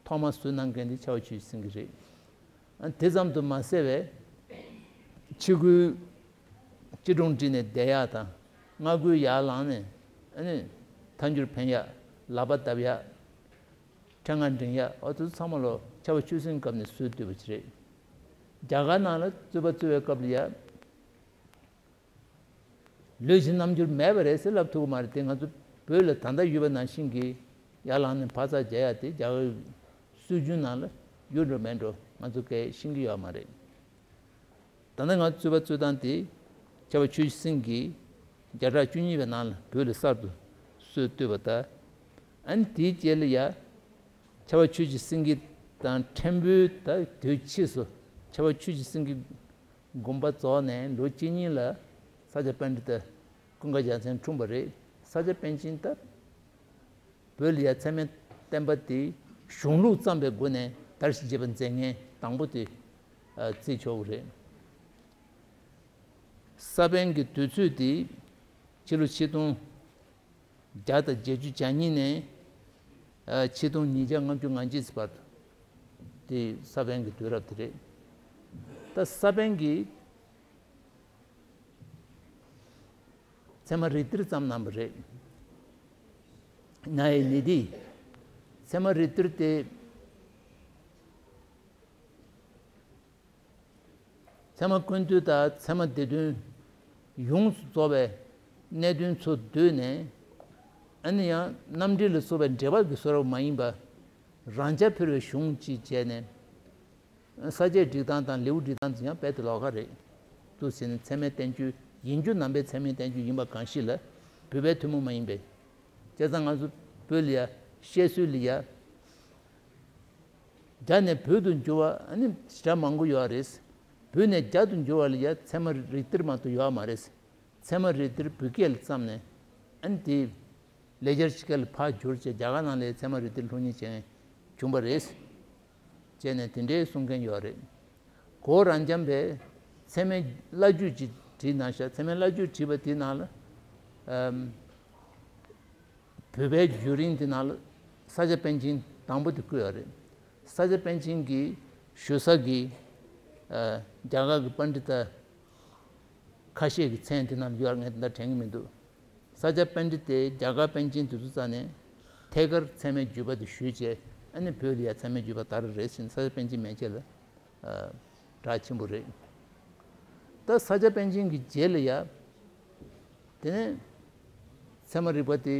ཐོག་མ་བཟོས་གནང་མཁན་དེ་ཕྱྭ་པ་ཆོས་ཀྱི་སེང་གེ་རེད། ཨ། དེ་ཙམ་དུ་མ་ཟད་པའི་ཕྱི་སྒོའི་སྐྱིལ་ཀྲུང་བསྒྲིགས་ནས་བསྡད་ཡག་དང་། སྔ་སྒོའི་ཡར་ལངས་ནས། ཨ་ནི་ཐལ་འགྱུར་འཕེན་ཡག་ལག་པ་བརྡབ་ཡག་ཕྲེང་བ་འདྲེན་ཡག་འོ་དེ་ཚོ་ཚང་མ་ལོ་ཕྱྭ་པ་ཆོས་སེང་གེའི་སྐབས་ནས་སྲོལ་བཏོད་པ་ཅིག་རེད། རྒྱ་གར་ནང་ལ་རྩོད་པ་རྩོད་པའི་སྐབས་ལ་ཡ། ལུས་ཀྱི་རྣམ་འགྱུར་མེད་པ་རེད་ཟེར་ལབ་ཐུབ་ཀྱི་མ་རེད་དེ། ང་ཚོ་བོད་ལ་ད་ལྟ་ཡོད་པ་ནང་བཞིན་གྱི་ཡར་ལངས་ནས་འཕག་འཚག་རྒྱག་ཡག་དེ་རྒྱ་གར་སྲོལ་རྒྱུན་ནང་ལ་ཡོད་འགྲོ་མེད་འགྲོ་ང་ཚོ་གས་ཤེས་ཀྱི་ཡོད་མ་རེད། ད་ལྟ་ང་ཚོ་རྩོད་པ་རྩོད་སྟངས་དེ་ཕྱྭ་པ་ཆོས་ཀྱི་སེང་གེས་བརྒྱ་ཕྲག་བཅུ་གཉིས་པའི་ནང་ལ་བོད་ལ་གསར་དུ་སྲོལ་བཏོད་པ་དང་། ཨ་ནི་དེའི་རྗེས་ལ་ཡ་ཕྱྭ་པ་ཆོས་ཀྱི་སེང་གེ་དང་ཕྲན་བུ་ད་དུས་ཕྱིས་སུ་ཕྱྭ་པ་ཆོས་ཀྱི་སེང་གེ་དགོངས་པ་རྫོགས་ནས་ལོ་གཅིག་གཉིས་ལ་ས་སྐྱ་པཎྜི་ཏ་ཀུན་དགའ་རྒྱལ་མཚན་འཁྲུངས་པ་རེད། ས་སྐྱ་པཎ་ཆེན་ད་བོད་ལ་ཡ་ཚད་མའི་བསྟན་པ་དེ་གཞུང་ལུགས་བརྩམས་པའི་སྒོ་ནས་དར་ཞིང་རྒྱས་པ་མཛད་མཁན་དང་པོ་དེ་བརྩིས་ཆོག་གི་རེད། ས་པཎ་གྱི་དུས་ཚོད་དེ་ཕྱི་ལོ་ཆིག་སྟོང་བརྒྱ་དང་བརྒྱད་ཅུ་གྱ་གཉིས་ནས་ ཆིག་སྟོང་ཉིས་བརྒྱ་ལྔ་བཅུ་ང་གཅིག་བར་དུ་དེ་ས་པཎ་གྱི་དུས་རབས་དེ་རེད། ད་ས་པཎ་གྱི་ཚད་མ་རིགས་གཏེར་བརྩམས་གནང་བ་རེད། ན་ཡི་ནི་དེ་ཚད་མ་རིགས་གཏེར་དེ། ཚད་མ་ཀུན་བཏུས་དང་ཚད་མ་སྡེ་བདུན་ཡོངས་སུ་རྫོགས་པའི་གནད་དོན་ཚོ་བསྡུས་ནས། ཨ་ནི་ཡང་རྣམ་འགྲེལ་ལ་སོགས་པའི་འགྲེལ་པ་གི་བཟོ་འདྲ་མ་ཡིན་པ། རང་རྐྱ་འཕེར་བའི་གཞུང་ཅིག་བྱས་ནས། ས་བཅད་སྒྲིག་སྟངས་དང་ལེའུ་སྒྲིག་སྟངས་དེ་ཡང་རྦད་དེ་ལོགས་ཀ་རེད། འདུག་ཟེར་ནས་ཚད་མའི་བསྟན་བཅོས་ཡིན་རྒྱུ་ནང་པའི་ཚད་མའི་བསྟན་བཅོས་ཡིན་པ་གང་ཞིག་ལ་བོད་པའི་ཐུན་མོང་མ་ཡིན་པའི། བྱས་ཙང་ང་ཚོ་བོད་ལ་ཡ་བཤད་སྲོལ་ལ་ཡ། རྒྱ་ནས་བོད་དུ་འགྱུར་བ་ཨ་ནི་ཞེ་དྲག་མང་པོ་ཡོད་རེད། བོད་ནས་རྒྱ་དུ་འགྱུར་བ་ལ་ཡ་ཚད་མ་རིགས་གཏེར་མ་གཏོགས་ཡོད་མ་རེད། ཚད་མ་རིགས་གཏེར་བོད་སྐད་ལ་བརྩམས་ནས་ཨ་ནི་དེ་ལེགས་སྦྱར་ཕྱི་སྐད་ལ་ཕར་བསྒྱུར་བྱས་རྒྱ་གར་ནང་ལ་ཚད་མ་རིགས་གཏེར་སློབ་གཉེར་བྱེད་མཁན་བྱུང་བ་རེད། བྱས་ནས་དེ་འདྲའི་གསུང་མཁན་ཡོད་རེད། གོ་རང་འཇམ་པས་ཚད་མའི་བླ་བརྒྱུད་ཅིག་བྲིས་གནང་ཤག་ཚད་མའི་བླ་བརྒྱུད་བྲིས་པ་དེའི་ནང་ལ་ཨམ། བོད་པའི་བརྒྱུད་རིམ་དེ་ནང་ལ་ས་སྐྱ་པཎ་ཆེན་དང་པོ་དེ་བཀོད་ཡོད་རེད། ས་སྐྱ་པཎ་ཆེན་གྱི་བཞུགས་ས་གི་ཨ། རྒྱ་གར་གྱི་པཎྜི་ཏ་ཁ་ཤས་ཀྱི་མཚན་དེ་ནང་ལ་ཡོད་རེད། ངས་དེ་འདྲ་དྲན་གྱི་མི་འདུག་ས་སྐྱ་པཎྜི་ཏས་རྒྱ་གར་པཎ་ཆེན་དེ་ཚོ་རྩ་ནས་ཐད་ཀར་ཚད་མའི་བརྒྱུད་པ་དེ་ཞུས་བྱས། ཨ་ནི་བོད་ལ་ཡ་ཚད་མའི་བརྒྱུད་པ་དར་རེད་ཟེར་ནས་ས་སྐྱ་པཎ་ཆེན་མན་ཆད་ལ་གྲགས་ཆེན་པོ་རེད། ད་ས་སྐྱ་པཎ་ཆེན་གྱི་རྗེས་ལ་ཡ། དེ་ནས་ཚད་མ་རིག་པ་དེ་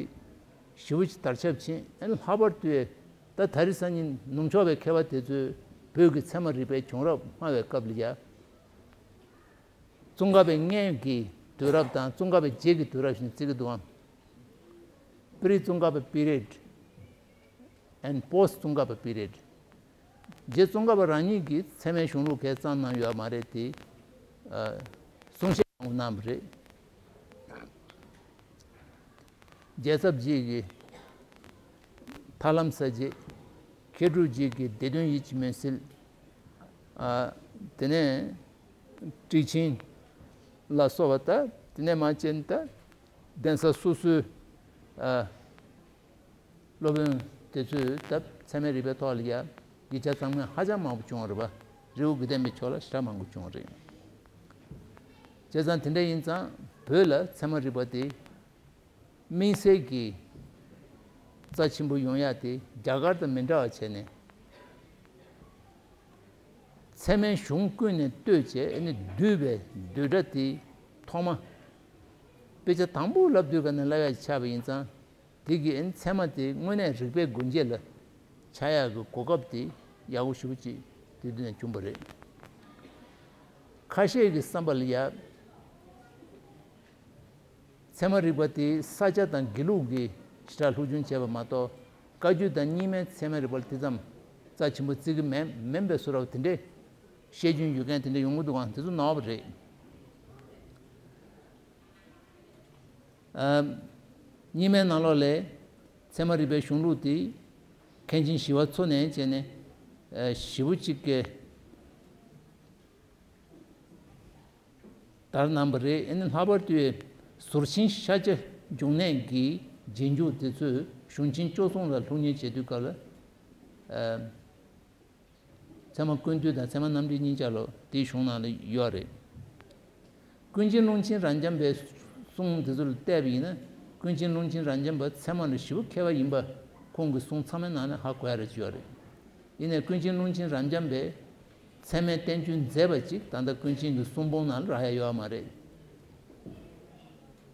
ཞེ་པོ་ཅིག་དར་ཁྱབ་ཕྱིན། ཨ་ནི་ལྷག་པར་དུ་ད་དེང་སང་ཉིན་ནུབ་ཕྱོགས་པའི་མཁས་པ་དེ་ཚོས་བོད་ཀྱི་ཚད་མ་རིག་པའི་བྱུང་རབས་སྨྲ་བའི་སྐབས་ལ་ཡ། ཙོང་ཁ་པའི་སྔོན་གྱི་དུས་རབས་དང་ཙོང་ཁ་པའི་རྗེས་ཀྱི་དུས་རབས་ཞེས་བརྩི་གི་འདུག་གམ། Pre Tsongkhapa period and Post Tsongkhapa period. རྗེ་ཙོང་ཁ་པ་རང་ཉིད་ཀྱིས་ཚད་མའི་གཞུང་ལུགས་གང་བརྩམས་གནང་ཡོད་མ་རེད་དེ། ཨ། གསུང་བཤད་གནང་བ་རེད། རྒྱལ་ཚབ་རྗེ་གི་ཐར་ལམ་ས་བཅད། མཁས་གྲུབ་རྗེ་གི་སྡེ་བདུན་ཡིད་ཀྱི་མུན་སེལ། ཨ། དེ་ནས་ཊཱིཀ་ཆེན་ལ་སོགས་པ། ད་དེ་ནས་མར་བྱས་ནས་ད་གདན་ས་སོ་སོའི། ཨ། སློབ་དཔོན་དེ་ཚོས་ད་ཚད་མའི་རིག་པའི་ཐོག་ལ་ཡ་ཡིག་ཆ་གཙང་མ་ཧ་ཅང་མང་པོ་བྱུང་བ་རེད་པ། རི་བོ་དགེ་ལྡན་པའི་ཕྱོགས་ལ་ཞེ་དྲག་མང་པོ་བྱུང་བ་རེད། བྱས་ཙང་དེ་འདྲ་ཡིན་ཙང་བོད་ལ་ཚད་མ་རིག་པ་དེ་དམིགས་བསལ་གྱི་རྩ་ཆེན་པོ་ཡོང་ཡ་དེ་རྒྱ་གར་དང་མི་འདྲ་བ་བྱས་ནས། ཚད་མའི་གཞུང་ཀུན་ནས་བཏོས་བྱས་ཨ་ནི་བསྡུས་པའི་བསྡུས་གྲྭ་དེ་ཐོག་མ། དཔེ་ཆ་དང་པོ་བསླབ་དུས་ག་ནས་བསླབ་ཡ་ཆགས་པ་ཡིན་ཙང་། དེ་གིས་ཨ་ནི་ཚད་མ་དེ་དངོས་གནས་རིག་པའི་སྒོ་འབྱེད་ལ་ཆགས་ཡག་གི་གོ་སྐབས་དེ་ཡག་པོ་ཞེ་པོ་ཅིག་དེ་དུས་ནས་བྱུང་བ་རེད། ཁ་ཤས་ཀྱི་བསམ་པ་ལ་ཡ། ཚད་མ་རིག་པ་དེ་ས་སྐྱ་དང་དགེ་ལུགས་ཀྱིས་ཞེ་དྲག་སློབ་སྦྱོང་བྱས་པ་མ་གཏོགས། བཀའ་བརྒྱུད་དང་རྙིང་མའི་ཚད་མ་རིག་པ་ལ་དེ་ཙམ་རྩ་ཆེན་པོ་བརྩི་གི་མེད་མིན་པའི་བཟོ་འདྲ་དེ་འདྲའི་བཤད་རྒྱུན་ཡོད་མཁན་དེ་འདྲ་ཡོང་གི་འདུག་གམ། དེ་ཚོ་ནོར་བ་རེད། ཨ། རྙིང་མའི་ནང་ལོགས་ལ་ཚད་མ་རིག་པའི་གཞུང་ལུགས་དེ་མཁན་ཆེན་ཞི་བ་འཚོ་ནས་བྱས་ནས། ཨ། ཞེ་པོ་ཅིག་གི་དར་གནང་བ་རེད། ཨ་ནི་ལྷག་པར་དུ་ཟུར་ཆེན་ཤཱཀྱ་འབྱུང་གནས་ཀྱི་རྗེས་འཇུག་དེ་ཚོས་གཞུང་ཆེན་བཅུ་གསུམ་ལ་སློབ་གཉེར་བྱེད་དུས་སྐབས་ལ། ཨ། ཚད་མ་ཀུན་བཏུས་དང་ཚད་མ་རྣམ་འགྲེལ་གཉིས་ཆ་ལ་དེའི་གཞུང་ནང་ལ་ཡོད་རེད། ཀུན་མཁྱེན་ཀློང་ཆེན་རབ་འབྱམས་པའི་གསུང་དེ་ཚོ་ལ་བལྟས་པ་ཡིན་ན། ཀུན་མཁྱེན་ཀློང་ཆེན་རབ་འབྱམས་པ་ཚད་མ་ལ་ཞེ་པོ་མཁས་པ་ཡིན་པ་ཁོང་གི་གསུང་ཚང་མའི་ནང་ནས་ཧ་གོ་ཡ་རེ་ཅིག་ཡོད་རེད། ཡིན་ནའི་ཀུན་མཁྱེན་ཀློང་ཆེན་རབ་འབྱམས་པས་ཚད་མའི་བསྟན་བཅོས་མཛད་པ་ཅིག་ད་ལྟ་ཀུན་མཁྱེན་གྱི་གསུང་འབུམ་ནང་ལ་རག་ཡ་ཡོད་མ་རེད།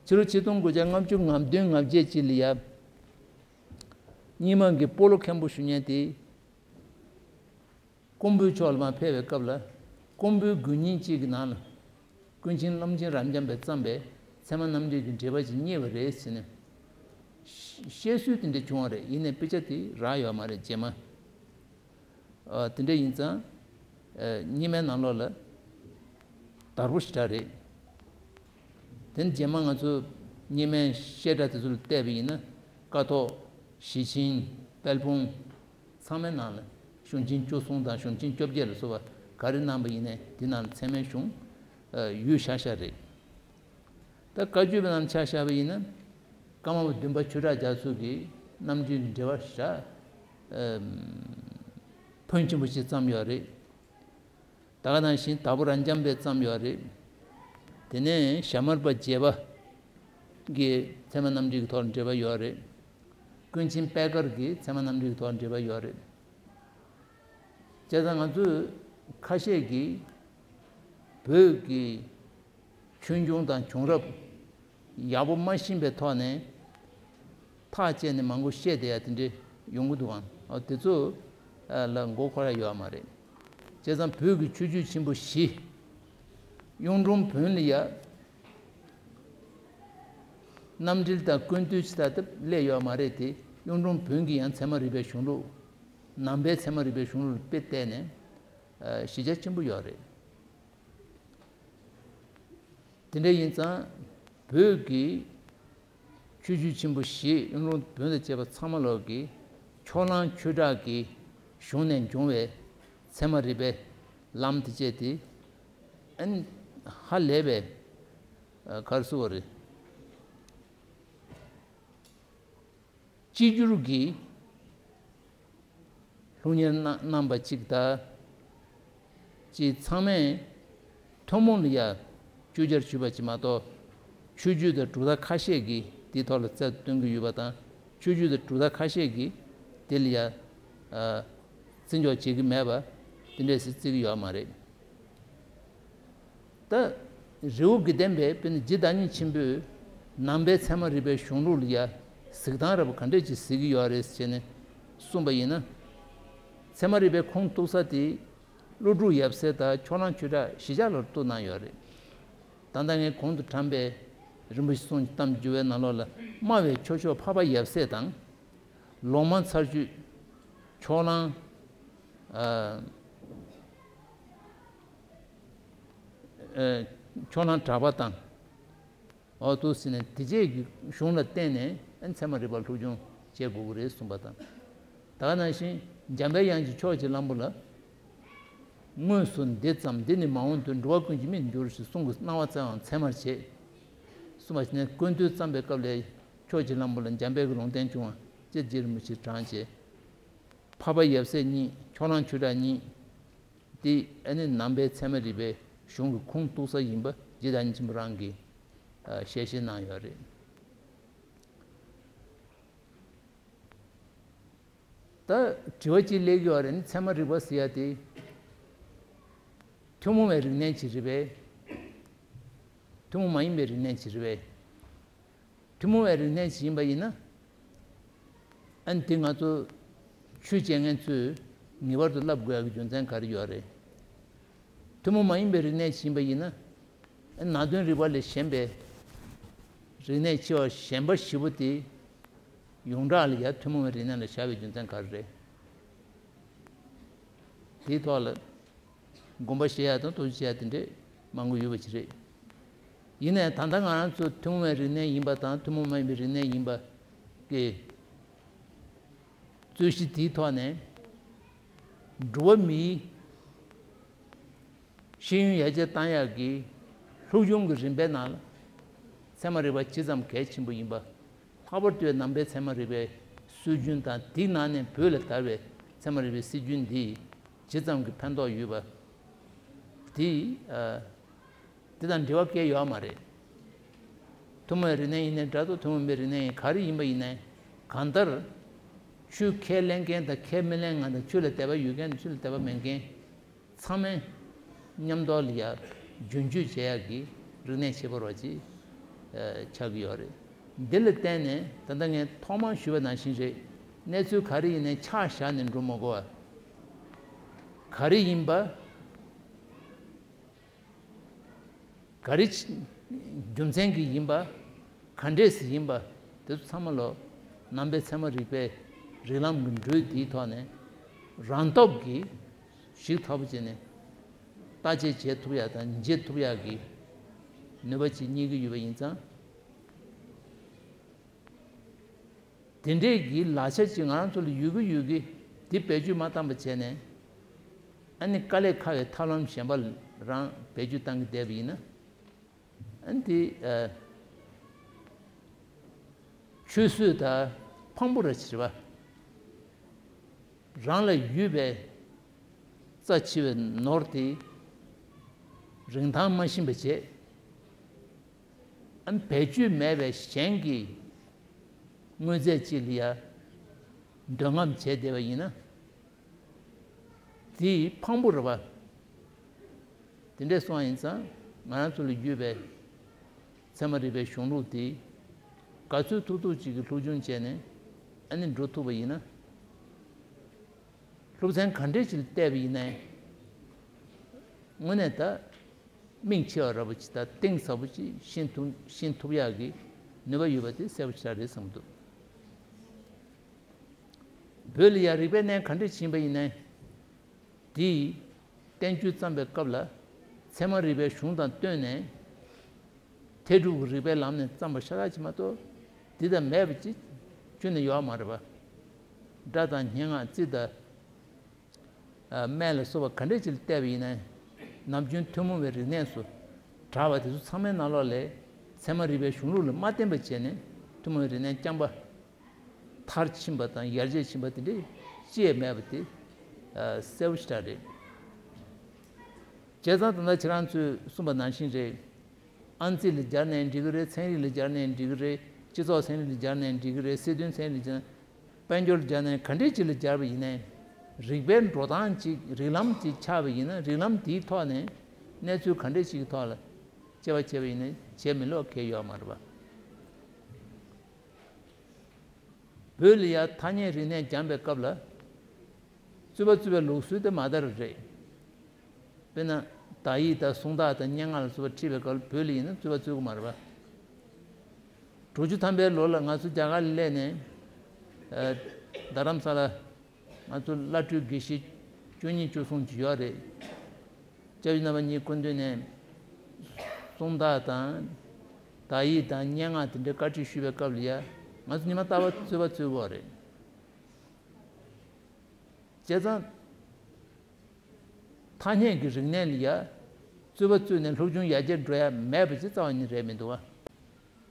ཕྱི་ལོ་ཆིག་སྟོང་དགུ་བརྒྱ་ལྔ་བཅུ་ང་བདུན་ང་བརྒྱད་ཅིག་ལ་ཡ། རྙིང་མ་གི་སྤོ་ལོ་མཁན་པོ་ཞུ་མཁན་དེ། ཀོང་པོའི་ཕྱོགས་ལ་མར་ཕེབས་པའི་སྐབས་ལ། ཀོང་པོའི་དགོན་རྙིང་གཅིག་གི་ནང་ལ། ཀུན་མཁྱེན་ཀློང་ཆེན་རབ་འབྱམས་པས་བརྩམས་པའི་ཚད་མ་རྣམ་འགྲེལ་གྱི་འགྲེལ་པ་ཅིག་རྙེད་པ་རེད་ཟེར་ནས། བཤད་སྲོལ་དེ་འདྲ་བྱུང་བ་རེད། ཡིན་ནའི་དཔེ་ཆ་དེ་རག་ཡོད་མ་རེད་རྗེས་མ། ཨ། དེ་འདྲ་ཡིན་ཙང་། ཨ། རྙིང་མའི་ནང་ལོགས་ལ་དར་པོ་ཞེ་དྲག་རེད། དེ་ནི་རྗེས་མ་ང་ཚོ་རྙིང་མའི་བཤད་གྲྭ་དེ་ཚོ་ལ་བལྟས་པ་ཡིན་ན། ཀཿཐོག་ཞེ་ཆེན། དཔལ་སྤུངས། ཚང་མའི་ནང་ལ་གཞུང་ཆེན་བཅུ་གསུམ་དང་གཞུང་ཆེན་བཅོ་བརྒྱད་ལ་སོགས་པ་ག་རེ་གནང་པ་ཡིན་ནའི་དེ་ནང་ལ་ཚད་མའི་གཞུང་ཡོད་ཤག་ཤག་རེད། ད་བཀའ་བརྒྱུད་པའི་ནང་ཆ་བཞག་པ་ཡིན་ན། ཀརྨ་པ་བདུན་པ་ཆོས་གྲགས་རྒྱ་མཚོ་གི་རྣམ་འགྲེལ་གྱི་འགྲེལ་པ་ཞེ་དྲག་ ཕོན་ཆེན་པོ་ཞིག་བརྩམས་ཡོད་རེད། ད་ག་ནང་བཞིན་དྭགས་པོ་རབ་འབྱམས་པས་བརྩམས་ཡོད་རེད། དེ་ནས་ཞྭ་དམར་པ་བརྒྱད་པ་གི་ཚད་མ་རྣམ་འགྲེལ་གྱི་ཐོག་ལ་འགྲེལ་པ་ཡོད་རེད། ཀུན་མཁྱེན་པད་དཀར་གྱི་ཚད་མ་རྣམ་འགྲེལ་གྱི་ཐོག་ལ་འགྲེལ་པ་ཡོད་རེད། བྱས་ཙང་ང་ཚོས་ཁ་ཤས་ཀྱིས་བོད་ཀྱི་ཆོས་འབྱུང་དང་བྱུང་རབས་ཡག་པོ་མ་ཤེས་པའི་ཐོག་ནས་ཐག་བཅད་ནས་མང་པོ་བཤད་བསྡད་ཡ་དེ་འདྲ་ཡོང་གི་འདུག་ཨང་། ཨ་དེ་ཚོ་ལ་མགོ་འཁོར་ཡ་ཡོད་མ་རེད། བྱས་ཙང་བོད་ཀྱི་ཆོས་བརྒྱུད་ཆེན་པོ་བཞི་གཡུང་དྲུང་བོན་ལ་ཡ་རྣམ་འགྲེལ་དང་ཀུན་བཏུས་ཅི་ལྟ་སྟབས་སླེབས་ཡོད་མ་རེད་དེ། གཡུང་དྲུང་བོན་གྱི་ཡང་ཚད་མ་རིག་པའི་གཞུང་ལུགས། ནང་པའི་ཚད་མ་རིག་པའི་གཞུང་ལུགས་དཔེ་བལྟས་ནས་གཞི་རྒྱ་ཆེན་པོ་ཡོད་རེད། དེ་འདྲ་ཡིན་ཙང་བོད་ཀྱི་ཆོས་བརྒྱུད་ཆེན་པོ་བཞི་གཡུང་དྲུང་བོན་དང་བཅས་པ་ཚང་མ་ལོག་གི་ཕྱོགས་གླང་ཆོས་གྲགས་ཀྱི་གཞུང་ནས་འབྱུང་བའི་ཚད་མ་རིག་པའི་ལམ་དེ་བཅས་དེ་ཨ་ནི་ཧ་ལས་པའི་ག་རེ་ཟེར་དགོས་རེད། གཅིག་གྱུར་གྱི་སློབ་གཉེར་གནང་གནང་པ་གཅིག་དང་། གཅིག་ཚང་མས་ཐུན་མོང་ལ་ཡ་བཅོས་བསྒྱུར་ཞུས་པ་ཅིག་མ་གཏོགས། ཆོས་བརྒྱུད་དང་གྲུབ་མཐའ་ཁ་ཤས་ཀྱིས་དེའི་ཐོག་ལ་རྩ་སྟོན་གྱི་ཡོད་པ་དང་། ཆོས་བརྒྱུད་དང་གྲུབ་མཐའ་ཁ་ཤས་ཀྱིས་དེ་ལ་ཡ་ཨ་བརྩི་འཇོག་བྱེད་ཀྱི་མེད་པ་དེ་འདྲས་སེ་བརྩི་གི་ཡོད་མ་རེད། ད་རི་བོ་དགེ་ལྡན་པའི་དཔེར་ན་རྗེ་བདག་ཉིད་ཆེན་པོས་ནང་པའི་ཚད་མ་རིག་པའི་གཞུང་ལུགས་ལ་ཡ་གཟིགས་སྟངས་འདྲ་པོ་ག་འདྲས་ཅིག་གཟིགས་ཀྱི་ཡོད་རེད་ཟེར་ནས་གསུངས་པ་ཡིན་ན། ཚད་མ་རིག་པའི་ཁུངས་གཏུགས་ས་དེ་ཀླུ་སྒྲུབ་ཡབ་སྲས་དང་ཕྱོགས་གླང་ཆོས་གྲགས་གཞི་བཞག་ལ་གཏུགས་གནང་ཡོད་རེད། ད་ལྟ་ངས་གོང་དུ་དྲངས་པའི་རིན་པོ་ཆེ་གསུང་གི་གཏམ་བརྗོད་པའི་ནང་ལོགས་ལ་སྨྲ་བའི་མཆོག་མཆོག་འཕགས་པ་ཡབ་སྲས་དང་། ལོག་སྨྲ་ཚར་གཅོད་ཕྱོགས་གླང་ཨ་ཨ་ཕྱོགས་གླང་གྲགས་པ་དང་། འོ་འདུག་ཟེར་ནས་དེ་རྗེས་ཀྱི་གཞུང་ལ་བརྟེན་ནས་ཨ་ཚད་མ་རིག་པ་སློབ་སྦྱོང་བྱེད་དགོས་ཀྱི་རེད་གསུངས་པ་དང་། ད་ག་ནང་བཞིན་འཇམ་དཔལ་དབྱངས་ཀྱིས་ཕྱོགས་ཀྱི་གླང་པོ་ལ། དངོས་སུ་འདི་ཙམ་འདི་ནི་མ་འོངས་དུས། འགྲོ་བ་ཀུན་གྱི་མི་འགྱུར་ཞེས། གསུང་གི་གནང་བ་སྩལ་བའང་ཚད་མར་བྱེད། གསུངས་པ་བྱས་ནས་ཀུན་བཏུས་བརྩམས་པའི་སྐབས་ལ་ཕྱོགས་ཀྱི་གླང་པོ་ལ་འཇམ་དཔལ་གྱི་ལུང་བསྟན་བྱུང་བ་ཅེས་རྗེ་རིན་པོ་ཆེས་དྲངས་བྱས། འཕགས་པ་ཡབ་སྲས་གཉིས་ཕྱོགས་གླང་ཆོས་གྲགས་གཉིས། དེ་ཨ་ནི་ནང་པའི་ཚད་མ་རིག་པའི་གཞུང་གི་ཁུངས་གཏུགས་ས་ཡིན་པ་རྗེ་བདག་ཉིད་ཆེན་པོ་རང་གིས་ཨ་ཞལ་བཞེས་གནང་ཡོད་རེད། ད་དྲི་བ་གཅིག་སླེབས་ཀྱི་ཡོད་རེད། ཨ་ནི་ཚད་མ་རིག་པ་ཟེར་ཡ་དེ་ཐུན་མོང་བའི་རིག་གནས་ཅིག་རེད་པས། ཐུན་མོང་མ་ཡིན་པའི་རིག་གནས་ཅིག་རེད་པས། ཐུན་མོང་བའི་རིག་གནས་ཤིག་ཡིན་པ་ཡིན་ན། ཨ་ནི་དེ་ང་ཚོ་ཆོས་བྱེད་མཁན་ཚོས་ངེས་པར་དུ་བསླབ་དགོས་ཡག་གི་རྒྱུ་མཚན་ག་རེ་ཡོད་རེད། ཐུན་མོང་མ་ཡིན་པའི་རིག་གནས་ཤིག་ཡིན་པ་ཡིན་ན། ཨ་ནི་ནང་དོན་རིག་པ་ལས་གཞན་པའི་རིག་གནས་ཆེ་བ་གཞན་པ་བཞི་པོ་དེ་ཡོངས་གྲགས་ལ་ཡ་ཐུན་མོང་བའི་རིག་གནས་ལ་བཞག་པའི་རྒྱུ་མཚན་ག་རེ་རེད། དེའི་ཐོག་ལ། དགོངས་པ་བཞེས་ཡ་དང་ཐུགས་རྗེ་ཆེ་ཡ་དེ་འདྲས་མང་པོ་ཡོད་པ་ཅིག་རེད། ཡིན་ནའི་ད་ལྟ་ང་རང་ཚོ་ཐུན་མོང་བའི་རིག་གནས་ཡིན་པ་དང་ཐུན་མོང་མ་ཡིན་པའི་རིག་གནས་ཡིན་པ་གི་རྩོད་གཞི་དེའི་ཐོག་ནས་འགྲོ་བ་མིའི་ཤེས་ཡོན་ཡར་རྒྱས་གཏང་ཡག་གི་སློབ་སྦྱོང་གི་རིམ་པའི་ནང་ལ་ཚད་མ་རིག་པ་ཇི་ཙམ་གལ་ཆེན་པོ་ཡིན་པ། ལྷག་པར་དུ་ནང་པའི་ཚད་མ་རིག་པའི་སྲོལ་རྒྱུན་དང་དེའི་ནང་ནས་བོད་ལ་དར་བའི་ཚད་མ་རིག་པའི་སྲིད་རྒྱུན་འདིས་ཇི་ཙམ་གྱི་ཕན་ཐོགས་ཡོད་པ་དེ། ཨ། དེ་དང་འབྲེལ་བ་བཀལ་ཡོད་མ་རེད། ཐུན་མོང་བའི་རིག་གནས་ཡིན་ནའི་འདྲ་འདུག་ཐུན་མོང་མའི་རིག་གནས་ཡིན་ག་རེ་ཡིན་པ་ཡིན་ནའི་གང་ལྟར། ཆོས་ཁས་ལེན་མཁན་དང་ཁས་མི་ལེན་མཁན་དང་ཆོས་ལ་དད་པ་ཡོད་མཁན་དང་ཆོས་ལ་དད་པ་མེད་མཁན། ཚང་མས་མཉམ་དུ་ལ་ཡ་རྒྱུན་སྤྱོད་བྱེད་ཡག་གི་རིག་གནས་ཁྱད་པར་བ་ཅིག་ཨ་ཆགས་ཀྱི་ཡོད་རེད། འདི་ལ་བརྟེན་ནས་ད་ལྟ་ངས་ཐོག་མར་ཞུས་པ་ནང་བཞིན་རེད། གནས་ཚུལ་ག་རེ་ཡིན་ནའི་ཆ་བཞག་ནས་འགྲོ་མ་དགོས་པ། ག་རེ་ཡིན་པ། ག་རེ་རྒྱུ་མཚན་གྱིས་ཡིན་པ། ག་འདྲས་སེ་ཡིན་པ། དེ་ཚོ་ཚང་མ་ལོ་ནང་པའི་ཚད་མ་རིག་པའི་རིགས་ལམ་གྱི་འགྲོས་དེའི་ཐོག་ནས་རང་སྟོབས་ཀྱིས་ཞིབ་ཚགས་པོ་བྱས་ནས་བརྟག་དཔྱད་བྱེད་ཐུབ་ཡག་དང་འབྱེད་ཐུབ་ཡག་གི་ནུས་པ་ཅིག་རྙེད་ཀྱི་ཡོད་པ་ཡིན་ཙང་། དེ་འདྲས་ཀྱི་ལག་ཆ་ཅིག་ང་རང་ཚོ་ལ་ཡོད་ཀྱི་ཡོད་ཀྱི་དེ་བེད་སྤྱོད་མ་བཏང་པ་བྱས་ནས། ཨ་ནི་དཀའ་ལས་ཁག་པའི་ཐབས་ལམ་གཞན་པ་རང་བེད་སྤྱོད་བཏང་གི་བསྡད་པ་ཡིན་ན། ཨ་ནི་དེ་ཨ་ཆུད་ཟོས་དང་ཕངས་པོ་ར་ཅིག་རེད་པ། རང་ལ་ཡོད་པའི་རྩ་ཆེ་བའི་ནོར་དེ་རིན་ཐང་མ་ཤེས་པ་བྱས། ཨ་ནི་བེད་སྤྱོད་མེད་པའི་གཞན་གྱི་དངོས་རྫས་ཅིག་ལ་ཡ་འདོད་རྔམ་བྱས་བསྡད་པ་ཡིན་ན། དེ་ཕངས་པོ་རེད་པ། དེ་འདྲས་སོང་བ་ཡིན་ཙང་ང་རང་ཚོ་ལ་ཡོད་པའི་ཚད་མ་རིག་པའི་གཞུང་ལུགས་དེ་ག་ཚོད་ཐུབ་ཐུབ་ཅིག་གི་སློབ་སྦྱོང་བྱས་ནས་ཨ་ནི་འགྲོ་ཐུབ་པ་ཡིན་ན། སློབ་ཚན་ག་འདྲས་ཅིག་ལ་བལྟས་པ་ཡིན་ནའི་དངོས་གནས་ད་སྨིན་ཆེ་བ་འདྲ་པོ་ཅིག་དང་གཏིང་ཟབ་པོ་ཅིག་ཤེས་ཐུབ་ཤེས་ཐུབ་ཡག་གི་ནུས་པ་ཡོད་པ་དེ་གསལ་པོ་ཞེ་དྲག་རེད་བསམ་འདུག་བོད་ལ་ཡང་རིག་པའི་གནས་ག་འདྲས་ཕྱིན་པ་ཡིན་ནའི་དེའི་བསྟན་བཅོས་བརྩམས་པའི་སྐབས་ལ་ཚད་མ་རིག་པའི་གཞུང་དང་བསྟུན་ནས་ཐལ་འགྲུབ་ཀྱི་རིག་པའི་ལམ་ནས་བརྩམས་པ་ཤ་སྟག་ཅིག་མ་གཏོགས་འདི་ལྟར་མེད་པ་ཅིག་ཁྱོན་ནས་ཡོད་མ་རེད་པ། སྒྲ་དང་སྙན་ངག་རྩིས་དང་སྨན་ལ་སོགས་པ་ག་འདྲས་ཅིག་ལ་བལྟས་པ་ཡིན་ནའི་ནམ་རྒྱུན་ཐུན་མོང་བའི་རིག་གནས་སུ་གྲགས་པ་དེ་ཚོ་ཚང་མའི་ནང་ལོགས་ལས་ཚད་མ་རིག་པའི་གཞུང་ལུགས་ལ་མ་བརྟེན་པ་བྱས་ནས་ཐུན་མོང་བའི་རིག་གནས་རྐྱང་པ་མཐར་ཕྱིན་པ་དང་ཡར་རྒྱས་ཕྱིན་པ་དེ་འདྲས་ཅི་ཡང་མེད་པ་དེ་གསལ་པོ་ཞེ་དྲག་རེད། བྱས་ཙང་ད་ལྟ་ཁྱེད་རང་ཚོས་གསུངས་པ་ནང་བཞིན་རེད། ཨང་རྩིས་ལ་སྦྱར་ནའི་འགྲིག་གི་རེད། ཚན་རིག་ལ་སྦྱར་ནའི་འགྲིག་གི་རེད། སྤྱི་ཚོགས་ཚན་རིག་ལ་སྦྱར་ནའི་འགྲིག་གི་རེད། སྲིད་དོན་ཚན་རིག་ལ་སྦྱར་ན། དཔལ་འབྱོར་ལ་སྦྱར་ནའི་ག་འདྲས་ཅིག་ལ་སྦྱར་བ་ཡིན་ནའི་རིག་པའི་འགྲོ་སྟངས་ཅིག་རིགས་ལམ་ཅིག་ཆགས་པ་ཡིན་ན་རིགས་ལམ་དེའི་ཐོག་ནས་གནས་ཚུལ་ག་འདྲས་ཅིག་གི་ཐོག་ལ་དཔྱད་པ་བྱས་པ་ཡིན་ནའི་བྱེད་མི་ལོག་གལ་ཡོད་མ་རེད་པ། བོད་ལ་ཡ་ཐ་སྙད་རིག་གནས་སྦྱངས་པའི་སྐབས་ལ་རྩོད་པ་རྩོད་པའི་ལུགས་སྲོལ་དེ་མ་དར་བ་རེད། དཔེར་ན་དག་ཡིག་དང་གསུང་རྟགས་དང་སྙན་ངག་ལ་སོགས་པ་ཁྲིད་པའི་སྐབས་ལ་བོད་ལ་ཡིན་ན་རྩོད་པ་རྩོད་ཀྱི་མ་རེད་པ། དྲུག་ཅུ་ཐམ་པའི་ལོ་ལ་ང་ཚོ་རྒྱ་གར་ལ་སླེབས་ནས་རྡ་རམ་ས་ལ་ང་ཚོ་བླ་སྤྲུལ་དགེ་བཤེས་བཅུ་གཉིས་བཅུ་གསུམ་ཅིག་ཡོད་རེད། སྐྱབས་རྗེ་རྣམ་པ་གཉིས་སྐུ་མདུན་ནས་གསུང་རྟགས་དང་དག་ཡིག་དང་སྙན་ངག་དེ་འདྲའི་བཀའ་ཁྲིད་ཞུས་པའི་སྐབས་ལ་ཡ་ང་ཚོ་ཉི་མ་རྟག་པར་རྩོད་པ་རྩོད་ཀྱི་ཡོད་རེད། བྱས་ཙང་ཐ་སྙད་ཀྱི་རིག་གནས་ལ་ཡ་རྩོད་པ་རྩོད་ནས་སློབ་སྦྱོང་ཡར་རྒྱས་འགྲོ་ཡ་མེད་པ་ཅིག་རྩ་བ་ནས་རེད་མི་འདུག་བ།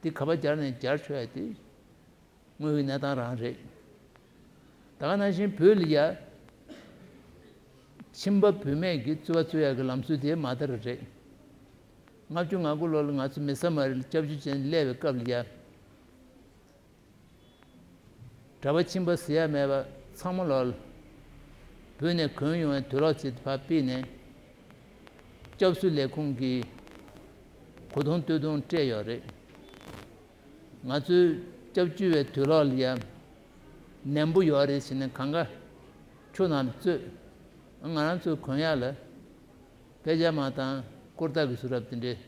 འདི་ག་པར་སྦྱར་ནས་སྦྱར་ཆོག་ཡ་དེ་དངོས་ཡོད་གནས་སྟངས་རང་རེད། ད་ག་ནང་བཞིན་བོད་ལ་ཡ་ཁྱིམ་པ་བུད་མེད་ཀྱི་རྩོད་པ་རྩོད་ཡ་གི་ལམ་སྲོལ་དེ་མ་དར་རེད། ལྔ་བཅུ་ང་དགུ་ལོ་ལ་ང་ཚོ་མི་ས་མ་རི་ལ་སྐྱབས་བཅོལ་བྱས་ནས་སླེབས་པའི་སྐབས་ལ་ཡ། གྲྭ་པ་ཁྱིམ་པ་ཟེར་ཡ་མེད་པ་ཚང་མ་ལོག་བོད་ནས་གོན་ཡོང་བའི་དུག་ལོག་ཅིག་ཕར་ཕུད་ནས་སྐྱབས་བཅོལ་ལས་ཁུངས་ཀྱི་གོས་ཐུང་སྟོད་ཐུང་སྤྲད་ཡོད་རེད། ང་ཚོའི་སྐྱབས་བཅོལ་བའི་དུག་ལོག་ལ་ཡ་ནན་པོ་ཡོད་རེད་ཟེར་ནས་གང་ག་ཆུ་ནང་བཙོས། ང་རང་ཚོས་གོན་ཡ་ལ་པེ་ཇ་མ་དང་ཀུར་ཏ་གི་བཟོ་འདྲ་དེ་འདྲས།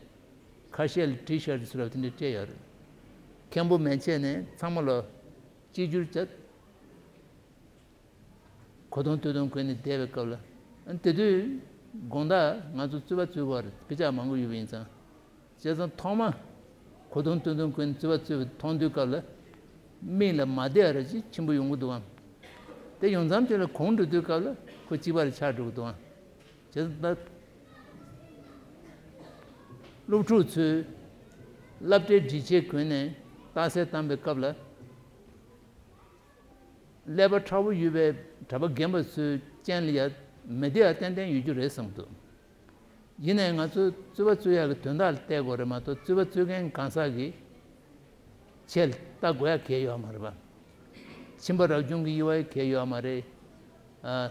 ཁ་ཤས་ལ་ཊི་ཤར་ཊི་བཟོ་འདྲ་དེ་འདྲས་སྤྲད་ཡོད་རེད། མཁན་པོ་མན་ཆད་ནས་ཚང་མ་ལོག་གཅིག་གྱུར་བྱས། གོས་ཐུང་སྟོད་ཐུང་གོན་ནས་བསྡད་པའི་སྐབས་ལ། དེ་དུས་དགོང་དག་ང་ཚོ་རྩོད་པ་རྩོད་དགོས་པ་རེད། དཔེ་ཆ་མང་པོ་ཡོད་པ་ཡིན་ཙང་། བྱས་ཙང་ཐོག་མ་གོས་ཐུང་སྟོད་ཐུང་གོན་ནས་རྩོད་པ་རྩོད་པ་མཐོང་དུས་སྐབས་ལ། མིག་ལ་མ་བསྡད་ར་ཅིག་ཆེན་པོ་ཡོང་གི་འདུག་ཨང་། དེ་ཡོང་མཚམས་དེ་ལ་གོང་འགྲོ་དུས་སྐབས་ལ་ཁོ་གཅིག་པ་རེ་ཆགས་འགྲོ་གི་འདུག་ཨང་། བྱས་ཙང་ད། སློབ་ཕྲུག་ཚོས་སློབ་གྲྭའི་སྒྲིག་ཆས་གོན་ནས་རྟགས་གསལ་བཏང་པའི་སྐབས་ལ། ཀླད་པ་ཁྲ་བོ་ཡོད་པའི་གྲྭ་པ་རྒན་པ་ཚོའི་སྤྱན་ལ་ཡ་མི་བདེ་བ་ཏན་ཏན་ཡོད་རྒྱུ་རེད་བསམ་འདུག་ཡིན་ནའི་ང་ཚོ་རྩོད་པ་རྩོད་ཡག་གི་དོན་དག་ལ་བལྟས་དགོས་རེད་མ་གཏོགས་རྩོད་པ་རྩོད་མཁན་གང་ཟག་གི་ཆེད་ལ་ལྟ་དགོས་ཡག་གལ་ཡོད་མ་རེད་པ། ཁྱིམ་པ་རབ་བྱུང་གི་དབྱེ་བ་གལ་ཡོད་མ་རེད། ཨ།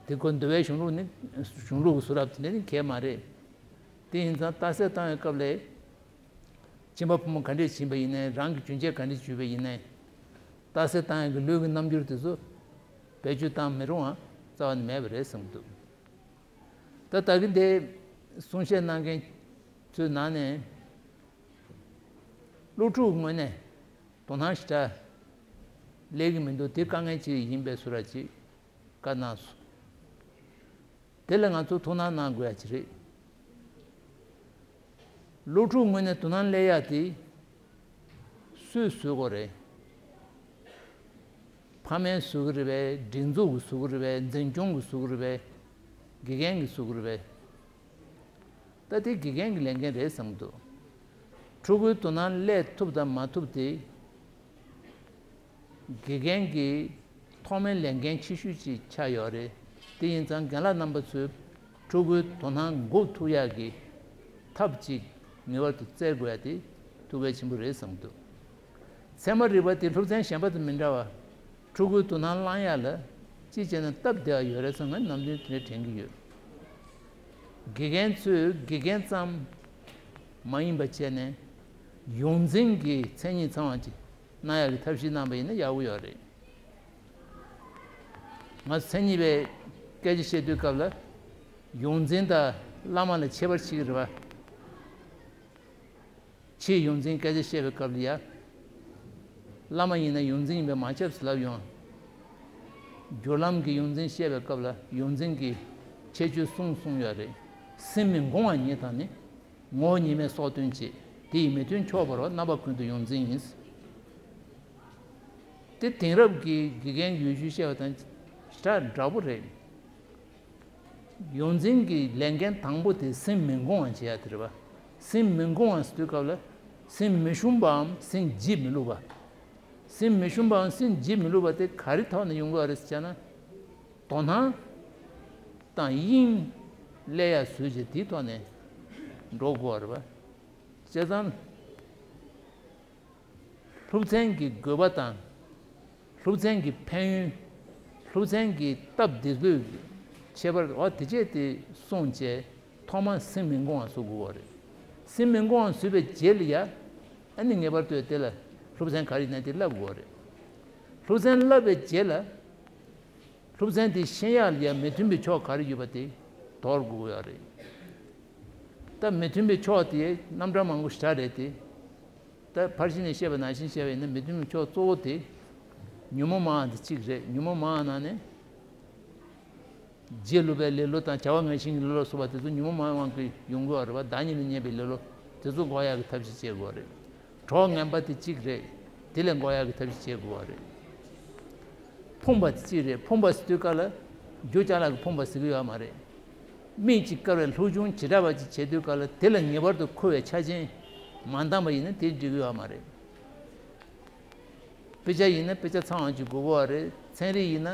དེ་ཁོ་འདུལ་བའི་གཞུང་ལུགས་ནི་གཞུང་ལུགས་ཀྱི་བཟོ་འདྲ་དེ་འདྲ་ནི་གལ་མ་རེད། དེ་ཡིན་ཙང་རྟགས་གསལ་བཏང་བའི་སྐབས་ལ། ཁྱིམ་པ་ཕོ་མོ་ག་འདྲས་ཕྱིན་པ་ཡིན་ནའི་རང་གི་གྱོན་ཆས་ག་འདྲས་གྱོན་པ་ཡིན་ནའི། རྟགས་གསལ་བཏང་ཡག་གི་ལུས་ཀྱི་རྣམ་འགྱུར་དེ་ཚོ་བེད་སྤྱོད་བཏང་མི་རུང་བ་རྩ་བ་ནས་མེད་པ་རེད་བསམ་གྱི་འདུག་ད་ད་གིན་དེ་གསུང་བཤད་གནང་མཁན་ཚོའི་ནང་ནས་སློབ་ཕྲུག་ངོས་ནས་དོ་སྣང་ཞེ་དྲག་སླེབས་ཀྱི་མི་འདུག་དེ་དཀའ་ངལ་ཅིག་ཡིན་པའི་བཟོ་འདྲ་ཅིག་བཀའ་གནང་སོང་། དེ་ལ་ང་ཚོ་ཐུགས་སྣང་གནང་དགོས་ཡ་ཅིག་རེད། སློབ་ཕྲུག་ངོས་ནས་དོ་སྣང་སླེབས་ཡ་དེ་སུས་བཟོ་དགོས་རེད། ཕ་མས་བཟོ་གི་རེད་པས། སྒྲིག་འཛུགས་ཀྱིས་བཟོ་གི་རེད་པས། འཛིན་སྐྱོང་གིས་བཟོ་གི་རེད་པས། དགེ་རྒན་གྱིས་བཟོ་གི་རེད་པས། ད་དེ་དགེ་རྒན་གྱི་ལས་འགན་རེད་བསམ་གྱི་འདུག་ཕྲུ་གུའི་དོ་སྣང་སླེབས་ཐུབ་དང་མ་ཐུབ་དེ་དགེ་རྒན་གྱིས་ ཐོག་མའི་ལས་འགན་ཆེ་ཤོས་ཅིག་ཆགས་ཡོད་རེད། དེ་ཡིན་ཙང་རྒན་ལགས་རྣམ་པ་ཚོས་ཕྲུ་གུའི་དོ་སྣང་འགུག་ཐུབ་ཡག་གི་ཐབས་ཅིག་ངེས་པར་དུ་བཙལ་དགོས་ཡ་དེ་ཐུགས་གལ་ཆེན་པོ་རེད་བསམ་གྱི་འདུག་ཚད་མ་རིག་པ་དེ་སློབ་ཚན་གཞན་པ་དང་མི་འདྲ་བར་ཕྲུ་གུའི་དོ་སྣང་བསླང་ཡ་ལ་ཅི་བྱས་ན་སྟབས་བདེ་བ་ཡོད་རེད་བསམ། ང་ནམ་རྒྱུན་དེ་འདྲ་དྲན་གྱི་ཡོད། དགེ་རྒན་ཚོས་དགེ་རྒན་ཙམ་མ་ཡིན་པ་བྱས་ནས་ཡོངས་འཛིན་གྱི་མཚན་ཉིད་ཚང་བ་ཅིག་གནང་ཡག་གི་ཐབས་ཤེས་གནང་པ་ཡིན་ན་ཡག་པོ་ཡོད་རེད། ང་མཚན་ཉིད་པའི་སྐད་ཆ་བཤད་དུས་སྐབས་ལ་ཡོངས་འཛིན་དང་བླ་མ་ལ་ཁྱད་པར་ཕྱེ་གི་རེད་པ། ཕྱིའི་ཡོངས་འཛིན་སྐད་ཆ་བཤད་པའི་སྐབས་ལ་ཡ། བླ་མ་ཡིན་ན་ཡོངས་འཛིན་ཡིན་པས་མ་ཁྱབ་ཟེར་ལབ་ཡོང་། སྒྱུར་ལམ་གྱི་ཡོངས་འཛིན་བཤད་པའི་སྐབས་ལ་ཡོངས་འཛིན་གྱི་ཁྱད་ཆོས་གསུམ་གསུངས་ཡོད་རེད། སེམས་མི་འགོང་བ་ཉིད་དང་ནི། ངོ་བོ་ཉིད་མེད་སོགས་སྟོན་བྱེད། དེ་ཡི་མི་མཐུན་ཕྱོགས་བོར་བ། རྣམ་པ་ཀུན་ཏུ་ཡོངས་འཛིན་ཡིན། དེ་དེང་རབས་ཀྱི་དགེ་རྒན་ཡོད་ཚུལ་བཤད་པ་དང་ཞེ་དྲག་འདྲ་པོ་རེད། ཡོངས་འཛིན་གྱི་ལས་འགན་དང་པོ་དེ་སེམས་མི་འགོང་བ་བྱེད་ཡ་དེ་རེད་པ། སེམས་མི་འགོང་བ་ཟེར་དུས་སྐབས་ལ་སེམས་མི་ཞུམ་པའམ་སེམས་བརྗེད་མི་ལུགས་པ། སེམས་མི་ཞུམ་པའམ་སེམས་བརྗེད་མི་ལུགས་པ་དེ་ག་རེ་ཐོག་ནས་ཡོང་གི་ཡོད་རེད་ཟེར་ན། དོ་སྣང་དང་དབྱིངས་སླེབས་ཡ་བཟོས་བྱས་དེའི་ཐོག་ནས་འགྲོ་དགོས་པ་རེད་པ། བྱས་ཙང་། སློབ་ཚན་གྱི་དགོས་པ་དང་། སློབ་ཚན་གྱི་ཕན་ཡོན། སློབ་ཚན་གྱི་སྟབས་བདེ་ལོས་ཁྱད་པར་འོ་དེ་བྱས་ཏེ་སོང་བྱས་ཐོག་མར་སེམས་མི་འགོང་བ་བཟོ་དགོས་པ་རེད། སེམས་མི་འགོང་བ་བཟོས་པའི་རྗེས་ལ་ཡ། ཨ་ནི་ངེས་པར་དུ་དེ་ལ་སློབ་ཚན་ག་རེ་ཡིན་ན་དེ་བསླབ་དགོས་པ་རེད། སློབ་ཚན་བསླབ་པའི་རྗེས་ལ། སློབ་ཚན་དེ་ཤེས་ཡག་ལ་ཡ་མི་མཐུན་པའི་ཕྱོགས་ག་རེ་ཡོད་པ་དེ་དོར་དགོས་ཀྱི་ཡོད་རེད། ད་མི་མཐུན་པའི་ཕྱོགས་དེ་རྣམ་གྲངས་མང་པོ་ཞེ་དྲག་རེད་དེ། ད་ཕར་ཕྱིན་ནས་བཤད་པ་ནང་བཞིན་བཤད་པ་ཡིན་ན་མི་མཐུན་པའི་ཕྱོགས་གཙོ་བོ་དེ་ཉོན་མོངས་མང་བ་དེ་གཅིག་རེད། ཉོན་མོངས་མང་བ་ནང་ནས་རྗེས་ལུས་པའི་ལེ་ལོ་དང་བྱ་བ་ངན་ཞེན་གྱི་ལེ་ལོ་སོགས་པ་དེ་ཚོ་ཉོན་མོངས་མང་བའི་དབང་གིས་ཡོང་གི་ཡོད་རེད་པ། བདག་ཉིད་ལ་བརྙས་པའི་ལེ་ལོ་དེ་ཚོ་འགོག་ཡག་གི་ཐབས་ཤེས་བྱེད་དགོས་རེད། གྲོགས་ངན་པ་དེ་གཅིག་རེད། དེ་ལས་འགོག་ཡག་གི་ཐབས་ཤེས་བྱེད་དགོས་པ་རེད། ཕོངས་པ་དེ་གཅིག་རེད། ཕོངས་པ་ཟེར་དུས་སྐབས་ལ་རྒྱུ་ཅ་ལག་གི་ཕོངས་པ་ཟེར་གི་ཡོད་མ་རེད། མིག་གཅིག་དཀར་བའི་ལྷུག་ཆུང་བྱེ་བྲག་པ་ཅིག་བྱེད་དུས་སྐབས་ལ་དེ་ལ་ངེས་པར་དུ་མཁོ་བའི་ཆ་རྐྱེན་མ་འདང་བ་ཡིན་ན་དེ་འགྲིག་གི་ཡོད་མ་རེད། དཔེ་ཆ་ཡིན་ན་དཔེ་ཆ་ཚང་བ་ཅིག་དགོས་ཀྱི་ཡོད་རེད། ཚན་རིག་ཡིན་ན་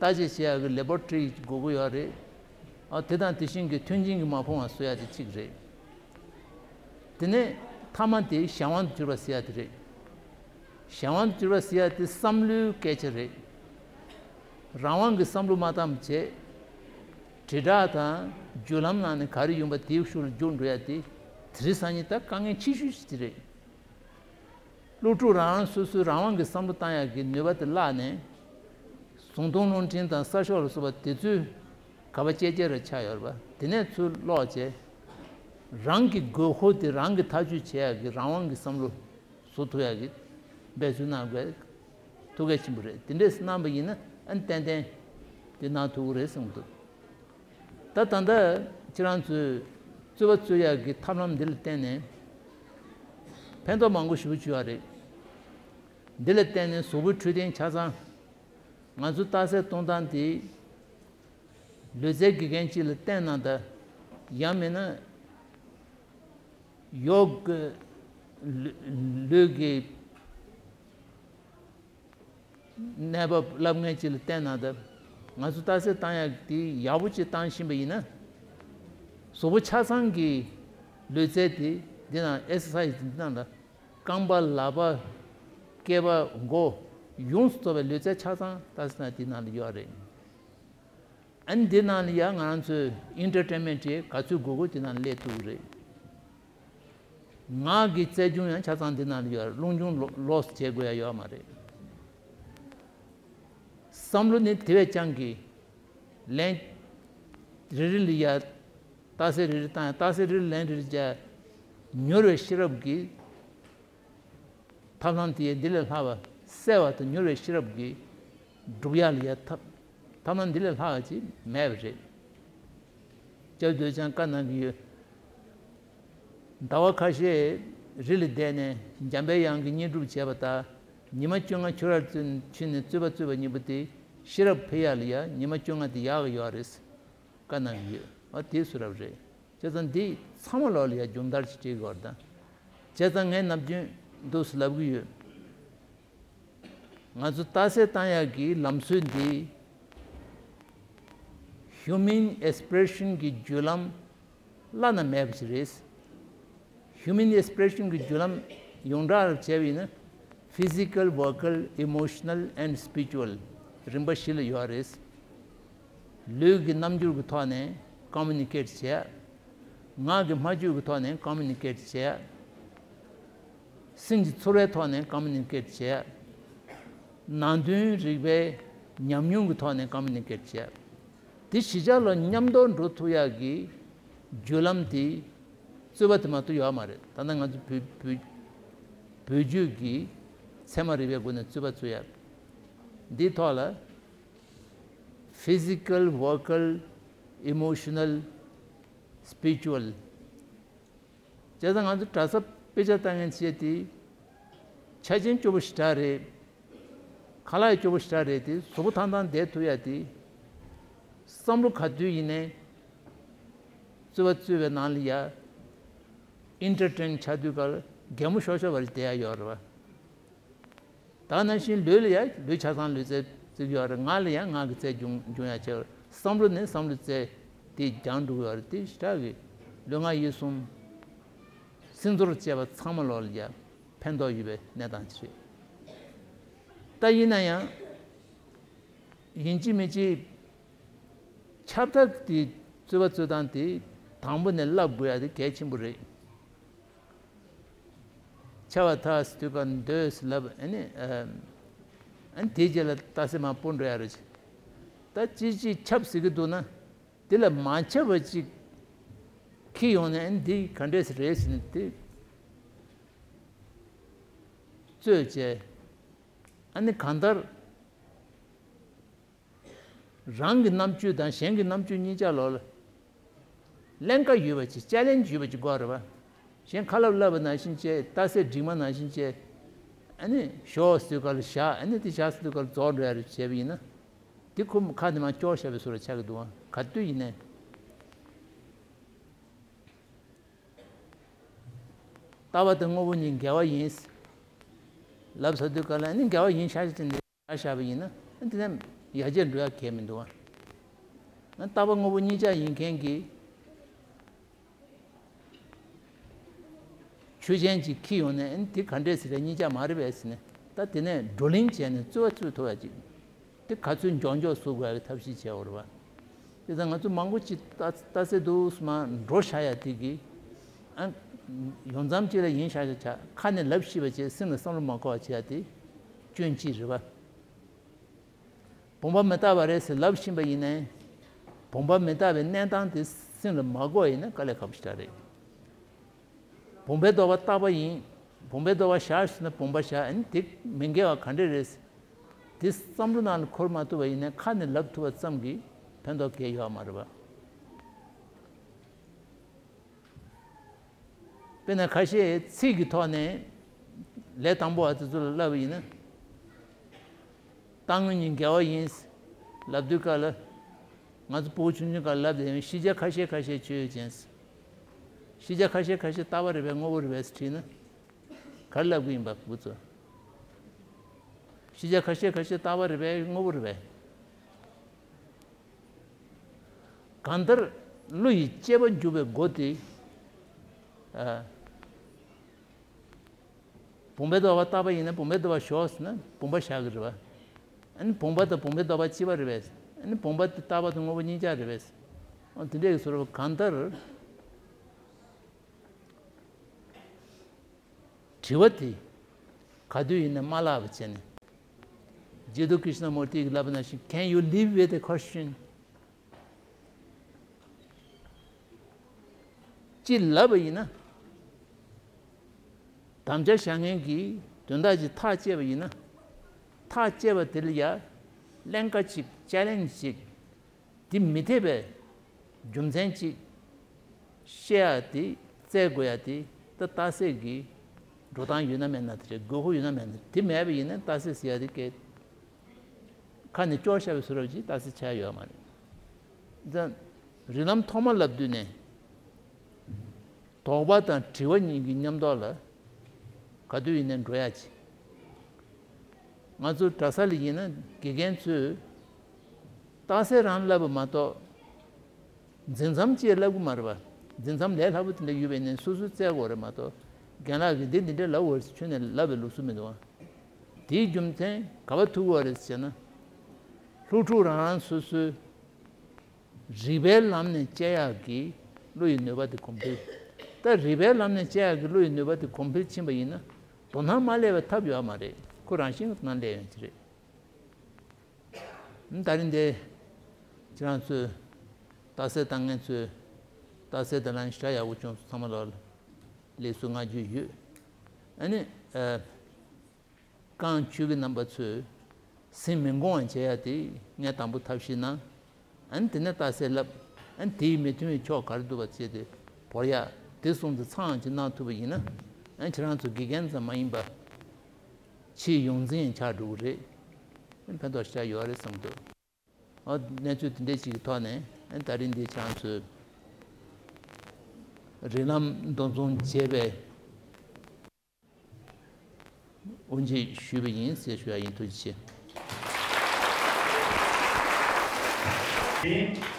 བརྟག་དཔྱད་བྱེད་ཡག་གི་ལེ་བོ་ཊི་རི་ཅིག་དགོས་ཀྱི་ཡོད་རེད། ཨ་དེ་དང་དེ་བཞིན་གྱི་མཐུན་རྐྱེན་གྱིས་མ་ཕོངས་པ་བཟོ་ཡག་དེ་གཅིག་རེད། དེ་ནས་མཐའ་མ་དེ་གཞན་དབང་དུ་གྱུར་པ་ཟེར་ཡག་དེ་རེད། གཞན་དབང་དུ་གྱུར་པ་ཟེར་ཡག་དེ་བསམ་བློའི་སྐད་ཆ་རེད། རང་དབང་གི་བསམ་བློ་མ་བཏང་བྱས། དྲིལ་བསྒྲགས་དང་བརྒྱུད་ལམ་ནང་ནས་ག་རེ་ཡོང་པ་དེའི་ཤུགས་ལ་རྒྱུགས་འགྲོ་ཡག་དེ་དེ་རིང་སང་ཉིན་ད་དཀའ་ངལ་ཆེ་ཤོས་ཤིག་དེ་རེད། སློབ་ཕྲུག་རང་རང་སོ་སོའི་རང་དབང་གི་བསམ་བློ་བཏང་ཡག་གི་ནུས་པ་དེ་བརླག་ནས། གཟུང་དོན་རླུང་འཕྲིན་དང་གསར་ཤོག་ལ་སོགས་པ་དེ་ཚོའི་ག་པ་ཅེ་ཅེ་ར་ཆགས་ཡོད་རེད་པ། དེ་ནས་ཚུར་ཀློག་བྱས། རང་གི་དགོས་མཁོ་དེ་རང་གིས་ཐག་གཅོད་བྱེད་ཡག་གི་རང་དབང་གི་བསམ་བློ་བཟོ་ཐུབ་ཡག་གི་འབད་བརྩོན་གནང་དགོས། ཐུགས་གལ་ཆེན་པོ་རེད། དེ་འདྲས་གནང་པ་ཡིན་ན་ཨ་ནི་ཏན་ཏན་དེ་གནང་ཐུབ་ཀྱི་རེད་བསམ་གྱི་འདུག་ད་ད་ལྟ་ཁྱེད་རང་ཚོས་རྩོད་པ་རྩོད་ཡག་གི་ཐབས་ལམ་འདི་ལ་བརྟེན་ནས་ཕན་ཐོགས་མང་པོ་ཞེ་པོ་བྱུང་བ་རེད། འདི་ལ་བརྟེན་ནས་གཟུགས་པོའི་འཕྲོད་བསྟེན་ཆ་ཚང་། ང་ཚོ་རྟགས་གསལ་གཏོང་སྟངས་དེ་ལུས་རྩལ་དགེ་རྒན་གཅིག་ལ་བསྟན་གནང་དང་། ཡང་མིན་ན་ཡོག་གི་ལུས་ལུས་ཀྱི་གནས་བབ་བསླབ་མཁན་གཅིག་ལ་བསྟན་གནང་དང་། ང་ཚོ་རྟགས་གསལ་བཏང་ཡག་དེ་ཡག་པོ་ཅིག་བཏང་ཤེས་པ་ཡིན་ན། གཟུགས་པོ་ཆ་ཚང་གི་ལུས་རྩལ་དེ་འདི་ནང་ཨེག་སར་སའི་ཛི་འདི་ནང་ལ་རྐང་པ་ལག་པ་སྐེད་པ་མགོ་ཡོངས་སུ་རྫོགས་པའི་ལུས་རྩལ་ཆ་ཚང་རྟགས་གསལ་དེ་ནང་ལ་ཡོད་རེད། ཨ་ནི་འདི་ནང་ལ་ཡང་ང་རང་ཚོའི་ཨེན་ཊར་ཊེན་མེན་ཊི་ག་ཚོད་དགོས་དགོས་དེ་ནང་ལ་སླེབས་ཐུབ་ཀྱི་རེད། ངག་གི་རྩལ་སྦྱོང་ཡང་ཆ་ཚང་འདི་ནང་ལ་ཡོད་རེད། རླུང་སྦྱོང་ལོ་ལོགས་སུ་བྱེད་དགོས་ཡ་ཡོད་མ་རེད། བསམ་བློ་ནི་དེ་བས་ཀྱང་གི་ལན་རེ་རེ་ལ་ཡ་རྟགས་གསལ་རེ་རེ་བཏང་ཡ། རྟགས་གསལ་རེ་རེ་ལན་རེ་རེ་བྱས། མྱུར་བའི་ཤེས་རབ་ཀྱི་ཐབས་ལམ་དེ་ཡང་འདི་ལས་ལྷག་པ་གསལ་བ་དང་མྱུར་བའི་ཤེས་རབ་ཀྱི་སྒྲུབ་ཡག་ལ་ཡ་ཐབས་ཐབས་ལམ་འདི་ལས་ལྷག་པ་ཅིག་མེད་པ་རེད། སྐྱབས་རྡོ་རྗེ་འཆང་བཀའ་གནང་གི་ཡོད། ཟླ་བ་ཁ་ཤས་རི་ལ་བསྡད་ནས་འཇམ་པའི་དབྱངས་ཀྱི་བསྙེན་སྒྲུབ་བྱས་པ་དང་། ཉི་མ་བཅོ་ལྔ་ཁྱོད་རར་ཕྱིན་ནས་རྩོད་པ་རྩོད་པ་གཉིས་པོ་དེ་ཤེས་རབ་འཕེལ་ཡག་ལ་ཡ་ཉི་མ་བཅོ་ལྔ་དེ་ཡག་གི་ཡོད་རེད། བཀའ་གནང་གི་ཡོད། ཨ་དེ་གསུང་རབ་རེད། བྱས་ཙང་འདི་ཚང་མ་ལོག་ལ་ཡ་སྦྱོང་བརྡར་ཅིག་སྤྲད་དགོས་རེད་ད། བྱས་ཙང་ངས་ནམ་རྒྱུན་འདུག་སེ་ལབ་གི་ཡོད། ང་ཚོ་རྟགས་གསལ་བཏང་ཡག་གི་ལམ་སྲོལ་འདི་Human Expression གི་བརྒྱུད་ལམ་བླ་ན་མེད་པ་ཞིག་རེད། Human Expression གི་བརྒྱུད་ལམ་ཡོངས་གྲགས་ལ་བྱས་པ་ཡིན་ན། Physical, Vocal, Emotional and Spiritual རིམ་པ་བཞི་ལ་ཡོད་རེད། ལུས་ཀྱི་རྣམ་འགྱུར་གྱི་ཐོག་ནས་communicate བྱས། ངག་གི་སྨྲ་བརྗོད་ཀྱི་ཐོག་ནས་communicate བྱས། སེམས་ཀྱི་ཚོར་བའི་ཐོག་ནས་communicate བྱས། ནང་དོན་རིག་པའི་ཉམས་མྱོང་གི་ཐོག་ནས་communicate བྱས། དེ་བཞི་ཆ་ལ་མཉམ་དུ་འགྲོ་ཐུབ་ཡག་གི་བརྒྱུད་ལམ་དེ་རྩོད་པ་དེ་མ་གཏོགས་ཡོད་མ་རེད། ད་ལྟ་ང་ཚོ་བོད་བོད་བོད་བརྒྱུད་ཀྱི་ཚད་མ་རིག་པའི་སྒོ་ནས་རྩོད་པ་རྩོད་ཡག་འདིའི་ཐོག་ལ། Physical, Vocal, Emotional, Spiritual བྱས་ཙང་ང་ཚོ་གྲྭ་ས་དཔེ་ཆ་ལྟ་མཁན་བྱས་ཏེ། ཆ་རྐྱེན་སྐྱོ་པོ་ཞེ་དྲག་རེད། ཁ་ལག་སྐྱོ་པོ་ཞེ་དྲག་རེད་དེ། གཟུགས་པོ་ཐང་ཐང་བསྡད་ཐུབ་ཡ་དེ། བསམ་བློ་ག་དུས་ཡིན་ནའི་རྩོད་པ་རྩོད་པའི་ནང་ལ་ཡ་entertain ཆགས་དུས་ག་ལ་གད་མོ་ཤོར་ཤོར་བ་རེ་བསྡད་ཡ་ཡོད་རེད་བ། ད་ནང་བཞིན་ལུས་ལ་ཡང་ལུས་ཆ་ཚང་ལུས་རྩལ་བརྩི་གི་ཡོད་རེད། ངག་ལ་ཡང་ངག་གི་རྩལ་སྦྱོང་སྦྱོང་ཡ་བྱེད། བསམ་བློ་ནི་བསམ་བློ་རྩལ་དེ་སྦྱང་འགྲོ་གི་ཡོད་རེད། དེ་ཞེ་དྲག་གི་ལུས་ངག་ཡིད་གསུམ་སེམས་ཚོར་བཅས་པ་ཚང་མ་ལོག་ལ་ཡང་ཕན་ཐོགས་ཡོད་པའི་གནས་སྟངས་ཅིག་རེད། ད་ཡིན་ན་ཡང་ཡིན་གཅིག་མིན་གཅིག་ཁྱབ་བདག་དེ་རྩོད་པ་རྩོད་སྟངས་དེ་དང་པོ་ནས་བསླབ་དགོས་ཡ་དེ་གལ་ཆེན་པོ་རེད། ཁྱབ་པ་ཐག་ཟེར་དུས་ག་འདོད་ཟེར་ལབ། ཨ་ནི་ཨ་ནི་དེའི་རྗེས་ལ་རྟགས་གསལ་མར་སྤོ་འགྲོ་ཡ་རེད། ད་ཅིག་ཅིག་ཁྱབ་ཟེར་གི་འདུག་ན། དེ་ལ་མ་ཁྱབ་པ་ཅིག་འཁྱེར་ཡོང་ནས། ཨ་ནི་འདི་ག་འདྲས་རེད་ཟེར་ནས་དེ་རྩོད་བྱས། ཨ་ནི་གང་ལྟར། རང་གི་རྣམ་དཔྱོད་དང་གཞན་གྱི་རྣམ་དཔྱོད་གཉིས་ཆ་ལོག་ལ་ཀླན་ཀ་ཡོད་པ་ཅིག challenge ཡོད་པ་ཅིག་དགོས་རེད་བ། གཞན་ཁ་ལབ་ལབ་པ་ནང་བཞིན་བྱས། རྟགས་གསལ་འགྲིག་མ་ནང་བཞིན་བྱས། ཨ་ནི་ཞོག་ཟེར་དུས་ག་ལ་བཞག་ཨ་ནི་དེ་བཞག་ཟེར་དུས་ག་ལ་རྫོགས་འགྲོ་ཡ་རེད་བྱས་པ་ཡིན་ན། དེ་ཁོ་ཁ་ནས་མར་སྐྱོར་བཞག་པའི་བཟོ་འདྲ་ཆགས་ཀྱི་འདུག་ཨ། ག་དུས་ཡིན་ནའི། རྟག་པ་དང་དངོས་པོ་གཉིས་འགལ་བ་ཡིན་ལབ་ཟེར་དུས་ག་ལ། ཨ་ནི་འགལ་བ་ཡིན་ཤག་ཅེས་དེ་འདྲ་བཞག་བཞག་པ་ཡིན་ན། ཨ་ནི་དེ་ནས་ཡར་རྒྱས་འགྲོ་ཡ་གལ་མི་འདུག་ཨ། ཨ་ནི་རྟག་པ་དངོས་པོ་གཉིས་ཆ་ཡིན་མཁན་གྱི་ཆོས་ཅན་ཅིག་འཁྱེར་ཡོང་ནས། ཨ་ནི་དེ་ག་འདྲས་ཟེར་རེད། གཉིས་ཆ་མ་རེད་པས་ཟེར་ནས། ད་དེ་ནས་བགྲོ་གླེང་བྱས་ནས་རྩོད་པ་རྩོད་ཐུབ་ཡ་ཅིག་དེ་ག་ཚོད་མགྱོགས་མགྱོགས་བཟོ་དགོས་པའི་ཐབས་ཤེས་བྱས་ཡོད་རེད་བ། དེ་ཙང་ང་ཚོ་མང་པོ་ཅིག་རྟགས་རྟགས་གསལ་འདུག་སེ་མར་འགྲོ་བཞག་ཡ་དེ་གིས། ཨ། ཡོང་མཚམས་ཅིག་ལ་ཡིན་བཞག་བཞག་བྱས། ཁ་ནས་ལབ་ཤེས་པ་བྱས། སེམས་ལ་བསམ་བློ་མ་འཁོར་བ་བྱེད་ཡ་དེ་སྐྱོན་གཅིག་རེད་བ། བུམ་པ་མི་རྟག་པ་རེད་ཟེར་ལབ་བཞིན་པ་ཡིན་ནའི། བུམ་པ་མི་རྟག་པའི་གནས་སྟངས་དེ་སེམས་ལ་མ་འཁོར་བ་ཡིན་ན་དཀའ་ལས་ཁག་པོ་ཞེ་དྲག་རེད། བུམ་པའི་ལྡོག་པ་རྟག་པ་ཡིན། བུམ་པའི་ལྡོག་པ་བཞག་ཟེར་ན་བུམ་པ་བཞག་ཨ་ནི་དེ་མི་འགལ་བ་ག་འདྲས་རེད། དེ་བསམ་བློ་ནང་ལ་འཁོར་མ་ཐུབ་པ་ཡིན་ན། ཁ་ནས་ལབ་ཐུབ་པ་ཙམ་གྱིས་ཕན་ཐོགས་གང་ཡང་ཡོད་མ་རེད་པ། དཔེར་ན་ཁ་ཤས་ཚིག་གི་ཐོག་ནས་ལས་དང་པོ་བ་དེ་ཚོ་ལ་ལབ་པ་ཡིན་ན། རྟག་དངོས་གཉིས་འགལ་བ་ཡིན་ལབ་དུས་སྐབས་ལ། ང་ཚོ་ཕྲུ་གུ་ཆུང་ཆུང་སྐབས་ལབ་བསྡད་ཡོད། ཤེས་བྱ་ཁ་ཤས་ཁ་ཤས་ཆོས་ཅན། ཤེས་བྱ་ཁ་ཤས་ཁ་ཤས་རྟག་པ་རེད་པས་དངོས་པོ་རེད་པས་དྲིས་ན། ག་རེ་ལབ་ཀྱི་ཡིན་པ་ཕྲུ་གུ་ཚོ། ཤེས་བྱ་ཁ་ཤས་ཁ་ཤས་རྟག་པ་རེད་པས་དངོས་པོ་རེད་པས། གང་ལྟར་བློ་ཡི་དཔྱད་པ་འཇུག་པའི་སྒོ་དེ། ཨ། བུམ་པའི་ལྡོག་པ་རྟག་པ་ཡིན་ན་བུམ་པའི་ལྡོག་པ་ཞོག་ཟེར་ན་བུམ་པ་བཞག་གི་རེད་པ། ཨ་ནི་བུམ་པ་དང་བུམ་པའི་ལྡོག་པ་གཅིག་པ་རེད་པས། ཨ་ནི་བུམ་པ་དེ་རྟག་པ་དང་དངོས་པོ་གཉིས་ཆ་རེད་པས། ཨ། དེ་འདྲའི་བཟོ་འདྲ་གང་ལྟར། དྲི་བ་དེ་ག་དུས་ཡིན་ན་མ་ལབ་པ་བྱས་ནས། ཇི་ཏུ་ཀྲི་ཤ་ན་མུར་ཏི་གིས་ལབ་པ་ནང་བཞིན། Can you live with a question? ཅིག་ལབ་པ་ཡིན་ན། དམ་བཅའ་བཞག་མཁན་གྱི་དོན་དག་ཅིག་ཐག་བཅད་པ་ཡིན་ན། ཐག་བཅད་པ་དེ་ལ་ཡ་ཀླན་ཀ་ཅིག challenge ཅིག་དེ་མི་འཐད་པའི་རྒྱུ་མཚན་ཅིག་བཤད་ཡ་དེ། བཙལ་དགོས་ཡ་དེ་ད་རྟགས་གསལ་གྱི་འགྲོ་སྟངས་ཡོད་ན་མེད་ན་དེ་རེད། དགོས་མཁོ་ཡོད་ན་མེད་ན། དེ་མེད་པ་ཡིན་ན་རྟགས་གསལ་ཟེར་ཡ་དེ་སྐད་ཁ་ནས་སྐྱོར་བཞག་པའི་བཟོ་འདྲ་ཅིག་རྟགས་གསལ་ཆགས་ཡོད་མ་རེད། ད་རིགས་ལམ་ཐོག་མ་ལབ་དུས་ནས། དོགས་པ་དང་དྲི་བ་གཉིས་ཀྱི་མཉམ་དུ་ལ་ག་དུས་ཡིན་ནའི་འགྲོ་ཡ་ཅིག་ང་ཚོ་གྲྭ་ས་ལ་ཡིན་ན་དགེ་རྒན་ཚོས་རྟགས་གསལ་རང་བསླབ་པ་མ་གཏོགས། འཛིན་མཚམས་ཅིག་བསླབ་གི་མ་རེད་པ། འཛིན་མཚམས་ལས་སླ་པོ་དེ་འདྲ་ཡོད་པའི་ནས་སོ་སོས་བཙལ་དགོས་རེད་མ་གཏོགས། རྒན་ལགས་ཀྱིས་འདི་འདི་འདྲ་ལབ་འོ་ཟེར་ཁྱོན་ནས་ལབ་པའི་ལུགས་སྲོལ་མི་འདུག་ཨ། དེའི་རྒྱུ་མཚན་ག་པར་ཐུག་གི་རེད་ཟེར་ན། སློབ་ཕྲུག་རང་རང་སོ་སོའི་རིག་པའི་ལམ་ནས་དཔྱད་ཡག་གི་བློ་ཡི་ནུས་པ་དེ་གོང་འཕེལ། ད་རིག་པའི་ལམ་ནས་དཔྱད་ཡག་གི་བློ་ཡི་ནུས་པ་དེ་གོང་འཕེལ་ཕྱིན་པ་ཡིན་ན། དོ་སྣང་མ་སླེབས་པའི་ཐབས་ཡོད་མ་རེད། ཁོ་རང་བཞིན་དོ་སྣང་སླེབས་ཡོང་གི་རེད། ད་རིང་འདི་ཁྱེད་རང་ཚོས་རྟགས་གསལ་བཏང་མཁན་ཚོས་རྟགས་གསལ་དེ་ལ་ཞེ་དྲག་ཡག་པོ་བྱུང་སོང་། ཚང་མ་ལ་ལེགས་སོ་བསྔགས་བརྗོད་ཡོད། ཨ་ནི། ཨ། རྐང་ཆུ་གི་རྣམ་པ་ཚོས་ཟིན་མི་འགོང་བ་བྱེད་ཡ་དེ་ངས་དང་པོ་ཐབས་ཤེས་གནང་། ཨ་ནི་དེ་ནས་རྟགས་གསལ་ལབ། ཨ་ནི་དེའི་མི་མཐུན་པའི་ཕྱོགས་ག་རེ་འདུག་པ་བྱས་ཏེ་བོར་ཡ་དེ་གསུངས་ཏེ་ཚང་ཅིག་གནང་ཐུབ་པ་ཡིན་ན། ཨ་ནི་ཁྱེད་རང་ཚོ་དགེ་རྒན་ཙམ་མ་ཡིན་པ། ཕྱིའི་ཡོངས་འཛིན་ཆགས་འགྲོ་གི་རེད། ཨ་ནི་ཕན་ཐོགས་ཞེ་དྲག་ཡོད་རེད་བསམ་འདུག། ཨ། གནས་ཚུལ་དེ་འདྲ་ཞིག་གི་ཐོག་ནས། ཨ་ནི་ད་རིང་འདི་ཁྱེད་རང་ཚོས་རིགས་ལམ་འདུ་འཛོམས་བྱས་པའི་དབུ་འབྱེད་ཞུས་པ་ཡིན་ཟེར་ཞུ་ཡ་ཡིན། ཐུགས་རྗེ་ཆེ།